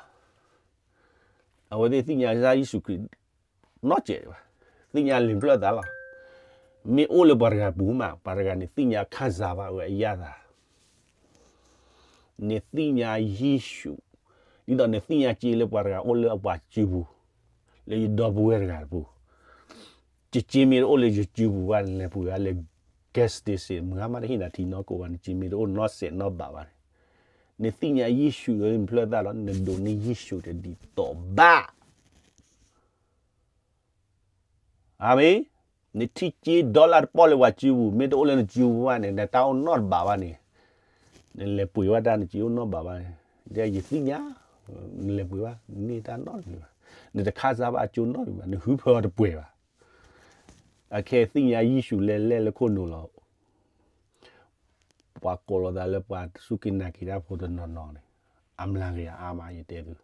အဝဲသ့ၣ်သ့ၣ်ညါကစၢ်ယ့ၣ်ၡူးခရံာ် နီတစဲးဘၣ်. သ့ၣ်ညါလံာ်ဖျၢၣ်သးလီၤ. မ့ၢ်အိၣ်လၢပှၤတဂၤပူၤမး, ပှၤတဂၤန့ၣ်သ့ၣ်ညါ ခံစား ဘၣ်ဝဲအရသာ, နသ့ၣ်ညါယ့ၣ်ၡူး, ဒ်သိးနသ့ၣ်ညါက့လၢပှၤတဂၤအိၣ်လၢအပှၤစုပူၤ, လၢယဒီပုၢ်ဝဲၢ်တဂၤတပူၤ, ကက့မ့ၢ်တအိၣ်လၢယစုပူၤဘၣ် နလဲၤပှ့ၤဝဲလၢ gas station မုၢ်ဂၤမးတဟ့ၣ်နၤထံနီၢ်ကိးဘၣ်, နက့မ့ၢ်တအိၣ်နီၢ်စဲးနီၢ်ဘးဘၣ်န့ၣ်, နသ့ၣ်ညါယ့ၣ်ၡူးလၢလံာ်ဖျၢၣ်သးလီၤ, နဒိးန့ၢ်ယ့ၣ်ၡူးတဒ်သိးဘၣ်. အၤမ့ၣ်. နထံၣ်က့ dollar တပီၢ်လၢပှၤစုပူၤ, မ့ၢ်တအိၣ်လၢနစုပူၤဘၣ်န့ၣ် နတၢ်အိၣ်နီတဘးဘၣ်န့ၣ်, နလဲၤပှ့ၤဘၣ်တၢ် နက့အိၣ်နီတဘးဘၣ်န့ၣ်, ယသ့ၣ်ညါ, နလဲၤပှ့ၤဘၣ် နန့ၢ်တၢ်နီတမံၤဘၣ်, နတ ခံစား ဘၣ်အကၠိနီတမံၤဘၣ်, နဟုဖၢအီၤတပှဲၤဘၣ်. အခဲအံၤသ့ၣ်ညါယ့ၣ်ၡူးလဲၣ်လဲၣ်လၢခိၣ်နူာ်လီၤ. ပှၤကိးလိာ်သးလၢပှၤစူၢ်က့ၤနာ်က့ၤတၢ်ဖိတနီၤနီၤန့ၣ်, အမျးကယၤအါမး ယတဲသု,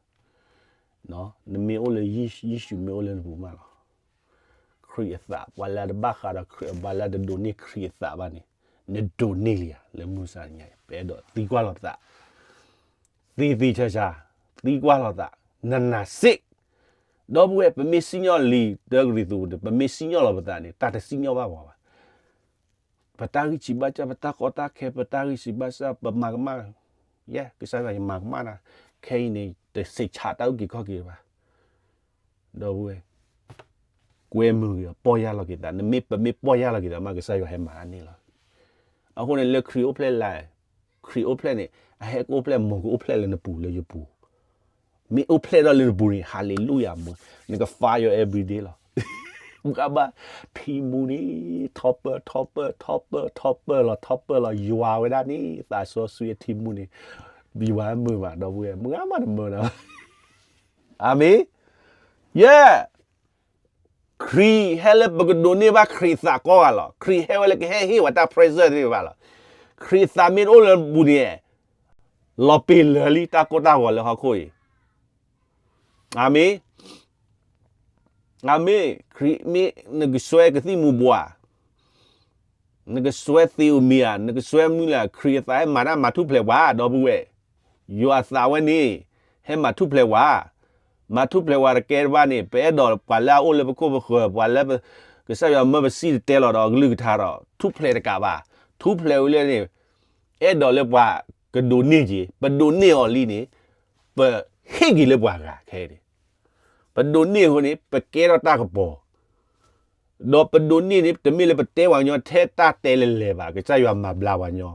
နမ့ၢ်အိၣ်လၢယ့ၣ်ၡူး မ့ၢ်အိၣ်လၢနပူၤမးလီၤ. ခရံာ်အသး ပှၤလၢအတဘၣ်ဃးဒီးခရံာ် ပှၤလၢအတဒိးန့ၢ်ခရံာ်အသးဘၣ်န့ၣ်, နဒိးန့ၢ်လံဧါ လၢမုၢ်ဆါညါအံၤ, ပအဲၣ်ဒိးသံကွၢ်လိာ်သး, သ့သ့ဆါဆါ, သံကွၢ်လိာ်သး, နနာ်စ့ၢ်. ဒီပုၢ်ဝဲၢ် ပမ့ၢ်စံၣ်ညီၣ်လံာ်တၢကရံၣ်သူးန့ၣ်, ပမ့ၢ်စံၣ်ညီၣ်လီၤပသးန့ၣ် တၢ်တစံၣ်ညီၣ်ဘၣ်ပှၤဘၣ်. ပတၢ်ဂံၢ်ဆံးဘၣ်ဆၣ်, ပတၢ်ကီတၢ်ခဲ, ပတၢ်ဂံၢ်ဆံးဘၣ်ဆၣ်, ပမၤကမၣ်, ယဲ ကစၢ်ယွၤ ယမၤကမၣ်နၤ, ခဲအံၤန့ၣ် တစံးဆးတၢ်အုၣ်က့ၤခီၣ်က့ၤဘၣ်. ဒီပုၢ်ဝဲၢ်, ကွဲမုာ်က့ၤဒီး ပီၢ်ယၢ်လီၤက့ၤသး, နမ့ၢ်ပမ့ၢ်ပီၢ်ယၢ်လီၤက့ၤသးမး ကစၢ်ယွၤဟဲမၤတၢ်န့ၣ်လီၤ. အဃိန့ၣ် လၢခရံာ်အိၣ်ဖျဲၣ်လၢ, ခရံာ်အိၣ်ဖျဲၣ်န့ၣ် အဟဲကအိၣ်ဖျဲၣ် မ်ကအိၣ်ဖျဲၣ်လၢနပူၤလၢယပူၤ, မ့ၢ်အိၣ်ဖျဲၣ်ထီၣ်လၢနပူၤန့ၣ် hallelujah မ့ၢ် နက fire every day လီၤ. မ့ၢ်ဘၣ် ထံမူန့ၣ် ထီပၢၢ် ထီပၢၢ် ထီပၢၢ် ထီပၢၢ်လီၤ ထီပၢၢ်လီၤ ယွၤဝဲဒၣ်န့ၣ် သးစီဆှံအထံမူန့ၣ် ယွၤမုာ်ဘၣ် ဒီပုၢ်ဝဲၢ် မုာ်ဂၤမးတမုာ်နီၤ. အၤမ့ၣ်, ယဲၢ်, ခရံာ်ဟဲလၢပကဒိးန့ၢ်ဘၣ်ခရံာ်သးကိးဂၤလီၤ. ခရံာ်ဟဲဝဲလၢကဟဲဟ့ၣ်ဝဲတၢ် present သ့ၣ်တဖၣ်လီၤ. ခရံာ်သးမ့ၢ်တအိၣ်လၢပူၤန့ၣ် လီၤပ့ၤလၢာ်လံတၢ်ကိၢ်တၢ်ဂီၤလၢဟီၣ်ခိၣ်အံၤ. အၤမ့ၣ်, အၤမ့ၣ်, ခရံာ်မ့ၢ်နကစွဲကသံၣ်မူၤဘှး နကစွဲသ့ၣ်ဧိၤမံၤဧါ, နကစွဲမနုၤလဲၣ်, ခရံာ်အသးဟဲမၤတၢ်မၤထူၣ်ဖျဲးပှၤ ဒီပုၢ်ဝဲၢ်, ယွၤအသးဝဲန့ၣ် ဟဲမၤထူၣ်ဖျဲးပှၤ, မၤထူၣ်ဖျဲးပှၤတကဲတဘၣ်န့ၣ် ပအဲၣ်ဒိးပှၤလၢအအိၣ်လၢပခိၣ်ပဃၢၤ ပှၤလၢ ကစၢ်ယွၤမၢပစံၣ်တဲၤတဲလီၤဒီးအကလုၢ်ကထါဒီး ထူၣ်ဖျဲးတကးဘၣ်, ထူၣ်ဖျဲးဝံၤလၢန့ၣ် အဲၣ်ဒိးလၢပှၤကဒိးန့ၢ်က့ၤ, ပဒိးန့ၢ်အီၤလံန့ၣ် ပဟ့ၣ်က့ၤလၢပှၤဂၤခဲအံၤန့ၣ်, ပဒိးန့ၢ်အဃိန့ၣ် ပကဲထီၣ်တၢ်ကပီၤ ဒီးပဒိးန့ၢ်န့ၣ် တမ့ၢ်လၢပတဲပှၤကညီထဲတၢ်တဲလဲၤလဲၤဘၣ်, ကစၢ်ယွၤမၤဘျါပှၤညီ,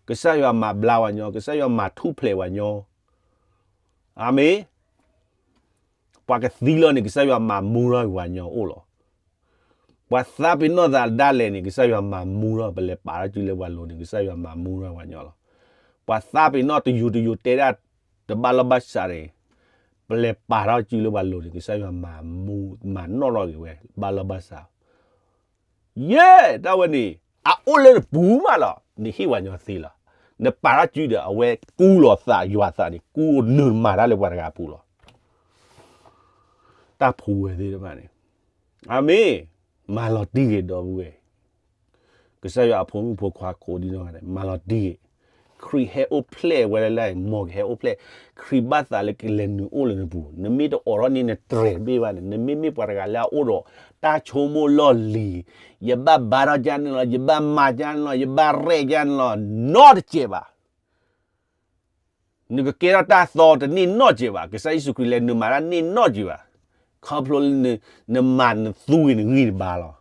ကစၢ်ယွၤမၤဘျါပှၤညီ, ကစၢ်ယွၤမၤထူၣ်ဖျဲးပှၤညီ, အၤမ့ၣ်, ပှၤကသံလီၤန့ၣ် ကစၢ်ယွၤမၤမူထီၣ်ပှၤညီအိၣ်လီၤ. ပှၤသးပ့ၤနီၣ်သးဒၣ်လဲာ်န့ၣ် ကစၢ်ယွၤမၤမူထီၣ်, ပလဲၤပာ်ထီၣ်စုလၢပှၤလိၤန့ၣ် ကစၢ်ယွၤမၤမူထီၣ်ပှၤညီလီၤ. ပှၤသးပ့ၤနီၣ်တယိၤတယိၤတဲဒၣ် တဘၣ်လီၢ်ဘၣ်စးန့ၣ် ပလဲၤပာ်ထီၣ်စုလၢပှၤလိၤန့ၣ် ကစၢ်ယွၤမၤမူ မၤနီၣ်ထီၣ်က့ၤဝဲ ဘၣ်လီၢ်ဘၣ်စး ယဲၢ် တၢ်ဝဲန့ၣ် အအိၣ်လၢနပူၤမးလီၤ, နဟ့ၣ်ပှၤညီသ့လီၤ. နပာ်ထီၣ်စုဒီး အဝဲကူလီၤသးယွၤသးန့ၣ် ကူနုာ်မၤတၢ်လၢပှၤတဂၤအပူၤလီၤ. တၢ်ဖိဝဲသ့ၣ်တဖၣ်န့ၣ် အၤမ့ၣ်, မၤလီၤတံၢ်ဂ့ၤ ဒီပုၢ်ဝဲၢ် ကစၢ်ယွၤအဖိမုၣ်ဖိခွါကိးဒံနီၢ်ဂၤဒဲး မၤလီၤတံၢ်ဂ့ၤ, ခရံာ်ဟဲအိၣ်ဖျဲၣ်ဝဲလၢ်လၢ် မ်ကဟဲအိၣ်ဖျဲၣ်, ခရံာ်ဘၣ်သးလၢကလဲၤနုာ်အိၣ်လၢနပူၤ, နမ့ၢ်တအိးထီၣ်န့ၢ်နတြဲၤတဘ့ၣ်ဘၣ်န့ၣ် နမ့မ့ၢ်ပှၤတဂၤလၢအအိၣ်ဒီး တၢ်ဆိကမိၣ်လီၢ်လံၤ, ယဘၣ်ဘါထီၣ်ကၢ်န့ၣ်လီၤ, ယဘၣ်မၤကၢ်န့ၣ်လီၤ, ယဘၣ်ရဲၣ်ကၢ်န့ၣ်လီၤ, နီတစဲးဘၣ် နကကဲထီၣ်တၢ်သီတန့ၢ်နီတစဲးဘၣ်, ကစၢ်ယ့ၣ်ၡူးခရံာ်လဲၤနုာ်မၤတၢ်န့ၢ်နီတစဲးဘၣ်, ခီဖျိလၢ နမၤနသူဂ့ၤနဂံၢ်နဘါလီၤ.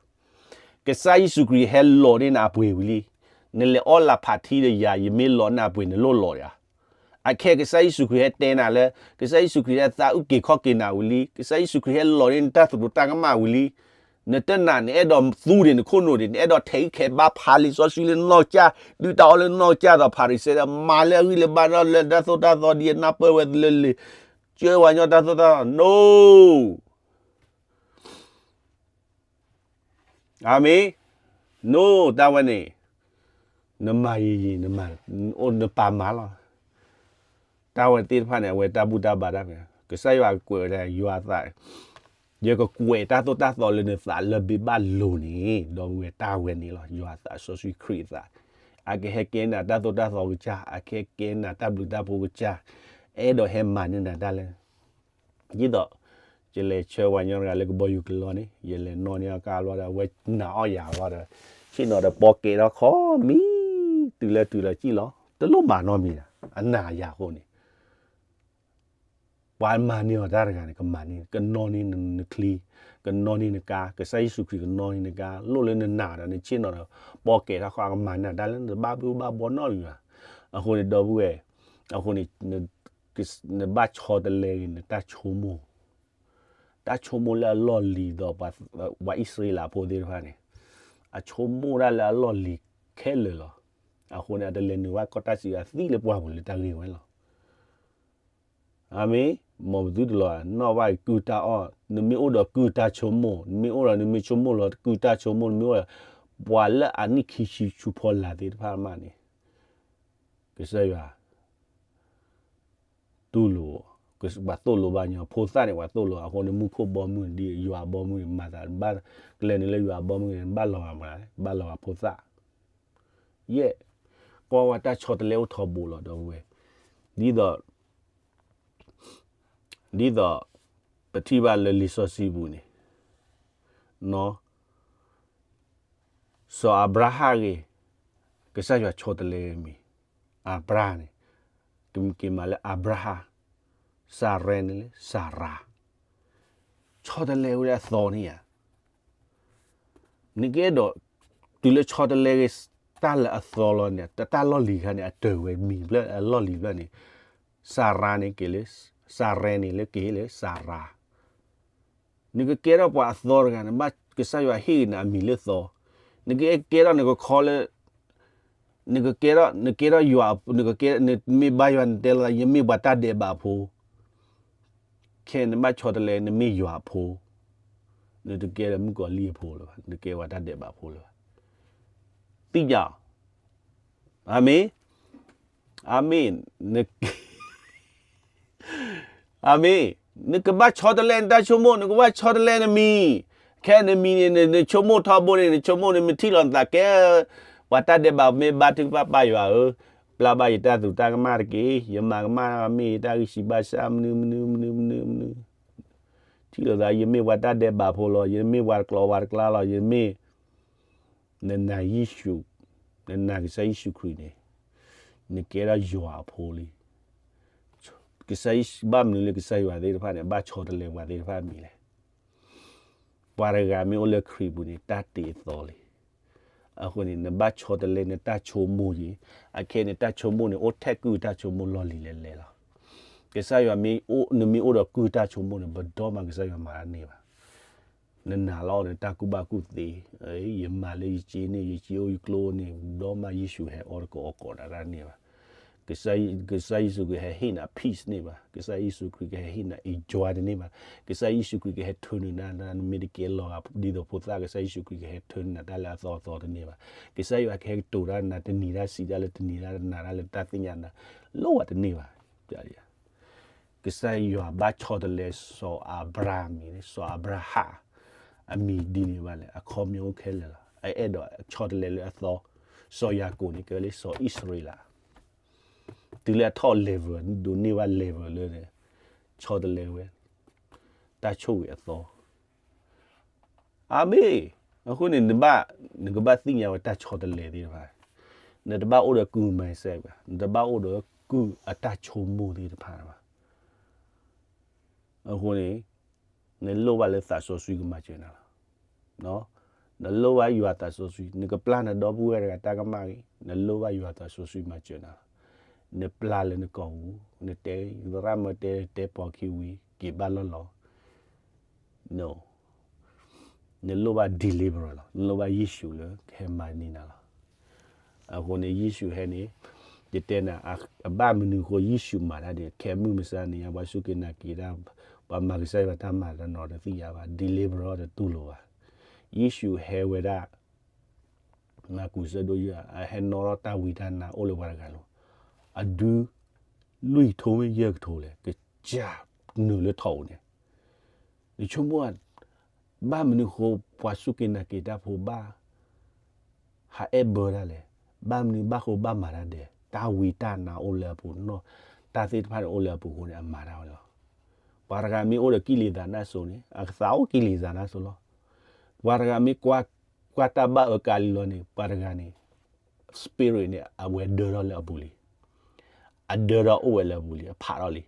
ကစၢ်ယ့ၣ်ၡူးခရံာ်ဟဲလီၤန့ၢ်နအပှ့ၤဝံၤလံ, နလဲၤအီလၢ်ဖးထံဒီးယၤ ယမ့ၢ်လီၤနအပှ့ၤနလိၣ်လီၤယၤ, အခဲကစၢ်ယ့ၣ်ၡူးခရံာ်ဟဲတဲနၤလၢ ကစၢ်ယ့ၣ်ၡူးခရံာ်ဟဲသးအုၣ်က့ၤခီၣ်က့ၤနၤဝံၤလံ, ကစၢ်ယ့ၣ်ၡူးခရံာ်ဟဲလီၤန့ၢ်နတၢ်သရူးတၢ်ကမၣ်ဝံၤလံ, နတနာ် နအဲၣ်ဒိးသူဒံးနခိၣ်နူာ်ဒံး နအဲၣ်ဒိးထဲးဂံၢ်ခဲးဘါဖးလံာ်စီဆှံလၢနနီၢ်ကစၢ်, ဒုၣ်တၢ်အီၣ်လၢနနီၢ်ကစၢ်ဒီး ဖၤရံၤၡဲဒီး မၤလၢအဂံၢ်လၢဘါဒီးလၢတၢ်သိၣ်တၢ်သီဒ်အနၢ်ပၢၢ်ဝဲလၢလံာ်, ကၢပှၤကညီတၢ်သိၣ်တၢ်သီ no အၤမ့ၣ်, no တၢ်ဝဲန့ၣ် နမၤယံာ်ယံာ် နပာ်မၤလီၤ. တၢ်ဝဲသ့ၣ်တဖၣ်န့ၣ် အဝဲတၢ်ဘူၣ်တၢ်ဘါတၢ်ဖဲ ကစၢ်ယွၤကကွဲးဝဲဒၣ် ယွၤအသး, ယကကွဲးတၢ်သိၣ်တၢ်သီလၢနသးလၢဘ့ၣ်ဘၣ်လိၤန့ၣ် ဒီပုၢ်ဝဲၢ် တၢ်ဝဲန့ၣ်လီၤ. ယွၤအသးစီဆှံခရံာ်အသး, အကဟဲကဲနၤတၢ်သိၣ်တၢ်သီကစၢ်, အကဟဲကဲနၤတၢ်ဘျုးတၢ်ဖှိၣ်ကစၢ်, အဲၣ်ဒိးဟဲမၤန့ၢ်နၤတၢ်လၢ ဒ်သိး ယလဲၤဆှၢပှၤကညီတဂၤလၢကဘီယူၤကလီန့ၣ် ယလဲၤနီၣ်န့ၢ်အီၤကါလီၤဒီး အဝဲနာ်အီၣ်ယၤလီၤဒီး ဆ့ၣ်နီၤဒီးပီကဲထီၣ်ခီမံၤ တုၤလၢတုၤလၢကံၣ်လီၤ. တလိၣ်မၤနီတမံၤဒီး အနာ်ယၤအဃိန့ၣ် ပှၤမၤန့ၢ်အီၤတၢ်တဂၤန့ၣ် ကမၤန့ၢ် ကနီၣ်န့ၢ်နချံ, ကနီၣ်န့ၢ်နကါ, ကစၢ်ယ့ၣ်ၡူးခရံာ်ကနီၣ်န့ၢ်နကါ, လိၣ်လၢနနာ်ဒီးနဆ့ၣ်နီၤဒီး ပီကဲထီၣ်ခီ ကမၤန့ၢ်တၢ်လၢနတဘၣ်ဘၣ်ဘၣ်ဘီနီတမံၤဘၣ်. အဃိန့ၣ် ဒီပုၢ်ဝဲၢ်, အဃိန့ၣ် နဘၣ်ဆီတလဲဂ့ၤ နတၢ်ဆိကမိၣ် တၢ်ဆိကမိၣ်လၢအလီၢ်လံၤဒီး ပှၤအံၣ်စရ့လးဖိသ့ၣ်တဖၣ်န့ၣ် အဆိကမိၣ်ဒၣ်လၢအလီၢ်လံၤခဲလၢာ်လီၤ. အဃိန့ၣ် အတလဲၤနုာ်ဘၣ်ကီၢ်တၢ်စံးအသံလၢပှၢ်ပူၤလၢတၢ်ဂ့ၢ်ဝဲလီၤ. အၤမ့ၣ်, မ်ပသုတလီၤနီၣ်ဘၣ်ကုၢ်တၢ်အီၣ်, နမ့ၢ်အိၣ်ဒီးကုၢ်တၢ်ဆိကမိၣ်, နမ့ၢ်အိၣ်ဒီး နမ့ၢ်ဆိကမိၣ်လီၤကုၢ်တၢ်ဆိကမိၣ်, နမ့ၢ်အိၣ်ဒီး ပှၤလၢအနံၣ်ခံဆံဆူဖီလာ်သ့ၣ်တဖၣ်မးန့ၣ် ကစၢ်ယွၤ တူၢ်လိာ်, ပှၤသိၣ်လိဘၣ်ညီ, ဖိသၣ်န့ၣ် ပှၤသိၣ်လိ, အဃိန့ၣ် မူခိၣ်ဘီမုၢ် ဒ်ယွၤအဘီမုၢ်န့ၣ် မၤသး ကလဲၤနုာ်လၢယွၤအဘီမုၢ်န့ၣ် ဘၣ်လီၤဂာ်မး, ဘၣ်လီၤဂာ်ဖိသၣ်, ယဲၢ်, ကွၢ်ဝဲတၢ်ဆီတလဲအိၣ်ထီဘိလီၤ ဒီပုၢ်ဝဲၢ်, ဒ်သိး ဒ်သိး ပထံၣ်ဘၣ်လၢလံာ်စီဆှံပူၤန့ၣ်, စီၤအၤဘြၤဟၣ်ဂ့ၤ, ကစၢ်ယွၤဆီတလဲမံၤ, အၤဘြၤန့ၣ်, ကမ့ၢ်မးလၢအၤဘြၤဟၣ်, စၤရဲန့ၣ်လၢစၤရၤ, ဆီတလဲဝဲဒၣ်အသီန့ၣ်ဧါ, နကအဲၣ်ဒိး တုၤလၢဆီတလဲဂ့ၤ တၢ်လၢအသီလီၤန့ၣ် တၢ်လီၢ်လံၤခါန့ၣ် အတၢၢ်ဝဲမံၤဖျၢၣ်အလီၢ်လံၤဖျၢၣ်န့ၣ် စၤရါန့ၣ်က့ၤလၢ စၤရဲန့ၣ်လၢက့ၤလၢစၤရါ နကကဲထီၣ်ပှၤအသီတဂၤန့ၣ် ဘၣ်ကစၢ်ယွၤဟ့ၣ်ဂ့ၤနၤအမံၤလၢသီ, နကအဲၣ်ကဲထီၣ်နကခီလၢ နကကဲထီၣ် နကဲထီၣ်ယွၤ နကကဲ နမ့ၢ်ဘါယွၤနတဲလီၤ ယမ့ၢ်ပှၤတၢ်ဒဲးဘးဖိ, ခဲနဘၣ်ဆီတလဲ နမ့ၢ်ယွၤအဖိ, နတကဲဒီးမုၣ်ကီၤလံၢ်အဖိလၢၤဘၣ်, နတကဲပှၤတၢ်ဒဲးဘးဖိလၢၤဘၣ်. သ့ၣ်ညါအီၤ, အၤမ့ၣ်, အၤမ့ၣ်, အၤမ့ၣ်, နကဘၣ်ဆီတလဲနတၢ်ဆိကမိၣ်, နကဘၣ်ဆီတလဲနမံၤ, ခဲနမံၤန့ၣ် နဆိကမိၣ်ထီဘိန့ၣ် နဆိကမိၣ်န့ၣ် မ့ၢ်ထံၣ်လီၤနသးကဲ ပှၤတၢ်ဒဲးဘးမ့ၢ်ဘါထုကဖၣ်ပၢ်ယွၤဧၢ, ပျၢ်ဘၣ်ယတၢ်သူၣ်တၢ်ကမၣ်တက့ၢ်, ယမၤကမၣ်မ့ၢ်ယတၢ်ဂံၢ်စၢ်ဘါစၢ် မနုၤမနုၤမနုၤမနုၤမနုၤ, ထံၣ်လိာ်သး ယမ့ၢ်ပှၤတၢ်ဒဲးဘးဖိလီၤ, ယမ့ၢ်ပှၤတကျိၤဝါတကျါလီၤ, ယမ့ၢ် နနာ်ယ့ၣ်ၡူး, နနာ်ကစၢ်ယ့ၣ်ၡူးခရံာ်န့ၣ် နကဲထီၣ်ယွၤအဖိလံ. ကစၢ်ယ့ၣ်ၡူး ဘၣ်မနုၤလၢကစၢ်ယွၤသ့ၣ်တဖၣ်န့ၣ် ဘၣ်ဆီတလဲပှၤသ့ၣ်တဖၣ်အမံၤလဲၣ်. ပှၤတဂၤမ့ၢ်အိၣ်လၢခရံာ်ပူၤန့ၣ် တၢ်တ့အသီလံ. အဃိန့ၣ် နဘၣ်ဆီတလဲနတၢ်ဆိကမိၣ်က့ၤ, အခဲန့ၣ် တၢ်ဆိကမိၣ်န့ၣ် အိၣ်ထဲကုၢ်တၢ်ဆိကမိၣ်လီၢ်လံၤလဲၤလဲၤလီၤ. ကစၢ်ယွၤမ့ၢ်အိၣ်, နမ့ၢ်အိၣ်ဒီးကုၢ်တၢ်ဆိကမိၣ်န့ၣ် ပဒီမးကစၢ်ယွၤမၤတၢ်န့ၢ်ဘၣ်. နနာ်လီၤနတၢ်ကူၣ်ဘၣ်ကူၣ်သ့, ယမၤလၢယစ့န့ၣ် ယစ့အိၣ်ယကျိန့ၣ် ဒီမးယ့ၣ်ၡူးဟဲအီၣ်တကိးအီၣ်ကိးနၤတၢ်န့ၢ်ဘၣ်. ကစၢ်ယ့ၣ်ၡူးကဟဲဟ့ၣ်နၤ peace န့ၣ်ဘၣ်, ကစၢ်ယ့ၣ်ၡူးခရံာ်ကဟဲဟ့ၣ်နၤ enjoy တန့ၢ်ဘၣ်. ကစၢ်ယ့ၣ်ၡူးခရံာ်ကဟဲထၢနုာ်နၤ နမ့ၢ်တကဲလီၤဂာ်ဒ်သိးဖိသၣ် ကစၢ်ယ့ၣ်ၡူးခရံာ်ကဟဲထၢနုာ်နၤတၢ်လၢအသီအသီတန့ၢ်ဘၣ်. ကစၢ်ယွၤကဟဲကတိၤတၢ်နၤ တနံၤတၢ်စံးတၢ်လၢတနံၤတၢ် နၤတၢ်လၢတၢ်သ့ၣ်ညါနၤ လိၣ်ဘၣ်တန့ၢ်ဘၣ်. ကစၢ်ယွၤဘၣ်ဆီတလဲစီၤအၤဘြၤဟၣ်မံၤန့ၣ် စီၤအၤဘြၤဟၣ် အမံၤဒ်န့ၣ်ဘၣ်လဲၣ်, အခီပညီအိၣ်ခဲလၢာ်လီၤ. အအဲၣ်ဒိးဆီတလဲလၢအသီ, စီၤယၤကိာ်န့ၣ် ကဲဝဲလၢစီၤအံၣ်စရ့လး, တုၤလၢအထီၣ် level ဒိးန့ၢ်ဘၣ် level လၢ ဆီတလဲဝဲ တၢ်ဆိၣ်ဂ့ၤအသီ အၤမ့ၣ်. အဃိန့ၣ် နဘၣ်, နကဘၣ်သ့ၣ်ညါဝဲတၢ်ဆီတလဲသ့ၣ်တဖၣ်, နတဘၣ်အိၣ်ဒီးကုၢ် mindset ဘၣ်, နတဘၣ်အိၣ်ဒီးကုၢ်အတၢ်ဆိကမိၣ်သ့ၣ်တဖၣ်ဘၣ်. အဃိန့ၣ် နလိၣ်ဘၣ်လၢသးစီဆှံကမၤစၢၤနၤလီၤ. နလိၣ်ဘၣ်ယွၤသးစီဆှံ, နကပျၢ်နဒီပုၢ်ဝဲၢ်တဂၤတၢ်ကမၣ်ဂ့ၤ, နလိၣ်ဘၣ်ယွၤသးစီဆှံမၤစၢၤနၤလီၤ. နပျၢ်လၢနကိာ်ပူၤ, နတဲသရၣ်မၢတဲတဲပိာ်ခံဝံၤ က့ၤဘၣ်လီၢ်လီၤ. နလိၣ်ဘၣ် deliverer လီၤ. နလိၣ်ဘၣ်ယ့ၣ်ၡူးလၢကဟဲမၤန့ၢ်နၤလီၤ. အဃိန့ၣ် ယ့ၣ်ၡူးဟဲန့ၣ် ယတဲနၤ အဘၣ်မနုၤအဃိ ယ့ၣ်ၡူးမၤတၢ်ဒ်န့ၣ် ခဲမုၢ်မဆါန့ၣ် ပှၤစူၢ်က့ၤနာ်က့ၤတၢ် ပှၤမၤကစၢ်ယွၤတၢ်မၤတနီၤတသ့ၣ်ညါဘၣ်, deliverer တတူၢ်လိာ်ဘၣ်. ယ့ၣ်ၡူးဟဲဝဲဒၣ် မၢ်ကူးဆၢဒိၣ်ယဲၢ် အဟဲနီၣ်ထီၣ်တၢ်ဝံတၢ်နါအိၣ်လၢပှၤတဂၤလိၤ, အဒု လွံၢ်ကထိမ့ၢ်ယဲၢ်ကထိလဲၣ် ကစၢ်နုာ်လၢထိးပူၤန့ၣ်, နဆိကမိၣ် ဘၣ်မနုၤဃိ ပှၤစူၢ်က့ၤနာ်က့ၤတၢ်ဖိဘၣ် ဟးအဲၣ်ဘၢတၢ်လဲၣ်, ဘၣ်မနုၤဘၣ်ဃိဘၣ်မၤတၢ်ဒဲး, တၢ်ဝံတၢ်နါအိၣ်လၢအပူၤနီၢ်, တၢ်သ့ၣ်တဖၣ်န့ၣ်အိၣ်လၢအပူၤအဃိန့ၣ် အမၤတၢ်ဝဲလီၤ. ပှၤတဂၤမ့ၢ်အိၣ်ဒီးကံၣ်လံၤသးနၢ်စိၤန့ၣ် အကသးအိၣ်ကံၣ်လံၤသးနၢ်စိၤလီၤ. ပှၤတဂၤမ့ၢ်ကွၢ်တၢ်ဘၣ်အၢကါလံလီၤန့ၣ် ပှၤတဂၤန့ၣ် spirit န့ၣ် အဝဲဒၢထီၣ်လၢအပူၤလံ, အဒၢထီၣ်အိၣ်ဝဲလၢအပူၤလံ, အဖးထီၣ်လံ.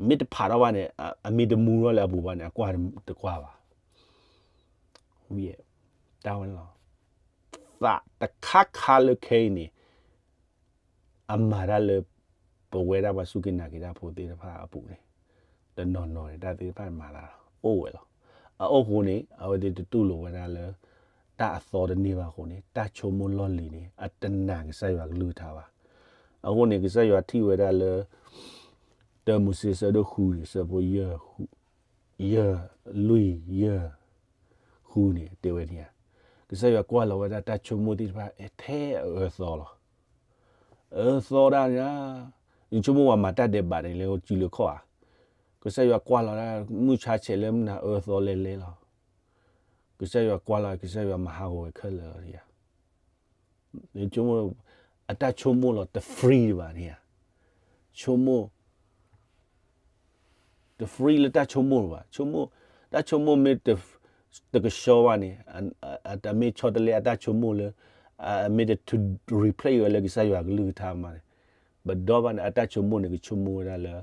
မ့ၢ်တဖးထီၣ်ဘၣ်န့ၣ် အမ့ၢ်တမူထီၣ်လၢအပူၤဘၣ်န့ၣ် အကွၢ်တကွၢ်ဘၣ်. ဝံၤ တၢ်ဝဲန့ၣ်လီၤ. သးတခါခါလၢခဲအံၤန့ၣ် အမၤတၢ်လၢ ပဝဲဒၣ်ပှၤစူၢ်က့ၤနာ်က့ၤတၢ်ဖိသ့ၣ်တဖၣ်အပူၤန့ၣ် တနီၤနီၤန့ၣ် တၢ်သ့ၣ်တဖၣ်မၤတၢ်အိၣ်ဝဲလီၤ. အအိၣ်ဃိန့ၣ် အဝဲသ့ၣ်တတူၢ်လိာ်ဝဲဒၣ်လၢ တၢ်အသီတန့ၢ်ဘၣ်အဃိန့ၣ် တၢ်ဆိကမိၣ်လီၢ်လံၤန့ၣ် အတနာ်ကစၢ်ယွၤကလုၢ်ကထါဘၣ်. အဃိန့ၣ် ကစၢ်ယွၤထံၣ်ဝဲဒၣ်လၢ တၢမိၤၡ့ဆၢဒိၣ်ဃုန့ၣ် ဆၢဖိ ယဲၢ် လွံၢ် ယဲၢ် ဃုန့ၣ် တဲဝဲန့ၣ်ဧါ, ကစၢ်ယွၤကွၢ်လီၤဝဲဒၣ်တၢ်ဆိကမိၣ်သ့ၣ်တဖၣ် ထဲအအၢအသီလီၤ. အၢသီဒၣ်န့ၣ်ဧါ, ယဆိကမိၣ်ပှၤမၤတၢ်ဒဲးဘးန့ၣ် လဲၤအိၣ်စုလၢခီၣ်ဧါ, ကစၢ်ယွၤကွၢ်လီၤဒၣ် မုၢ်ဆါဆဲးလၢမုၢ်နၤအၢသီလဲၤလဲၤလီၤ. ကစၢ်ယွၤကွၢ်လီၤ ကစၢ်ယွၤမၤဟးဂီၤဝဲခဲလၢာ်လီၤ. နဆိကမိၣ် အတၢ်ဆိကမိၣ်လီၤ တ free ဒံးဘၣ်န့ၣ်ဧါ, ဆိကမိၣ် တ free လၢတၢ်ဆိကမိၣ်လၢၤဘၣ်. ဆိကမိၣ် တၢ်ဆိကမိၣ်မ့ၢ်တကဆှီဘၣ်န့ၣ် အမ့ၢ်ဆီတလဲအတၢ်ဆိကမိၣ်လၢ အမ့ၢ်တ replace ဝဲလၢကစၢ်ယွၤကလုၢ်ကထါမးန့ၣ် ပဒီဘၣ်န့ၣ် အတၢ်ဆိကမိၣ်န့ၣ် ကဆိကမိၣ်ဝဲဒၣ်လၢ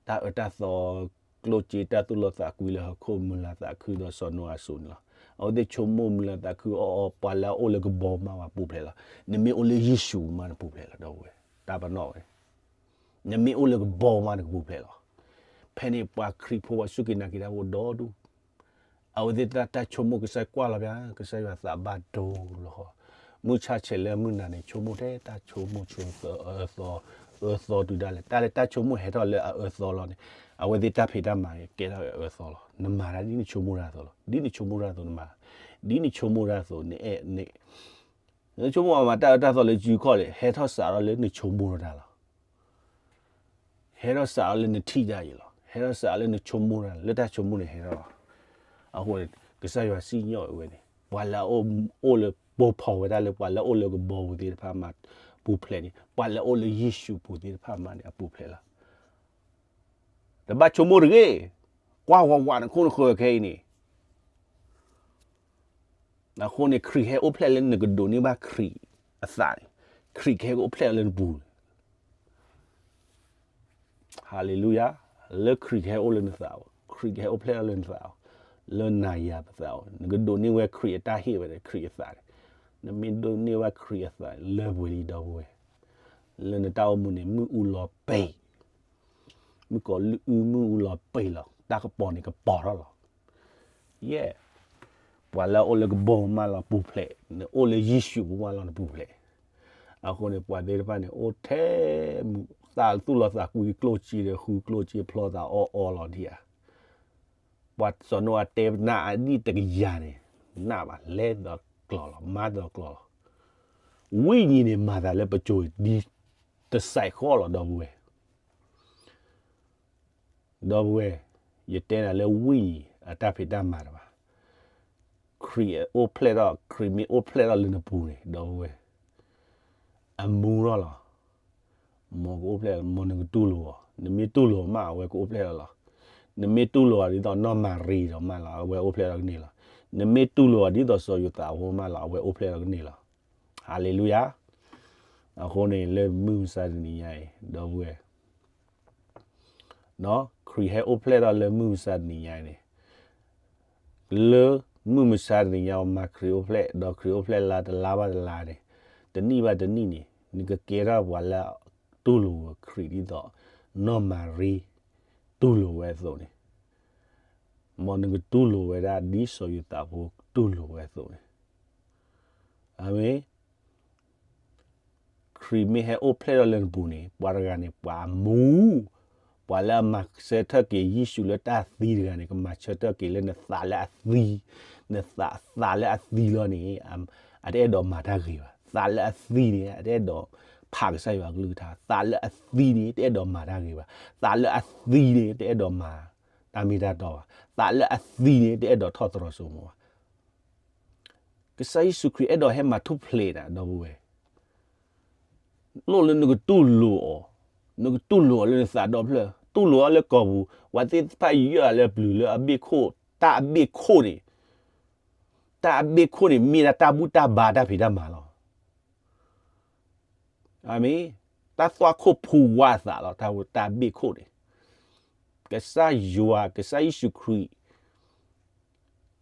တၢ်အၢတၢ်သီ ကျိၣ်စ့တၢ်သူၣ်လီသးကွံလၢဟီၣ်ခိၣ်မုၢ်လၢ်သးခုဒီးစီၤနိအၤအစိၤန့ၣ်လီၤ. အဝဲသ့ၣ်ဆိကမိၣ်မုာ်လီၤသးခုအီၣ်အီ ပှၤလၢအအိၣ်လၢကဘီမးပူၤဖျဲးလီၤ. နမ့ၢ်အိၣ်လၢယ့ၣ်ၡူးမးနပူၤဖျဲးလီၤ ဒီပုၢ်ဝဲၢ်, တၢ်ပနီၣ်ဝဲ, နမ့ၢ်အိၣ်လၢကဘီမးနကပူၤဖျဲးလီၤ. ဖဲန့ၣ်ပှၤခရံာ်ဖိပှၤစူၢ်က့ၤနာ်က့ၤတၢ်ဖိဒီဒူၣ် အဝဲသ့ၣ်တၢ်ဆိကမိၣ်ကစၢ်ကွၢ်လီၤပျၢ် ကစၢ်ယွၤသးဘၣ်ဒိလီၤဃီ, မုၢ်ဆါဆဲးလၢမုၢ်နၤန့ၣ် ဆိကမိၣ်ထဲတၢ်ဆိကမိၣ်ဆိအၢသီ, အၢသီတုၤဒၣ်လဲာ် တၢ်လၢတၢ်ဆိကမိၣ်ဟဲထီၣ်လၢအအၢသီလီၤန့ၣ်, အဝဲသ့ၣ်တၢ်ဖံးတၢ်မၤကဲထီၣ်အၢသီလီၤ. နမၤတၢ်ဒ်နဆိကမိၣ်တၢ်အသိးလီၤ. ဒ်နဆိကမိၣ်တၢ်အသိးနမၤ, ဒ်နဆိကမိၣ်တၢ်အသိး နအဲၣ်, နဆိကမိၣ်အမၤတၢ်အၢတၢ်သီလၢစုခီၣ်န့ၣ် ဟဲထီၣ်စးထီၣ်လၢနဆိကမိၣ်ထီၣ်တၢ်လီၤ. ဟဲထီၣ်စးထီၣ်လၢနထံၣ်တၢ်အံၤလီၤ. ဟဲထီၣ်စးထီၣ်လၢနဆိကမိၣ်တၢ် လၢတၢ်ဆိကမိၣ်န့ၣ်ဟဲထီၣ်လီၤ. အဃိန့ၣ် ကစၢ်ယွၤစံၣ်ညီၣ်အဝဲန့ၣ် ပှၤလၢအအိၣ်လၢ ပိာ်ဖီၣ်ဝဲဒၣ်လၢပှၤလၢအအိၣ်လၢကဘီပူၤသ့ၣ်တဖၣ်မးပူၤဖျဲးန့ၣ် ပှၤလၢအအိၣ်လၢယ့ၣ်ၡူးပူၤသ့ၣ်တဖၣ်မးန့ၣ် အပူၤဖျဲးလီၤ. တဘၣ်ဆိကမိၣ်တဂ့ၤ, ကွၢ်ဝးဝးနခိၣ်နဃၢၤခဲအံၤန့ၣ် အဃိန့ၣ် ခရံာ်ဟဲအိၣ်ဖျဲၣ်လၢနကဒိးန့ၢ်ဘၣ်ခရံာ်အသးန့ၣ်, ခရံာ်ကဟဲအိၣ်ဖျဲၣ်လၢနပူၤန့ၣ်, ဟၤလ့လူယၤ, လၢခရံာ်ကဟဲအိၣ်လၢနသးအီၤ, ခရံာ်ကဟဲအိၣ်ဖျဲၣ်လၢနသးအီၤ, လၢနၤယၤပသးအီၤ, နကဒိးန့ၢ်ဝဲခရံာ်အတၢ်ဟ့ၣ်ဝဲဒၣ်ခရံာ်အသးန့ၣ်, နမ့ၢ်ဒိးန့ၢ်ဘၣ်ခရံာ်အသးလၢပှဲၤလံ ဒီပုၢ်ဝဲၢ်, လၢနတၢ်အိၣ်မူန့ၣ် မုၢ်အူလီၤပံာ် မုၢ်ကီၤလံၢ်အုၣ်မုၢ်အူလီၤပံာ်လီၤ, တၢ်ကပီၤန့ၣ်ကပီၤထီၣ်လီၤ. ယဲၢ်, ပှၤလၢအအိၣ်လၢကဘီမးလီၤပူၤဖျဲး, နအိၣ်လၢယ့ၣ်ၡူးပူၤမးလီၤနပူၤဖျဲး. အဃိန့ၣ် ပှၤသ့ၣ်တဖၣ်န့ၣ် အိၣ်ထဲမူး သးသူၣ်လီၤသးကွံကျိၣ်စ့ဒီး ဃုကျိၣ်စ့ဖျီသးအီၣ်အီလီၤဒံးဧါ. ပှၤစီၤနိအၤတဲနၢ်အဒံၣ်တကယၤန့ၣ် နၢ်ဘၣ် လဲၤဒီးကျီၤလီၤ မၤဒီးကျီၤလီၤ. ဝိညာဉ်န့ၣ် မၤသးလၢပစိၤဒ်တစဲးဃီလီၤ ဒီပုၢ်ဝဲၢ် ဒီပုၢ်ဝဲၢ်, ယတဲနၤလၢဝိညာဉ်အတၢ်ဖံးတၢ်မၤတဘၣ်. ခရံာ်အိၣ်ဖျဲၣ်ထီၣ်, ခရံာ်မ့ၢ်အိၣ်ဖျဲၣ်ထီၣ်လၢနပူၤန့ၣ် ဒီပုၢ်ဝဲၢ်, အမူထီၣ်လီၤ. မ်ကအိၣ်ဖျဲၣ်, မ်နကတူၢ်လိာ်အီၤ, နမ့ၢ်တူၢ်လိာ်မး အဝဲကအိၣ်ဖျဲၣ်ထီၣ်လီၤ. နမ့ၢ်တူၢ်လိာ်အီၤဒ်သိးနီၢ်မၤရံဒီးမးလီၤ အဝဲအိၣ်ဖျဲၣ်ထီၣ်ကန့ၢ်လီၤ. နမ့ၢ်တူၢ်လိာ်အီၤဒ်သိးစီၤယိၤသးဖိမးလီၤ အဝဲအိၣ်ဖျဲၣ်ထီၣ်ကန့ၢ်လီၤ. ဟၤလ့လူယၤ. အဃိန့ၣ် လၢမုၢ်မဆါတနံၤညါအံၤ ဒီပုၢ်ဝဲၢ်, ခရံာ်ဟဲအိၣ်ဖျဲၣ်ထီၣ်လၢမုၢ်မဆါတနံၤညါအံၤန့ၣ်, လၢမုၢ်မဆါတနံၤညါ မၤခရံာ်အိၣ်ဖျဲၣ်, ဒီးခရံာ်အိၣ်ဖျဲၣ်လါတလါဘၣ်တလါန့ၣ်, တနံၣ်ဘၣ်တနံၣ်န့ၣ် နကကဲထီၣ်ပှၤလၢတူၢ်လိာ်ဝဲခရံာ်ဒ်သိး နီၢ်မၤရံ တူၢ်လိာ်ဝဲအသိးန့ၣ်, မ်နကတူၢ်လိာ်ဝဲဒၣ်ဒ်စီၤယိၤသးဖိတူၢ်လိာ်ဝဲအသိးန့ၣ်. အၤမ့ၣ်. ခရံာ်မ့ၢ်ဟဲအိၣ်ဖျဲၣ်ထီၣ်လၢနပူၤန့ၣ် ပှၤတဂၤန့ၣ် ပှၤအမူ, ပှၤလၢအမၤဆၢထၢၣ်က့ၤယ့ၣ်ၡူးလၢတၢ်သံတဂၤန့ၣ် ကမၤဆၢထၢၣ်က့ၤလၢနသးလၢအသံ, နသး, သးလၢအသံလီၤန့ၣ် အတအဲၣ်ဒိးမၤတၢ်ဂ့ၤဘၣ်. သးလၢအသံန့ၣ် အတအဲၣ်ဒိးဖးကစၢ်ယွၤအကလုၢ်ကထါ, သးလၢအသံန့ၣ် တအဲၣ်ဒိးမၤတၢ်ဂ့ၤဘၣ်, သးလၢအသံန့ၣ် တအဲၣ်ဒိးမၤတၢ်မ့ၢ်တၢ်တီဘၣ်, သးလၢအသံန့ၣ် တအဲၣ်ဒိးထီၣ်သတြီၤစိမိၤဘၣ်. ကစၢ်ယ့ၣ်ၡူးခရံာ်အဲၣ်ဒိးဟဲမၤထူၣ်ဖျဲးနၤ ဒီပုၢ်ဝဲၢ်, လိၣ်လၢနကတူၢ်လိာ်အီၤ, နကတူၢ်လိာ်အီၤလၢနသးဒီဖျၢၣ်, တူၢ်လိာ်အီၤလၢကိာ်ပူၤ, ပှၤသ့ၣ်တဖၣ်ယၢၢ်အီၤလၢပျုၤလၢအဘ့ၣ်ခိၣ်, တၢ်အဘ့ၣ်ခိၣ်န့ၣ်, တၢ်အဘ့ၣ်ခိၣ်န့ၣ် မ့ၢ်ဒၣ်တၢ်ဘူၣ်တၢ်ဘါတၢ်ဖံးတၢ်မၤလီၤ. အၤမ့ၣ်. တၢ်သွၣ်ခိၣ်ဖူဝါအသးလီၤ, တၢ်ဘ့ၣ်ခိၣ်န့ၣ်. ကစၢ်ယွၤ, ကစၢ်ယ့ၣ်ၡူးခရံာ်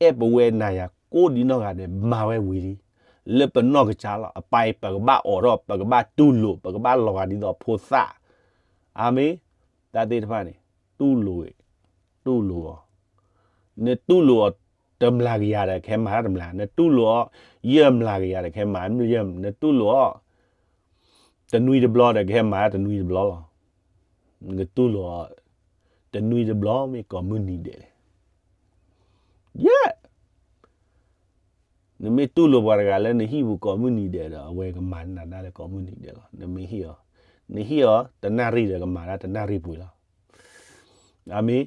အဲၣ်ပဝဲနၤယၤကိးဒံနီၢ်ဂၤဒဲး မၤဝဲဝံၤလံ, လၢပနီၢ်ကစၢ်လီၤ. အပၢ်အံၤ ပကဘၣ်အိးထီၣ်, ပကဘၣ်တူၢ်လိာ်, ပကဘၣ်လီၤဂာ်ဒ်သိးဖိသၣ်. အၤမ့ၣ်. တၢ်သ့ၣ်တဖၣ်န့ၣ် တူၢ်လိာ်, တူၢ်လိာ်အီၤ. နတူၢ်လိာ်အီၤ တမျးကယၤဒီး ကဟဲမၤတမျး, နတူၢ်လိာ်အီၤ ယဲၢ်မျးကယၤဒီး ကဟဲမၤယဲၢ်, နတူၢ်လိာ်အီၤ တနွံတဘျီဒီး ကဟဲမၤတနွံတဘျီလီၤ. နကတူၢ်လိာ်အီၤ တနွံတဘျီ မ့ၢ်ကိးမုၢ်နံၤဒဲးလဲၣ်. ယဲၢ်. နမ့ၢ်တူၢ်လိာ်ပှၤတဂၤလၢနဟံၣ်ပူၤကိးမုၢ်နံၤဒဲးဒီး အဝဲကမၤနၤတၢ်လၢကိးမုၢ်နံၤဒဲးလီၤ. နမ့ၢ်ဟ့ၣ်အီၤ, နဟ့ၣ်အီၤတနၣ်ရံၣ်ဒီး ကမၤတၢ်တနၣ်ရံၣ်ပှဲၤလီၤ. အၤမ့ၣ်.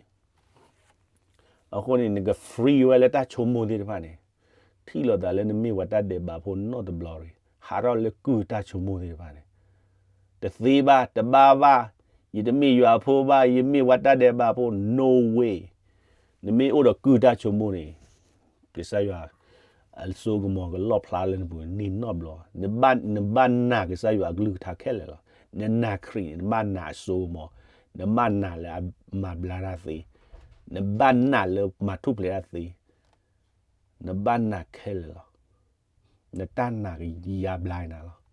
အဃိန့ၣ် နက free ဝဲလၢတၢ်ဆိကမိၣ်သ့ၣ်တဖၣ်န့ၣ်, ထံၣ်လိာ်သးလၢနမ့ၢ်ပှၤတၢ်ဒဲးဘးဖိနီတဘျီတဂ့ၤ, ဟးထီၣ်လၢကုၢ်တၢ်ဆိကမိၣ်သ့ၣ်တဖၣ်န့ၣ်, တသ့ဘၣ်, တဘၣ်ဘၣ်, ယတမ့ၢ်ယွၤအဖိဘၣ်, ယမ့ၢ်ပှၤတၢ်ဒဲးဘးဖိ, no way. နမ့ၢ်အိၣ်ဒီးကုၢ်တၢ်ဆိကမိၣ်န့ၣ်, ကစၢ်ယွၤ အစိကမီၤကလီၣ်ဖျါလၢနပူၤန့ၣ်နီတဘျီ, နဘၣ်နာ်ကစၢ်ယွၤအကလုၢ်ကထါခဲလၢာ်လီၤ. နနာ်ခရံာ်န့ၣ် နဘၣ်နာ်အစိကမီၤ, နဘၣ်နာ်လၢအမၤဘျါတၢ်သ့, နဘၣ်နာ်လၢမၤထူၣ်ဖျဲးတၢ်သ့. နဘၣ်နာ်ခဲလၢာ်လီၤ. နတၢ်နာ်ကယါဘျါနၤလီၤ.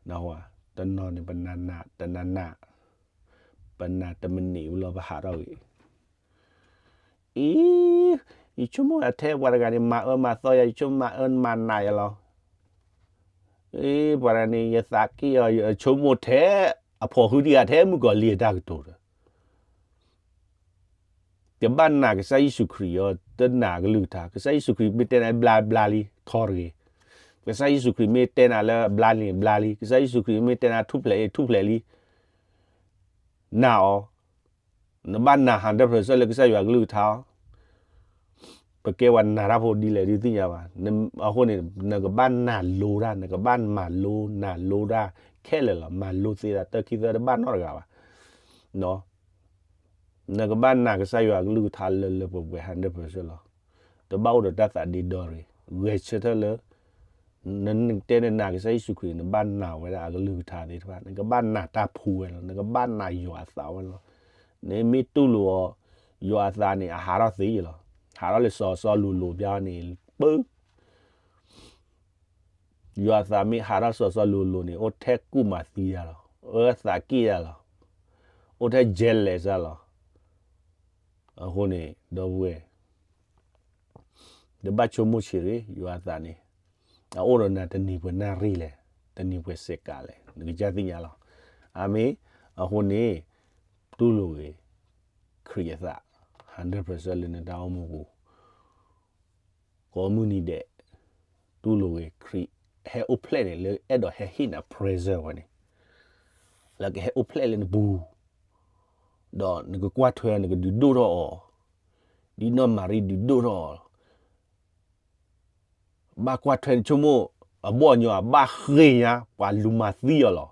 နဝၤ, တနီၤန့ၣ် ပနာ်နာ်တနာ်နာ်, ပနာ်တမံးနံးဝံၤလီၤ ပဟးထီၣ်ဂ့ၤ. အံၤ, ယဆိကမိၣ်အထဲပှၤတဂၤန့ၣ် မၤအၢမၤသီယၤ, ယဆိကမိၣ်မၤအၢမၤနးယၤလီၤ. အံၤ, ပှၤတဂၤန့ၣ် ယသးက့ၣ်အီၤ, ယဆိကမိၣ်ထဲအဖီၣ်ဃုတံၢ်ဂၤ ထဲမုၣ်ကီၤလံၢ်အတၢ်ကတိၤဒီး တဘၣ်နာ်ကစၢ်ယ့ၣ်ၡူးခရံာ်အီၤ, တနာ်ကလုၢ်ကထါ. ကစၢ်ယ့ၣ်ၡူးခရံာ်မ့ၢ်တဲနၤဘျါဘျါလံ, ထီတဂ့ၤ. ကစၢ်ယ့ၣ်ၡူးခရံာ်မ့ၢ်တဲနၤလၢဘျါလံန့ၣ် ဘျါလံ. ကစၢ်ယ့ၣ်ၡူးခရံာ်မ့ၢ်တဲနၤထူၣ်ဖျဲးအံၤ ထူၣ်ဖျဲးလံ. နာ်အီၤ, နဘၣ်နာ် hundred percent လၢကစၢ်ယွၤကလုၢ်ကထါအီၤ. ပကဲပှၤနာ်တၢ်ဖိဒ်လဲၣ်ဒုးသ့ၣ်ညါဘၣ်. အဃိန့ၣ် နကဘၣ်နာ်လိတၢ်, နကဘၣ်မၤလိ, နာ်လိတၢ်ခဲလၢာ်လီၤ. မၤလိသ့ဒၣ်တၢ်ခံသၢတဘၣ်နီတဂၤဘၣ်. နကဘၣ်နာ်ကစၢ်ယွၤကလုၢ်ကထါလၢလၢပှဲၤပှဲၤ hundred percent လီၤ. တဘၣ်အိၣ်ဒီးတၢ်သးဒ့ဒီတဂ့ၤ. ဂဲၤဆၢထၢၣ်လၢ နတဲနနာ်ကစၢ်ယ့ၣ်ၡူးခရံာ်, နဘၣ်နာ်ဝဲဒၣ်အကလုၢ်ကထါသ့ၣ်တဖၣ်, နကဘၣ်နာ်တၢ်ဖှူဝဲလီၤ, နကဘၣ်နာ်ယွၤအသးဝဲလီၤ. နမ့ၢ်တူၢ်လိာ်အီၤ, ယွၤအသးန့ၣ် အဟးထီၣ်သ့လီၤ. ဟးထီၣ်လၢစီၤစီလူၤလိာ်ဘျါန့ၣ် ပၢ ယွၤအသးမ့ၢ်ဟးထီၣ်စီၤစီလူၤလိာ်န့ၣ် အိၣ်ထဲကူၣ်မၤသံယၤလီၤ, အိၣ်ထဲသးက့ၣ်ယၤလီၤ, အိၣ်ထဲ jealous လီၤ. အဃိန့ၣ် ဒီပုၢ်ဝဲၢ်, တဘၣ်ဆိကမိၣ်ဆံးရ့ၣ်, ယွၤအသးန့ၣ် အအိၣ်ဒီးနၤတနံၤပှဲၤနၣ်ရံၣ်လဲၣ်, တနံၤပှဲၤစဲးကးလဲၣ်, နကစၢ်သ့ၣ်ညါလီၤ. အၤမ့ၣ်. အဃိန့ၣ် တူၢ်လိာ်ဂ့ၤ ခရံာ်အသး hundred percent လၢနတၢ်အိၣ်မူပူၤ ကိးမုၢ်နံၤဒဲး, တူၢ်လိာ်ဂ့ၤ ခရံာ်ဟဲအိၣ်ဖျဲၣ်န့ၣ် လၢအဲၣ်ဒိးဟဲဟ့ၣ်နၤ present ဝဲန့ၣ်, လၢကဟဲအိၣ်ဖျဲၣ်လၢနပူၤ, ဒီးနကကွၢ်ထွဲအီၤ နကဒုးဒိၣ်ထီၣ်အီၤ, ဒ်နီၢ်မၤရံဒုးဒိၣ်ထီၣ်အီၤ, ဘၣ်ကွၢ်ထွဲနဆိကမိၣ်, အဘီၣ်အညီ ဘၣ်ဃ့ၢ်ညါ ပှၤလူၤမၤသံအီၤလီၤ.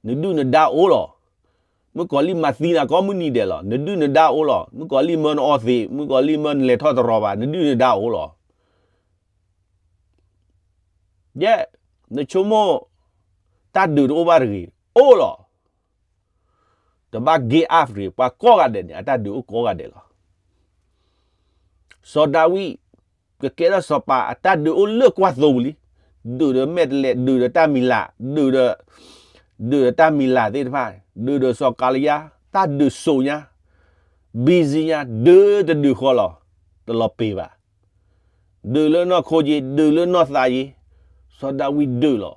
နဒုၣ်နဒါအိၣ်လီၤ. မုၣ်ကီၤလံၢ်မၤသံနၤကိးမုၢ်နံၤဒဲးလီၤ. နဒုၣ်နဒါအိၣ်လီၤ. မုၣ်ကီၤလံၢ်မၢနအီသံး, မုၣ်ကီၤလံၢ်မၢနလဲၤထီၣ်တရီၤဘၣ်, နဒုၣ်နဒါအိၣ်လီၤ. ယဲ, နဆိကမိၣ် တၢ်ဒုးတအိၣ်ဘၣ်တဂ့ၤ, အိၣ်လီၤ. တဘၣ် give up တဂ့ၤ, ပှၤကိးဂၤဒဲးန့ၣ် အတၢ်ဒုးအိၣ်ကိးဂၤဒဲးလီၤ. စီၤဒၤဝံး ကကဲထီၣ်စီၤပၤ အတၢ်ဒုးအိၣ်လၢကွၢ်သိပူၤလံ. ဒုးဒီးမဲာ်တဲးလဲး, ဒုးဒီးတၢ်မံၤလၢ်, ဒုးဒီး, ဒုးဒီးတၢ်မံၤလၢ်သ့ၣ်တဖၣ်, ဒုးဒီးစီၤကၤလံယါ, တၢ်ဒုးစိာ်ညါ, busy ညါ, ဒုးတဒုးဃီလီၤ, တလီၤပ့ၤဘၣ်. ဒုးလၢနီၢ်ခိက့ၤ, ဒုးလၢနီၢ်သးက့ၤ, စီၤဒၤဝံးဒုးလီၤ.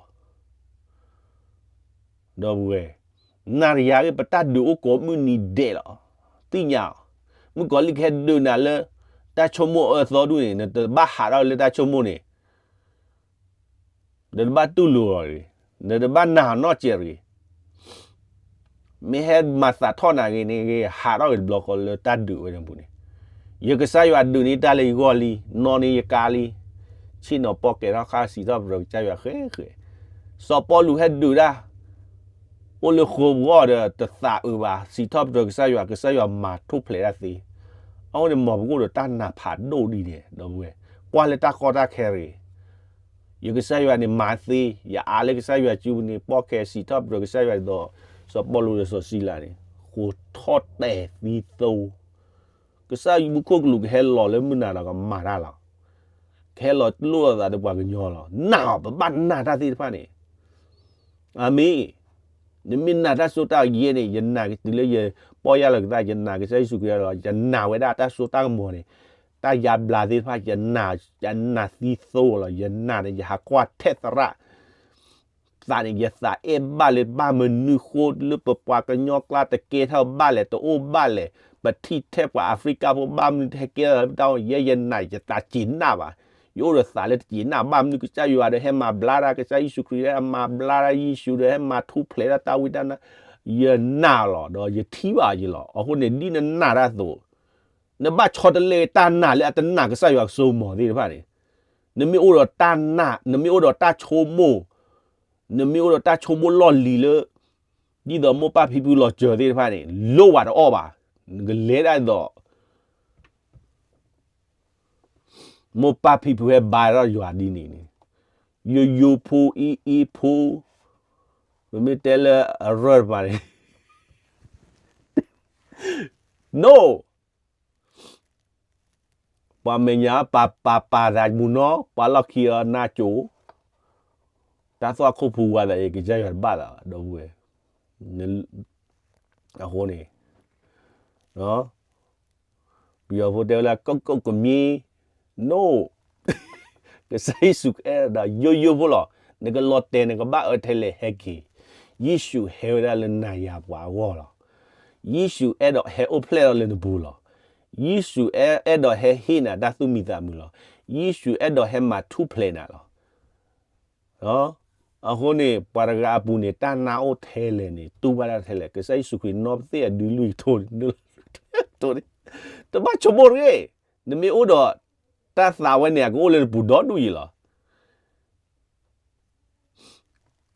ဒီပုၢ်ဝဲၢ်, နၤဒီးယၤဂ့ၤ ပတၢ်ဒုးအိၣ်ကိးမုၢ်နံၤဒဲးလီၤ. သ့ၣ်ညါအီၤ, မုၣ်ကီၤလံၢ်ကဟဲဒုးနၤလၢ တၢ်ဆိကမိၣ်အၢသီဒူၣ်န့ၣ် နတဘၣ်ဟးထီၣ်လၢတၢ်ဆိကမိၣ်န့ၣ်, နတဘၣ်တူၢ်လိာ်အီၤတဂ့ၤ, နတဘၣ်နာ်အီၤနီတစဲးတဂ့ၤ. မ့ၢ်ဟဲမၤသးထီၣ်နၤဂ့ၤန့ၣ်ဂ့ၤ, ဟးထီၣ်ဂ့ၤတဘျီဃီလၢတၢ်ဒုးဝဲန့ၣ်ပူၤန့ၣ်, ယကစၢ်ယွၤဒုးန့ၢ်တၢ်လၢယဂီၢ်လံ, နီၣ်န့ၢ်ယကါလံ, ဆ့ၣ်နီၤပီၣ်ကဲထီၣ်ဃာ် စံးထီၣ်ပတြၢၤကစၢ်ယွၤဃဲဃဲ. စီၤပီလူးဟဲဒုးဒၣ် အိၣ်လၢဃိာ်ပဂီၢ်ဒီးတသးအုးဘၣ်, စံးထီၣ်ပတြၢၤကစၢ်ယွၤ, ကစၢ်ယွၤမၤထူၣ်ဖျဲးတၢ်သ့. အဃိန့ၣ် မ်ပကအိၣ်ဒီးတၢ်နာ်ဖးဒိၣ်ဒ်န့ၣ်, ဒီပုၢ်ဝဲၢ်, ကွၢ်လၢတၢ်ကီတၢ်ခဲတဂ့ၤ. ယကစၢ်ယွၤန့ၣ်မၤသ့, ယအါလၢကစၢ်ယွၤစုပူၤန့ၣ် ပီၣ်ကဲ စံးထီၣ်ပတြၢၤကစၢ်ယွၤဒ်သိး စီၤပီလူးဒီးစီၤစံလၤန့ၣ် ဃိးထီၣ်တဲာ်သံသိ, ကစၢ်မူခိၣ်ကလူးကဟဲလီၤလၢမုၢ်နၤဒီးကမၤတၢ်လီၤ. ကဟဲလီၤလိၣ်အသးဒီးပှၤကညီလီၤ. နာ်အီၤ, ပဘၣ်နာ်တၢ်သ့ၣ်တဖၣ်န့ၣ်. အၤမ့ၣ်. နမ့ၢ်နာ်တၢ်စိတၢ်ကမီၤန့ၣ်, ယနာ်တုၤလၢယပီၢ်ယၢ်လီၤကသး, ယနာ်ကစၢ်ယ့ၣ်ၡူးခရံာ်လီၤ, ယနာ်ဝဲဒၣ်တၢ်စိတၢ်ကမီၤန့ၣ်, တၢ်ယါဘျါသ့ၣ်တဖၣ်, ယနာ်သံသိလီၤ. ယနာ်န့ၣ် ယဟးကွၢ်ထဲသရၣ် သးန့ၣ် ယသးအဲၣ်ဘၣ်လၢ ဘၣ်မနုၤဃိလၢပပှၤကညီကျါတကဲထီၣ်ဘၣ်လဲၣ်, တအိၣ်ဘၣ်လဲၣ်, ပထံၣ်ထဲပှၤအဖရံကၣ်ဖိဘၣ်မနုၤတဟဲကဲထီၣ်လၢပတၢ်အိၣ်, ယဲယနာ် ယသးစံးနၢ်ဘၣ်, ယအိၣ်ဒီးသးလၢတစံးနၢ်ဘၣ်မနုၤ, ကစၢ်ယွၤဒီးဟဲမၤဘျါတၢ်, ကစၢ်ယ့ၣ်ၡူးခရံာ်ဒီးဟဲမၤဘျါတၢ်, ယ့ၣ်ၡူးဒီးဟဲမၤထူၣ်ဖျဲးတၢ်, တၢ်ဝံတၢ်နါ, ယနာ်လီၤ, ဒီးယထံၣ်ဘၣ်ယလီၤ. အဃိန့ၣ် ဒ်နနာ်တၢ်အသိး နဘၣ်ဆီတလဲတၢ်နာ်လၢအတနာ်ကစၢ်ယွၤကစိကမီၤသ့ၣ်တဖၣ်န့ၣ်, နမ့ၢ်အိၣ်ဒီးတၢ်နာ်, နမ့ၢ်အိၣ်ဒီးတၢ်ဆိကမိၣ်, နမ့ၢ်အိၣ်ဒီးတၢ်ဆိကမိၣ်လီၢ်လံၤလၢ ဒ်သိးမိၢ်ပၢ်ဖံဖုလီၤစၢၤသ့ၣ်တဖၣ်န့ၣ်, လိၣ်ဝဲတအီၣ်ဘၣ်, နကလဲၤဒၣ်ဒ်သိး မိၢ်ပၢ်ဖံဖုဟဲဘါထီၣ်ယွၤဒ်န့ၣ်န့ၣ်, ယိယိဖိ အံအံဖိ, ပမ့ၢ်တဲလၢအရၢၢ်တပၤန့ၣ်, no. ပှၤမဲာ်ညါပာ်ပာ်ပာ်သးမုၢ်နီၤ, ပှၤလီၢ်ခံအီၤနါကၠိ, တၢ်သွၣ်ခိၣ်ဖူဝါသးအံၤ ကစၢ်ယွၤတဘၣ်သးဘၣ် ဒီပုၢ်ဝဲၢ်, အဃိန့ၣ် ပယီၤဖိတဲဝဲလၢ ကီၢ်ကီၢ်ကမံ no, ကစၢ်ယ့ၣ်ၡူးအဲၣ်ဒိးယိယိဖိလီၤ. နကလီၤတဲာ်နကဘၣ်အၢထဲလဲၣ်ဟဲက့ၤ, ယ့ၣ်ၡူးဟဲဝဲဒၣ်လၢနၤယၤပှၤအဂီၢ်လီၤ. ယ့ၣ်ၡူးအဲၣ်ဒိးဟဲအိၣ်ဖျဲၣ်ထီၣ်လၢနပူၤလီၤ. ယ့ၣ်ၡူးအဲၣ်ဒိးဟဲဟ့ၣ်နၤတၢ်သူၣ်မံသးမုာ်လီၤ. ယ့ၣ်ၡူးအဲၣ်ဒိးဟဲမၤထူၣ်ဖျဲးနၤလီၤ. အဃိန့ၣ် ပှၤတဂၤအပူၤန့ၣ် တၢ်နါအိၣ်ထဲလဲၣ်န့ၣ် တူၢ်ဘၣ်တၢ်ထဲလဲၣ်, ကစၢ်ယ့ၣ်ၡူးခရံာ်နီၢ်ပသ့ၣ်အဒုလွံၢ်ကထိန့ၣ် တဘၣ်ဆိကမိၣ်တဂ့ၤ, နမ့ၢ်အိၣ်ဒီး တၢ်သးဝဲန့ၣ် အကအိၣ်လၢနပူၤဒီဒူၣ်ယံာ်လီၤ.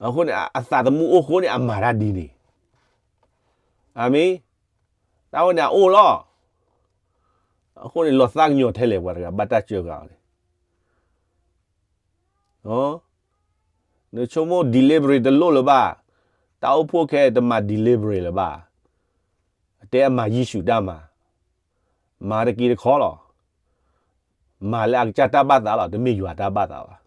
အဃိန့ၣ် အသးသမူအိၣ်ဃိန့ၣ် အမၤတၢ်ဒ်န့ၣ်, အမ့ၢ် တၢ်ဝဲန့ၣ်အအိၣ်လီၤ. အဃိန့ၣ် လီၤသးကညီၤထဲလဲၣ် ပှၤတဂၤဘၣ်တၢ်စၢဃာ်အီၤန့ၣ် နဆိကမိၣ် delivery တလိၣ်လၢၤဘၣ်, တၢ်အိၣ်ဖှိၣ်ခဲတမၤ delivery လၢၤဘၣ်, အတဲအမၤယ့ၣ်ၡူးတၢ်မၤ, မၤတက့ၢ်တခီလီၤ. မၤလၢအကစၢ်တၢ်ဘၣ်သးလီၤ, တမ့ၢ်ယွၤတၢ်ဘၣ်သးဘၣ်.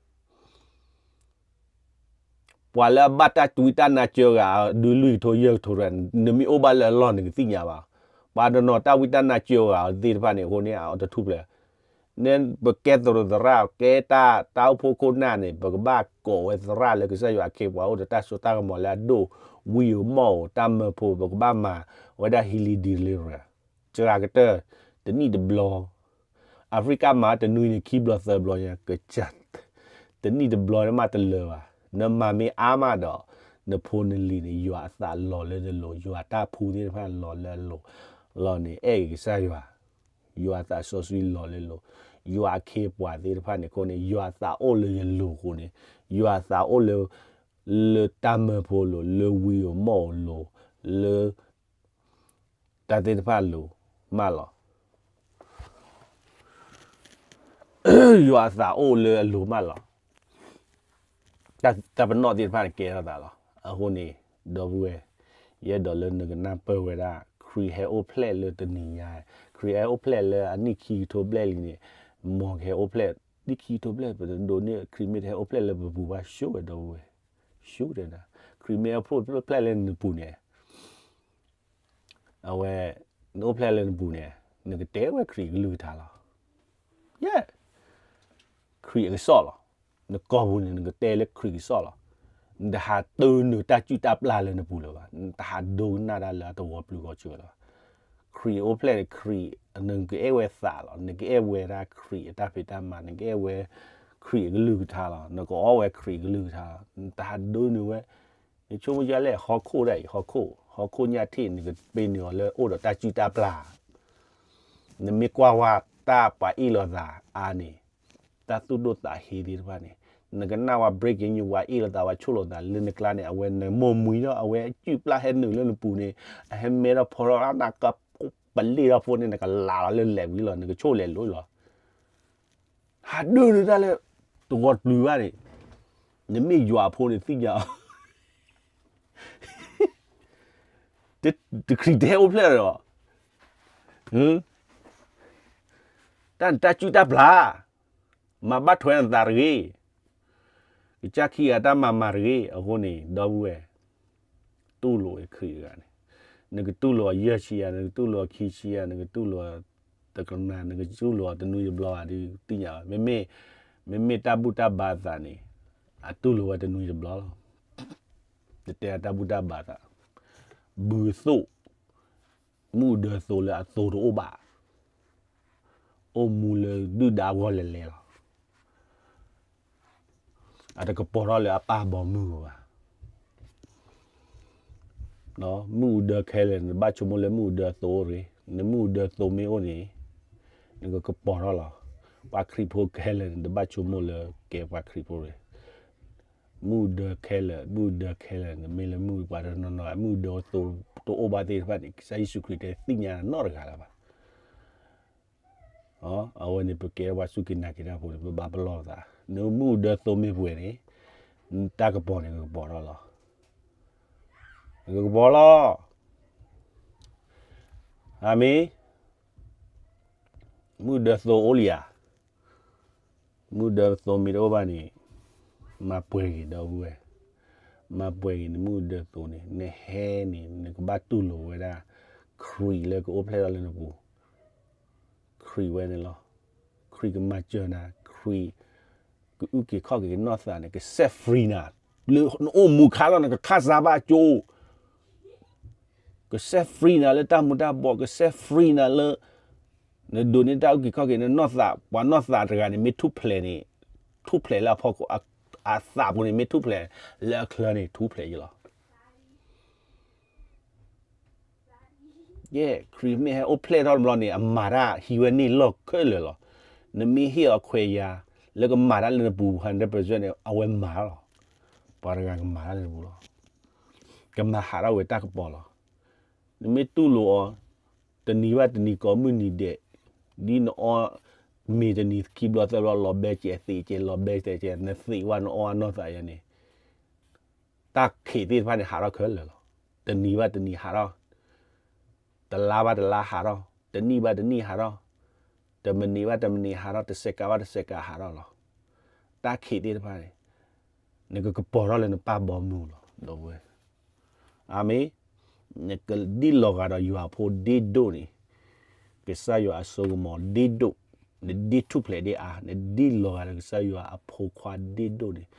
ပှၤလၢအဘၣ်တၢ်ဝံတၢ်နါစၢဃာ်အီၤ ဒုလွံၢ်ကထိယဲၢ်ကထိတဂၤ, နမ့ၢ်အိၣ်ဘၣ်လၢအလီၢ်နကသ့ၣ်ညါဘၣ်. ပှၤတနီၤတၢ်ဝံတၢ်နါစၢဃာ်အီၤသ့ၣ်တဖၣ်န့ၣ် အဃိန့ၣ် အတထူၣ်ဖျဲး ပကဲသရိာ်သရၣ် ကဲတၢ် တၢ်အိၣ်ဖှိၣ်ခိၣ်နၢ်န့ၣ် ပကဘၣ်ကိးဝဲသရၣ်လၢကစၢ်ယွၤအခ့အပှၤအိၣ်ဒီးတၢ်စိတၢ်ကမီၤလၢအဒိၣ် ဝံဧိၤမီၣ်ဧိၤ တၢ်မၢဖိ ပကဘၣ်မၤဝဲဒၣ် healing deliverance စှၤကတၢၢ် တနံၣ်တဘျီ Africa မၤတနွံန့ၣ် ခံဘျီသၢဘျီညါ ကစၢ် တနံၣ်တဘျီန့ၣ်မးတလၢာ်ဘၣ်. နမၤမ့ၢ်အါမးဒီး နဖိနလံၤန့ၣ် ယွၤအသးလီၤလၢနလိၤ, ယွၤတၢ်ဖှူသ့ၣ်တဖၣ်လီၤလၢအလိၤလီၤန့ၣ် အဲၣ်က့ၤကစၢ်ယွၤ, ယွၤအသးစီဆှံလီၤလၢအလိၤ, ယွၤအခ့အပှၤသ့ၣ်တဖၣ်န့ၣ်အဃိန့ၣ် ယွၤအသးအိၣ်လၢယလိၤအဃိန့ၣ် ယွၤအသးအိၣ်လၢ လၢတၢ်မၢဖိအလိၤ, လၢဝံဧိၤမီၣ်ဧိၤလိၤ, လၢ တၢ်သ့ၣ်တဖၣ်အလိၤမးလီၤ. ယွၤအသးအိၣ်လၢအလိၤမးလီၤ. တၢ်ပနီၣ်သ့ၣ်တဖၣ်န့ၣ်ကဲထီၣ်သးလီၤ. အဃိန့ၣ် ဒီပုၢ်ဝဲၢ်, ယအဲၣ်ဒိးလၢနကနၢ်ပၢၢ်ဝဲဒၣ် ခရံာ်ဟဲအိၣ်ဖျဲၣ်လၢတနံၤညါ, ခရံာ်ဟဲအိၣ်ဖျဲၣ်လၢအနံၣ်ခံကထိဘျဲၣ်လံန့ၣ်, မ်ကဟဲအိၣ်ဖျဲၣ် နံၣ်ခံကထိဘျဲၣ် ပတဒိးန့ၢ် ခရံာ်မ့ၢ်တဟဲအိၣ်ဖျဲၣ်လၢပပူၤဘၣ် ဆှၢဝဲ ဒီပုၢ်ဝဲၢ်, ဆှၢဝဲတဲဒၣ်, ခရံာ်မ့ၢ်ဟဲအိၣ်ဖျဲၣ်လၢနပူၤန့ၣ် အဝဲ နအိၣ်ဖျဲၣ်လၢနပူၤန့ၣ် နကတဲဝဲခရံာ်အကလုၢ်ကထါလီၤ. ယဲၢ်, ခရံာ်အကစီၣ်လီၤ. နကိာ်ပူၤန့ၣ် နကတဲလၢခရံာ်ကစီၣ်လီၤ. နတဟးတၢနုာ်တၢ်စုၣ်တၢ်ပျၢ်လၢနပူၤလၢၤဘၣ်. နတဟးဒိကနၣ်တၢ်လၢအတဂီၤပျုၤဂီၤစၢၤလၢၤဘၣ်. ခရံာ်အိၣ်ဖျဲၣ်န့ၣ် ခရံာ် နကအဲၣ်ဝဲသးလီၤ. နကအဲၣ်ဝဲဒၣ်ခရံာ်အတၢ်ဖံးတၢ်မၤ, နကအဲၣ်ဝဲခရံာ်အကလုၢ်ကထါလီၤ. နကအီၣ်ဝဲခရံာ်အကလုၢ်ကထါလီၤ. နတဟးဒိနုာ်ဝဲ နဆိကမိၣ်ယလဲၣ် ဟီၣ်ခိၣ်ဒၣ်အံၤ ဟီၣ်ခိၣ်, ဟီၣ်ခိၣ်ညၣ်ထံၣ် နကပ့ၤနုာ်အီၤလၢအိၣ်ဒီးတၢ်စုၣ်တၢ်ပျၢ်, နမ့ၢ်ကွၢ်ဝဲတၢ်ပှၤအ့ၣ်လိာ်သးအါန့ၣ်, တၢ်သူၣ်ဒိၣ်သးဟ့သ့ၣ်တဖၣ်န့ၣ်, နကနၣ်ဝဲ breaking news ပှၤအ့ၣ်လိာ်သး ပှၤဆိၣ်လိာ်သးလၢနကျါန့ၣ် အဝဲနမိၢ်မှံဒီး အဝဲစုၣ်ပျၢ်ဟဲနုာ်လၢနပူၤန့ၣ်, အဟဲမဲထီၣ်ဖီထီၣ်နကပလ့ၣ်ထီၣ်ဖိန့ၣ် နကလးလီၤလၢလဲၤဝံၤလီၤ နကဆိၣ်လဲၤလိၤလီၤ. ဟးဒိနုာ်တၢ်လၢ တဂီၤပျုၤဘၣ်န့ၣ်, နမ့ၢ်ယွၤအဖိန့ၣ်သ့ၣ်ညါအီၤ, တခရံာ်တဟဲအိၣ်ဖျဲၣ်ဒီး, တၢ်နတၢ်စုၣ်တၢ်ပျၢ်, မၤဘၣ်ထွဲနသးတဂ့ၤ, ကစၢ်ခံဂၤတၢ်မၤမၤတဂ့ၤ. အဃိန့ၣ် ဒီပုၢ်ဝဲၢ်, တူၢ်လိာ်ခရံာ်တဂၤန့ၣ်, နကတူၢ်လိာ်အီၤယဲၢ်ဆံယၤ, နကတူၢ်လိာ်အီၤခံဆံယၤ, နကတူၢ်လိာ်အီၤတကနၣ်, နကတူၢ်လိာ်အီၤတနွံတဘျီဘၣ်ဒီးသ့ၣ်ညါဘၣ်. မ့မ့ၢ်, မ့မ့ၢ်တၢ်ဘူၣ်တၢ်ဘါအသးန့ၣ်, အတူၢ်လိာ်ဝဲတနွံတဘျီလီၤ. တတဲအတၢ်ဘူၣ်တၢ်ဘါသး, ဘုသိၣ်, မုၢ်အူဒၢသိးလၢအသိးတအိၣ်ဘၣ်, အိၣ်မူလၢဒုၣ်ဒါဂီၢ်လဲၤလဲၤလီၤ. အတကပီၤထီၣ်လၢအပၢ်ဘီမုၢ်ဘၣ်. မုၢ်အူဒၢခဲလၢာ်န့ၣ် တဘၣ်ဆိကမိၣ်လၢမုၢ်အူဒၢသိးအိၣ်တဂ့ၤ. နမုၢ်အူဒၢသိးမ့ၢ်အိၣ်န့ၣ်, နကကပီၤထီၣ်လီၤ. ပှၤခရံာ်ဖိခဲလၢာ်န့ၣ် တဘၣ်ဆိကမိၣ်လၢကဲပှၤခရံာ်ဖိတဂ့ၤ. မုၢ်အူဒၢခဲလၢာ်, မုၢ်အူဒၢခဲလၢာ်န့ၣ် မ့ၢ်လၢမုၢ်ပှၤတနီၤနီၤ မုၢ်အူဒၢသိးတအိၣ်ဘၣ်သ့ၣ်တဖၣ်န့ၣ် ကစၢ်ယ့ၣ်ၡူးခရံာ်တဲသ့ၣ်ညါနီတဂၤလၢၤဘၣ်. အဝဲန့ၣ် ပကဲထီၣ်ပှၤစူၢ်က့ၤနာ်က့ၤတၢ်ဖိန့ၣ် ပဘၣ်ပလီၢ်ပသး, နမုၢ်အူဒၢသိးမ့ၢ်ပှဲၤန့ၣ်, တၢ်ကပီၤန့ၣ် ကကပီၤထီၣ်လီၤ. ကကပီၤလီၤ. အၤမ့ၣ်. မုၢ်အူဒၢသိးအိၣ်လံဧါ. မုၢ်ဒၢသိမ့ၢ်တအိၣ်ဘၣ်န့ၣ်, မၤပှဲၤဂ့ၤ ဒီပုၢ်ဝဲၢ်, မၤပှဲၤဂ့ၤ နမုၢ်ဒၢသိန့ၣ် နဟဲန့ၣ် နကဘၣ်တူၢ်လိာ်ဝဲဒၣ် ခရံာ်လၢကအိၣ်ဖျဲၣ်ထီၣ်လၢနပူၤ, ခရံာ်ဝဲန့ၣ်လီၤ. ခရံာ်ကမၤစၢၤနၤ, ခရံာ်ကအုၣ်က့ၤခီၣ်က့ၤကနီၢ်သးန့ၣ် က set free နၤ, လၢနအိၣ်မူခါလီၤ နကခၣ်စၢ်ဘၣ်ကၠိ က set free နၤလၢတၢ်မူၤတၢ်ဘှီး, က set free နၤလၢ နဒိးန့ၢ်တၢ်အုၣ်က့ၤခီၣ်က့ၤ နနီၢ်သး, ပှၤနီၢ်သးတဂၤန့ၣ် မ့ၢ်ထူၣ်ဖျဲးန့ၣ်, ထူၣ်ဖျဲးလၢအဖီခိၣ်, အသးပူၤန့ၣ် မ့ၢ်ထူၣ်ဖျဲးလၢအချၢန့ၣ် ထူၣ်ဖျဲးယလီၤ. ယဲၢ် ခရံာ်မ့ၢ်ဟဲအိၣ်ဖျဲၣ်ထီၣ်တဘျီန့ၣ် အမၤတၢ်ဟံးဝဲန့ၢ်လီၢ်ခဲလၢာ်လီၤ. နမ့ၢ်ဟ့ၣ်အီၤခွဲးယာ် လၢကမၤတၢ်လၢနပူၤ hundred percent န့ၣ် အဝဲမၤလီၤ. ပှၤတဂၤကမၤတၢ်လၢနပူၤလီၤ. ကမၤဟးထီၣ်ဝဲတၢ်ကပီၤလီၤ. နမ့ၢ်တူၢ်လိာ်အီၤ တနံၤဘၣ်တနံၤ ကိးမုၢ်နံၤဒဲး, ဒ်နအီၣ်မ့ၤတနံၤခံဘျီသၢဘျီ လီၤဘဲကဲးသံးကဲး လီၤဘဲကဲးသံးကဲး နသံးဝဲ နအီၣ်အနီၢ်သးယဲန့ၣ် တၢ်ခံးသ့ၣ်တဖၣ်န့ၣ် ဟးထီၣ်ခဲလၢာ်လီၤ. တနံၤဘၣ်တနံၤဟးထီၣ်, တလါဘၣ်တလါဟးထီၣ်, တနံၣ်ဘၣ်တနံၣ်ဟးထီၣ်, တမံးနံးဘၣ်တမံးနံးဟးထီၣ်, တစဲးကးဘၣ်တစဲးကးဟးထီၣ်လီၤ. တၢ်ခံးသ့ၣ်တဖၣ်န့ၣ် နကကပီၤထီၣ်လၢနပၢ်ဘီမုၢ်လီၤ ဒီပုၢ်ဝဲၢ်. အၤမ့ၣ်. နကဒ်လီၤဂာ်ဒီးယွၤအဖိဒ့ဒိၣ်န့ၣ်, ကစၢ်ယွၤအစိကမီၤဒ့ဒိၣ်, နဒ့ထူၣ်ဖျဲးဒ့အါ, နဒ်လီၤဂာ်ဒီးကစၢ်ယွၤအဖိခွါဒ့ဒိၣ်န့ၣ်,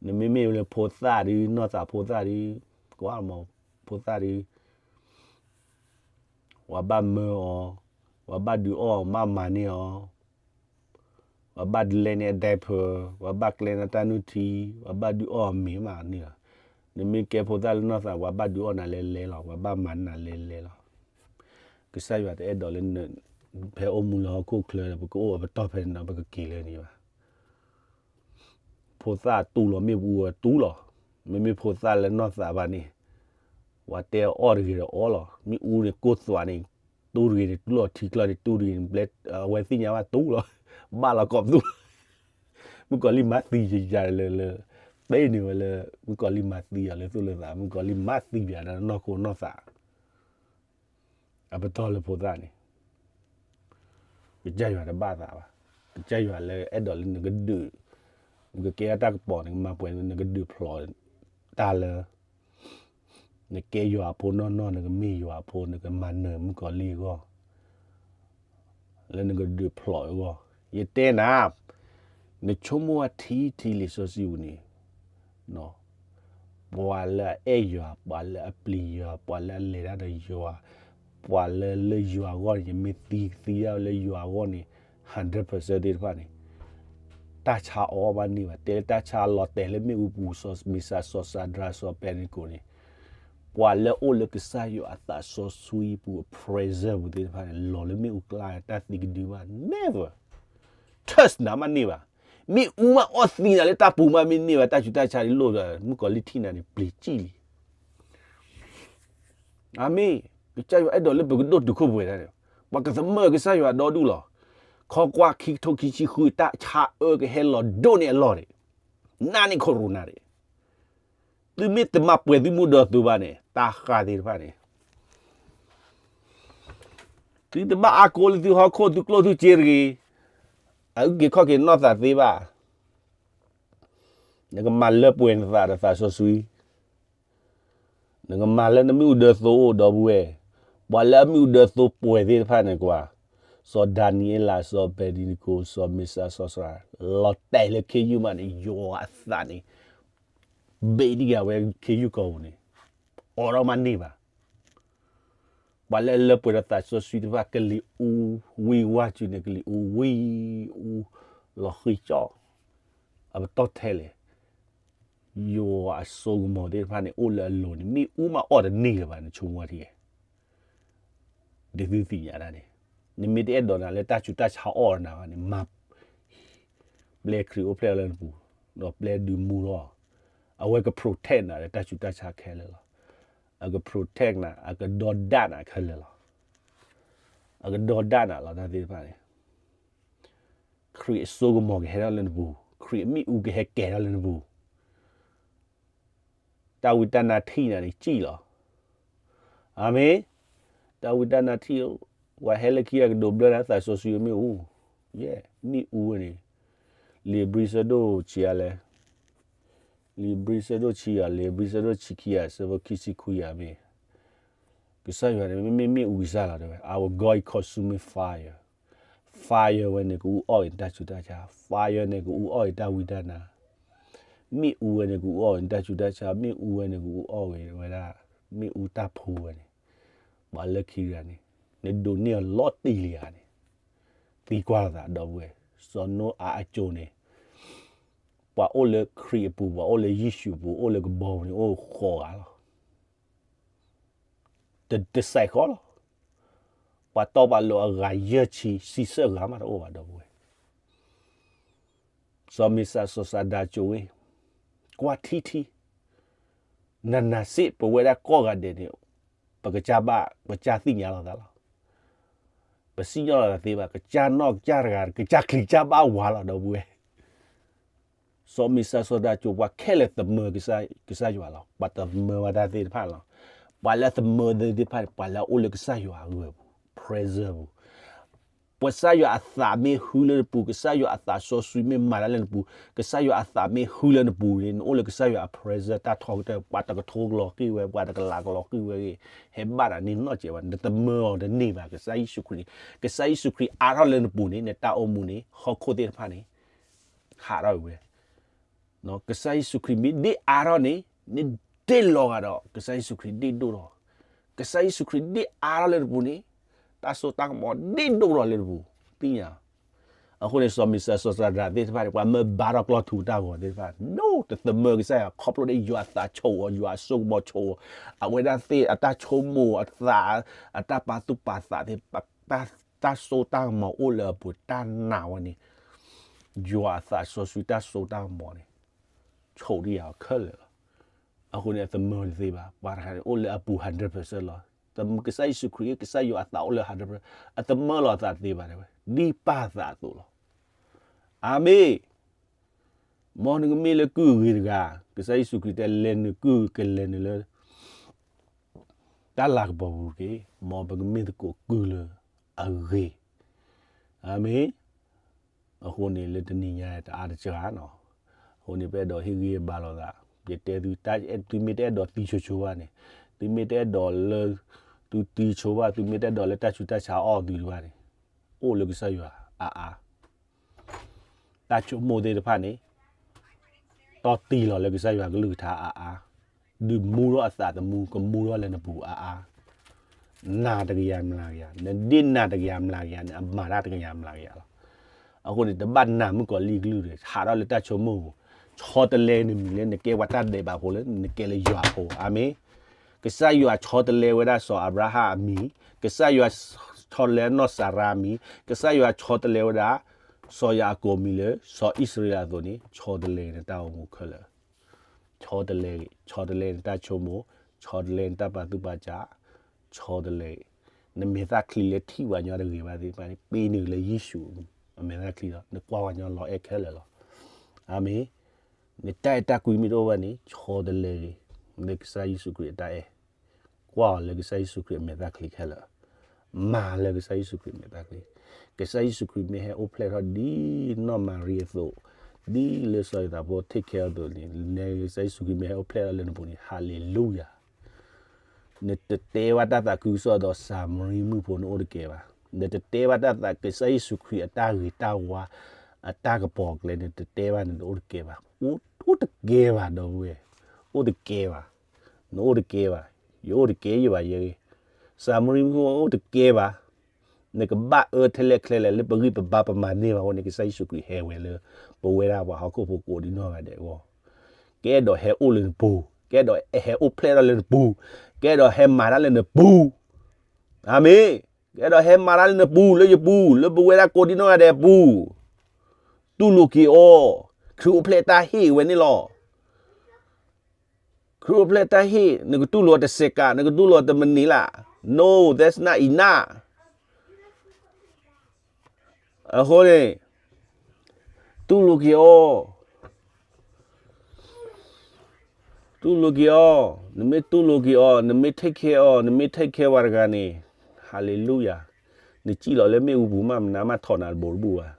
နမ့မ့ၢ်လၢဖိသၣ်ဒု, နီၢ်သးဖိသၣ်ဒု, ကွၢ်မး, ဖိသၣ်ဒု ပှၤဘၣ်မၢအီၤ, ပှၤဘၣ်ဒုးအီၣ်အီၤ မၤမၤန့ၢ်အီၤ, ပှၤဘၣ်ဒုးလဲန့ၢ်အ diaper, ပှၤဘၣ်ကျဲန့ၢ်တၢ်နုၢ်ထံ, ပှၤဘၣ်ဒုးအီၣ်အီၤမ့ၤမးန့ၢ်လီၤ. နမ့ၢ်ကဲဖိသၣ်လၢနီၢ်သး ပှၤဘၣ်ဒုးအီၣ်နၤလဲၤလဲၤလီၤ, ပှၤဘၣ်မၤန့ၢ်နၤလဲၤလဲၤလီၤ. ကစၢ်ယွၤတအဲၣ်ဒိးလၢ ဖဲအိၣ်မူလၢဟီၣ်ခိၣ်ချၢ ပကအိၣ်အပတီၢ်ဖဲန့ၣ်ဒီး ပကက့ၤလၢန့ၣ်ဘၣ်. ဖိသၣ်တူလီၤ မ့ၣ်အူအတူလီၤ. မ့မ့ၢ်ဖိသၣ်လၢနီၢ်သးဘၣ်န့ၣ်, ပှၤတဲအီၣ်တဂ့ၤဒီးအီၣ်လီၤ. မ့ၣ်အူန့ၣ်ကိၢ်သွးန့ၣ်, တူတဂ့ၤန့ၣ် တူလီၤထံကျီန့ၣ် တူတဂ့ၤန့ၣ် အဝဲသ့ၣ်ညါဘၣ်တူလီၤ. ဘၣ်လီၤကိးပသူ, မုၣ်ကီၤလံၢ်မၤသံယယၤလၢလၢ, တဲန့ၢ်ဝဲလၢ မုၣ်ကီၤလံၢ်မၤသံအီၤလၢသူၣ်လၢသး, မုၣ်ကီၤလံၢ်မၤသံပၠးဒီးနီၢ်ခိနီၢ်သး အပတီၢ်လၢဖိသၣ်န့ၣ်, ကစၢ်ယွၤတဘၣ်သးဘၣ်. ကစၢ်ယွၤလၢအဲၣ်ဒိးလၢနကဒုး, နကကဲထီၣ်တၢ်ကပီၤ နကမၤပှဲၤ နကဒုးဖျိးတၢ်လၢ နကဲယွၤအဖိနီၢ်နီၢ် နကမ့ၢ်ယွၤအဖိ နကမၤနၢၤမုၣ်ကီၤလံၢ်အဂီၢ် လၢနကဒုးဖျိးအဂီၢ်, ယတဲနၤ, နဆိကမိၣ်ဝဲထံထံလံာ်စီဆှံပူၤန့ၣ်, ပှၤလၢအအဲၣ်ယွၤ, ပှၤလၢအပျံၤယွၤ, ပှၤလၢအလဲၤတၢ်ဒီးယွၤ, ပှၤလၢလၢယွၤအဂီၢ်န့ၣ် ယမ့ၢ်သံကသံဒၣ်ဝဲလၢယွၤအဂီၢ်န့ၣ် hundred percent သ့ၣ်တဖၣ်န့ၣ်, တၢ်ဆါအီၣ်ဘၣ်န့ၢ်ဘၣ်. တဲလၢတၢ်ဆါလီၤတဲာ်လၢမ့ၣ်အူပူၤ စီၤမ့ၤစၢ် စီၤစၤဒြး စီၤအဘ့းနကိၤန့ၣ်, ပှၤလၢအိၣ်လၢကစၢ်ယွၤအသးစီဆှံပူၤ presence ပူၤသ့ၣ်တဖၣ်န့ၣ် လီၤလၢမ့ၣ်အူကျါ တၢ်သံကဒုဘၣ် never. Touch နၤမးန့ၢ်ဘၣ်. မ့ၣ်အူမးအီၣ်သံနၤလၢတၢ်ပူၤမးမ့ၢ်န့ၢ်ဘၣ် တၢ်ဆူးတၢ်ဆါဒ်လိၣ်ဒီး မုၣ်ကီၤလံၢ်ထံၣ်နၤန့ၣ် ပျံၤကံၣ်လံ. အၤမ့ၣ်. ကစၢ်ယွၤအဲၣ်ဒိးလၢပကဒိၣ်တုာ်ခိၣ်ပှဲၤတၢ်န့ၣ်, ပှၤကသမၢကစၢ်ယွၤဒီဒူၣ်လီၤ. ခီကွၢ်ခံကထိခံဆံဃု တၢ်ဆါအၢကဟဲလီၤဒိၣ်န့ၢ်အလီၢ်န့ၣ်, နးန့ၢ် corona န့ၣ်, သုမ့ၢ်တမၤပှဲၤသုမုၢ်ဒီးသုဘၣ်န့ၣ် တၢ်ဃၢ်သ့ၣ်တဖၣ်န့ၣ် သုတဘၣ်အါကိးလၢသုဟီၣ်ခိၣ်သုကျိၣ်သုစ့တဂ့ၤ, အအုၣ်က့ၤခီၣ်က့ၤနီၢ်သးသ့ဘၣ်. နကမၤလၢပှဲၤနသးဒီးသးစီဆှံ, နကမၤလၢနမ့ၣ်အူဒၢသိအိၣ် ဒီပုၢ်ဝဲၢ်, ပှၤလၢအမ့ၣ်အူဒၢသိပှဲၤသ့ၣ်တဖၣ်န့ၣ်ကွၢ်, စီၤဒၤနံးယ့လး စီၤအဘ့းနကိၤ စီၤမ့ၤစၢ် စီၤစှၤ, လီၤတဲာ်လၢခ့ယုၢ်မးန့ၣ် ယွၤအသးန့ၣ် ဘ့ၣ်ဒံက့ၤအဝဲခ့ယုၢ်ကီၢ်ပူၤန့ၣ်, အိးထီၣ်မးန့ၢ်ဘၣ်. ပှၤလၢအလၢပှဲၤဒီးသးစီဆှံတဖၣ် ကလံၤအူဝံၣ်ဝါစုန့ၣ် ကလံၤအူဝံၣ်အူ လီၤဃံကၠီၣ်, အပတီၢ်ထဲလဲၣ်. ယွၤအစိကမီၤသ့ၣ်တဖၣ်န့ၣ် အိၣ်လၢအလိၤန့ၣ် မ့ၣ်အူမးအီၣ်တန့ၢ်လၢၤဘၣ် နဆိကမိၣ်ထံဧါ. ဒ်သုသ့ၣ်ညါတၢ်န့ၣ်, နမ့ၢ်တအဲၣ်ဒိးနၤလၢတၢ်ဆူးတၢ်ဆါအီၣ်နၤဘၣ်န့ၣ် မၤ ပျဲခရံာ်အိၣ်ဖျဲၣ်လၢနပူၤ, ဒီးပျဲဒုးမူလီၤ. အဝဲက protect နၤလၢတၢ်ဆူးတၢ်ဆါခဲလၢာ်လီၤ. အက protect နၤ, အကဒီဒၣ်နၤခဲလၢာ်လီၤ. အကဒီဒၣ်နၤလီၤ တၢ်သ့ၣ်တဖၣ်န့ၣ်. ခရံာ်အစိကမီၤကဟဲထီၣ်လၢနပူၤ, ခရံာ်အမ့ၣ်အူကဟဲကဲၤထီၣ်လၢနပူၤ. တၢ်ဝံတၢ်နါထံၣ်နၤန့ၣ်ကံၣ်လီၤ. အၤမ့ၣ်. တၢ်ဝံတၢ်နါထံၣ်, ပှၤဟဲလၢခံအကဒိးဘျၢနၤသးစီဆှံမ့ၣ်အူ, ယဲၢ်, မ့ၣ်အူဝဲန့ၣ်, လံာ်ဧ့ၤဘြံၤဆၢဒိၣ်ဆံးအါလဲၣ်, လံာ်ဧ့ၤဘြံၤဆၢဒိၣ်ဆံးယၤ, လံာ်ဧ့ၤဘြံၤဆၢဒိၣ်ဆံးခံဂၤ ဆၢဖိခံဆံခွံဂၤမ့ၢ်, ကစၢ်ယွၤန့ၣ် မ့မ့ၢ်မ့ၣ်အူကစၢ်လီၤ တဲဝဲ, Our God is consuming fire. Fire ဝဲန့ၣ် ကအူအီၣ်က့ၤနတၢ်ဆူးတၢ်ဆါ, fire န့ၣ် ကအူအီၣ်က့ၤတၢ်ဝံတၢ်နါ, မ့ၣ်အူဝဲန့ၣ် ကအူအီၣ်က့ၤနတၢ်ဆူးတၢ်ဆါ, မ့ၣ်အူဝဲန့ၣ် ကအူအီၣ်က့ၤဝဲဒၣ်, မ့ၣ်အူတၢ်ဖိဝဲန့ၣ်, ပှၤလၢခံဂၤန့ၣ်, နဒိးန့ၢ်အီၤလီၤတံၢ်လံဧါန့ၣ်, သံကွၢ်လိာ်သးဒီပုၢ်ဝဲၢ်, စီၤနိအၤအစိၤန့ၣ်, ပှၤအိၣ်လၢခရံာ်အပူၤ, ပှၤအိၣ်လၢယ့ၣ်ၡူးအပူၤ, အိၣ်လၢကဘီပူၤန့ၣ် အိၣ်ဃိးဂၤလီၤ. တစဲးဃီလီၤ. ပှၤတီပှၤလိၤအဂၤယဲၢ်ဆံ, ဆံဆၢဂၤမးတအိၣ်ဘၣ်ဒီပုၢ်ဝဲၢ်. စီၤမံၤစၢ်စီၤစၤဒၤကၠိဝ့ၢ်, ကွၢ်ထံထံ, နနာ်စ့ၢ် ပဝဲဒၣ်ကိးဂၤဒဲးန့ၣ်, ပကစၢ်ဘၣ်, ပကစၢ်သ့ၣ်ညါလိာ်သးလီၤ. ပစံၣ်ညီၣ်လီၤသးသ့ဘၣ်, ကစၢ်နီၢ်ကစၢ်တဂၤ, ကစၢ်ချံကစၢ်ဘၣ်ဝၤလီၤဒီပုၢ်ဝဲၢ်. စီၤမံၤစၢ်စီၤစၤဒၤကၠိ ပှၤခဲလၢာ်သမၢကစၢ်ယွၤလီၤ. ပှၤတသမၢဘၣ်တၢ်သ့ၣ်တဖၣ်လီၤ. ပှၤလၢသမၢသ့ၣ်တဖၣ်န့ၣ် ပှၤလၢအအိၣ်လၢကစၢ်ယွၤအဂီၢ်အပူၤ, presence အပူၤ. ပှၤကစၢ်ယွၤအသးမ့ၢ်ဟုလၢနပူၤ, ကစၢ်ယွၤအသးစီဆှံမ့ၢ်မၤတၢ်လၢနပူၤ, ကစၢ်ယွၤအသးမ့ၢ်ဟုလၢနပူၤန့ၣ်, နအိၣ်လၢကစၢ်ယွၤအ presence တၢ်ထီကတၢၢ်, ပှၤတကထိကလီၤဃံၤဝဲ, ပှၤတကလးကလီၤဃံၤဝဲဂ့ၤ, ဟဲဘၣ်ဒီးန့ၢ်နီၢ်ကဲးဘၣ်, နတမၢအီၤတန့ၢ်ဘၣ်. ကစၢ်ယ့ၣ်ၡူးခရံာ်န့ၣ်, ကစၢ်ယ့ၣ်ၡူးခရံာ်အါထီၣ်လၢနပူၤန့ၣ်, နတၢ်အိၣ်မူန့ၣ်, ဟီၣ်ခိၣ်သ့ၣ်တဖၣ်န့ၣ် ဟးထီၣ်ဝဲ. ကစၢ်ယ့ၣ်ၡူးခရံာ်မ့ၢ်ဒ့ၣ်အါထီၣ်န့ၣ်, နဒ့ၣ်လီၤဂာ်ဒီး ကစၢ်ယ့ၣ်ၡူးခရံာ်ဒ့ၣ်ဒိၣ်ထီၣ်. ကစၢ်ယ့ၣ်ၡူးခရံာ်ဒ့ၣ်အါထီၣ်လၢနပူၤန့ၣ်, တၢ်စိတၢ်ကမီၤဒ့ၣ်ဒိၣ်ထီၣ်လၢနပူၤ, သ့ၣ်ညါ. အဃိန့ၣ် စီၤမံၤစၢ်စီၤစၤဒၤသ့ၣ်တဖၣ်န့ၣ်, ပှၤမၢဘါထီၣ်ကျီၢ်ထူတၢ်ဂီၤသ့ၣ်တဖၣ်, ဒိၣ်တသမၢကစၢ်ယွၤ, ခီဖျိလၢယွၤအသးဆိၣ်အီၤ, ယွၤအစိကမီၤဆိၣ်အီၤ, အဝဲဒၣ်သ့ၣ်အတၢ်ဆိကမိၣ်အသး, အတၢ်ပာ်သူၣ်ပာ်သးသ့ၣ်, တၢ်စိတၢ်ကမီၤအိၣ်လၢအပူၤ, တၢ်နာ်ဝဲန့ၣ်, ယွၤအသးစီဆှံတၢ်စိတၢ်ကမီၤန့ၣ် ဆိၣ်ဒံးယၤအီၤခဲလၢာ်လီၤ. အဃိန့ၣ် အသမၢတသ့ဘၣ်, ပှၤတဂၤန့ၣ်အိၣ်လၢအပူၤ hundred percent လီၤ. ကစၢ်ယ့ၣ်ၡူးခရံာ်, ကစၢ်ယွၤအသးအိၣ်လၢ hundred percent, အသမၢလီၤအသးတသ့ဘၣ်, ဒ်ပၢ်အသးအသိးလီၤ. အၤမ့ၣ်. မ်နကမ့ၢ်လၢကုၢ်ဂ့ၤတဂၤ, ကစၢ်ယ့ၣ်ၡူးခရံာ်တဲလဲၤနုာ်ကုၢ်, ကလဲၤနုာ်လၢ တၢ်လၤကပီၤပူၤတက့ၢ်. မ်ပကမ့ၢ်သကိးကုၢ်လၢအဂ့ၤ. အၤမ့ၣ်. အဃိန့ၣ် လၢတနံၤညါတအါတစှၤနီၤ, အဃိန့ၣ် ပအဲၣ်ဒိးဟ့ၣ်ဂံၢ်ဟ့ၣ်ဘါလိာ်သး, ယတဲသု, သုမ့ၢ်တအဲၣ်ဒိးသံဆိဆိဘၣ်န့ၣ်, သုမ့ၢ်တအဲၣ်ဒိးလၢ သုသံဆိဘၣ်, သုမ့ၢ်တအဲၣ်ဒိးလၢတၢ်ဆူးတၢ်ဆါအီၣ်သုတဖၣ်န့ၣ်, အိၣ်လၢကစၢ်ယွၤအါအါ တၢ်ဆိကမိၣ်သ့ၣ်တဖၣ်န့ၣ် တီၢ်တံၢ်လီၤလၢကစၢ်ယွၤကလုၢ်ကထါအါအါ, ဒုးမူထီၣ်အသးသမူ, ကမူထီၣ်လၢနပူၤအါအါ, နာ်တကယၤမျးကယၤ, နဒ်နာ်တကယၤမျးကယၤန့ၣ် အမၤတၢ်တကယၤမျးကယၤလီၤ. အဃိန့ၣ် တဘၣ်နာ်မုၣ်ကီၤလံၢ်ကလုၢ်ဒီး ဟးထီၣ်လၢတၢ်ဆိကမိၣ်ပူၤ, ဆီတလဲနမံၤလၢနကဲပှၤတၢ်ဒဲးဘးဖိလၢနကဲလၢယွၤဖိ, အၤမ့ၣ်. ကစၢ်ယွၤဆီတလဲဝဲဒၣ်စီၤအၤဘြၤဟၣ်အမံၤ, ကစၢ်ယွၤဆီတလဲနီၢ်စၤရါအမံၤ, ကစၢ်ယွၤဆီတလဲဝဲဒၣ် စီၤယၤကိာ်မံၤလၢစီၤအံၣ်စရ့လးအသိးန့ၣ်, ဆီတလဲနတၢ်အိၣ်မူခဲလၢာ်, ဆီတလဲ, ဆီတလဲနတၢ်ဆိကမိၣ်, ဆီတလဲနတၢ်ပာ်သူၣ်ပာ်သး, ဆီတလဲ နမဲာ်သၣ်ချံလၢထံၣ်ပှၤညီတဂ့ၤဘၣ်သ့ၣ်တဖၣ်န့ၣ် ပ့ၤနုာ်လၢယ့ၣ်ၡူးအမဲာ်သၣ်ချံလီၤ. နကွၢ်ပှၤညီလီၤအဲၣ်ခဲလၢာ်လီၤ. အၤမ့ၣ်. နတၢ်အဲၣ်တၢ်ကွံမ့ၢ်တအိၣ်ဘၣ်န့ၣ် ဆီတလဲဂ့ၤ, လၢကစၢ်ယ့ၣ်ၡူးခရံာ်အတၢ်အဲၣ်, ကွၢ်အီၤလၢကစၢ်ယ့ၣ်ၡူးခရံာ်အမဲာ်သၣ်ချံခဲလၢာ်, မၤလၢကစၢ်ယ့ၣ်ၡူးခရံာ်အမဲာ်သၣ်ချံ, ကစၢ်ယ့ၣ်ၡူးခရံာ်မ့ၢ်ဟဲအိၣ်ဖျဲၣ်ထီၣ်ဒ်နီၢ်မၤရံအသိး, ဒ်လၢစီၤယိၤသးဖိ take care အသိးန့ၣ်, နကစၢ်ယ့ၣ်ၡူးခရံာ်မ့ၢ်ဟဲအိၣ်ဖျဲၣ်ထီၣ်လၢနပူၤန့ၣ်, ဟၤလ့လူယၤ နတတဲဘၣ်တၢ်သးခုကစီၣ်ဒီးစၤမရံမုၣ်ဖိနအိၣ်တကဲဘၣ်. နတတဲဘၣ်တၢ်သးကစၢ်ယ့ၣ်ၡူးခရံာ်အတၢ်ဂ့ၤတၢ်ဝါ, အတၢ်ကပီၤကျဲန့ၣ် နတတဲဘၣ်န့ၣ် နအိၣ်တကဲဘၣ်, အိၣ်တကဲဘၣ်ဒီပုၢ်ဝဲၢ်, အိၣ်တကဲဘၣ်, နအိၣ်တကဲဘၣ်, ယအိၣ်တကဲယဘၣ်ယဲဂ့ၤ, စၤမရံမုၣ်ဖိအိၣ်တကဲဘၣ်. နကဘၣ်အၢထဲလဲၣ်ချဲလဲၣ်လၢပဂံၢ်ပဘါပမၤန့ၢ်ဘၣ်အဃိန့ၣ် ကစၢ်ယ့ၣ်ၡူးခရံာ်ဟဲဝဲလၢ ပဝဲဒၣ်ပှၤဟီၣ်ခိၣ်ဖိကိးဒံနီၢ်ဂၤဒဲးအဂီၢ်, ကအဲၣ်ဒိးဟဲအိၣ်လၢနပူၤ, ကအဲၣ်ဒိးဟဲအိၣ်ဖျဲၣ်ထီၣ်လၢနပူၤ, ကအဲၣ်ဒိးဟဲမၤတၢ်လၢနပူၤ, အၤမ့ၣ်, ကအဲၣ်ဒိးဟဲမၤတၢ်လၢနပူၤ, လၢယပူၤ, လၢပဝဲဒၣ်ကိးဒံနီၢ်ဂၤဒဲးအပူၤ, တူၢ်လိာ်က့ၤအီၤ, ခရံာ်အိၣ်ဖျဲၣ်တၢ်ဟ့ၣ်ဝဲန့ၣ်လီၤ. ခရံာ်အိၣ်ဖျဲၣ်တၢ်ဟ့ၣ်, နကတူၢ်လိာ်တစဲးကး, နကတူၢ်လိာ်တမံးနံးလၢ်, No, that's not enough. အဃိန့ၣ်, တူၢ်လိာ်က့ၤအီၤ, တူၢ်လိာ်က့ၤအီၤ, နမ့ၢ်တူၢ်လိာ်က့ၤအီၤ, နမ့ၢ် take care အီၤ, နမ့ၢ် take care ပှၤတဂၤန့ၣ်, ဟၤလ့လူယၤ, နစံၣ်လီၤလၢမ့ၣ်အူပူၤမး မနါမးထီၣ်နၤတဘိးတဘူၣ်ဘၣ်.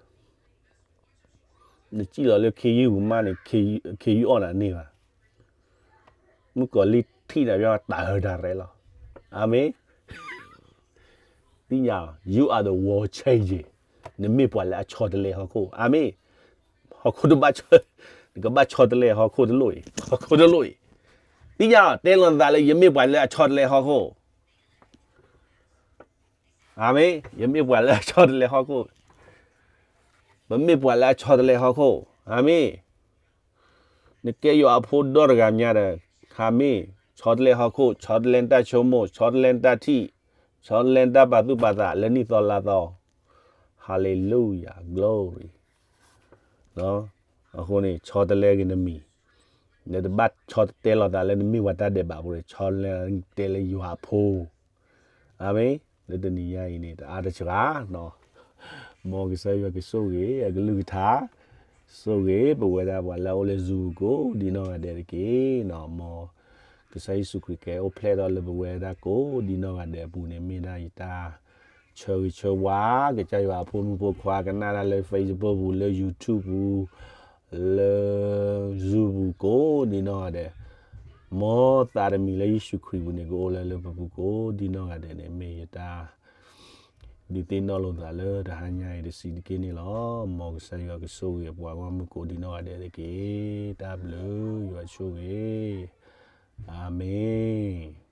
နစံၣ်လီၤလၢခ့ယုၢ်ပူၤမးန့ၣ် ခ့ယုၢ်အီၣ်နၤန့ၢ်ဘၣ်. မုၣ်ကီၤလံၢ်ထံၣ်နၤဘၣ်တၢ်ဟၢတၢ်ရဲလီၤ. အၤမ့ၣ်. သ့ၣ်ညါ, you are the world changer. နမ့ၢ်ပှၤလၢအဆီတလဲဟီၣ်ခိၣ်. အၤမ့ၣ်. ဟီၣ်ခိၣ်တဘၣ်, နကဘၣ်ဆီတလဲဟီၣ်ခိၣ်တလိၣ်အံၤ, ဟီၣ်ခိၣ်တလိၣ်အံၤ. သ့ၣ်ညါ, တဲလီၤနသးလၢယမ့ၢ်ပှၤလၢအဆီတလဲဟီၣ်ခိၣ်. အၤမ့ၣ်, ယမ့ၢ်ပှၤလၢအဆီတလဲဟီၣ်ခိၣ်, ပမ့ၢ်ပှၤလၢအဆီတလဲဟီၣ်ခိၣ်, အၤမ့ၣ်, နကဲယွၤအဖိဒီတဂၤညါဒီး, အၤမ့ၣ်, ဆီတလဲဟီၣ်ခိၣ်, ဆီတလဲနတၢ်ဆိကမိၣ်, ဆီတလဲနတၢ်ထံၣ်, ဆီတလဲနတၢ်ပာ်သူၣ်ပာ်သးလၢနံၣ်သီလါသီ, Hallelujah, glory. အဃိန့ၣ် ဆီတလဲက့ၤနမံၤ, နတဘၣ်ဆီတတဲလီၤသးလၢနမ့ၢ်ပှၤတၢ်ဒဲးဘးဖိန့ၣ်, ဆီတလဲတဲလၢယွၤအဖိ အၤမ့ၣ်, လၢတနံၤညါအံၤန့ၣ် တအါတစှၤ, မ်ကစၢ်ယွၤကဆိၣ်ဂ့ၤအကလုၢ်ကထါ, ဆိၣ်ဂ့ၤပဝဲဒၣ်ပှၤလၢအအိၣ်လၢ Zoom ပူၤကိးဒ်နီၢ်ဂၤဒဲးတက့ၢ်. မ်ကစၢ်ယ့ၣ်ၡူးခရံာ်ကဟဲအိၣ်ဖျဲၣ်ထီၣ်လၢပဝဲဒၣ်ကိးဒ်နီၢ်ဂၤဒဲးအပူၤန့ၣ် မ့ၢ်ဒၣ်ယတၢ်ဆၢဂ့ၤဆၢဝါ, ကစၢ်ယွၤအဖိမုၣ်ဖိခွါကနၣ်တၢ်လၢ Facebook ပူၤ, လၢ YouTube ပူၤ, လၢ Zoom ပူၤကိးဒ်နီၢ်ဂၤဒဲး, မ်သးတမံၤလၢယ့ၣ်ၡူးခရံာ်ပူၤန့ၣ် ကအိၣ်လၢလၢပပူၤကိးဒ်နီၢ်ဂၤဒဲးန့ၣ် မ့ၢ်ယတၢ် ဒုးသ့ၣ်နီၣ်လိာ်သးလၢတဟါညါအံၤတဆံးတက့ၢ်န့ၣ်လီၤ. မ်ကစၢ်ယွၤကဆိၣ်ဂ့ၤပှၤဂီၢ်မုၢ်ကိးဒ်နီၢ်ဂၤဒဲးတက့ၢ်. တၢ်ဘျုးယွၤဆိၣ်ဂ့ၤ, အၤမ့ၣ်.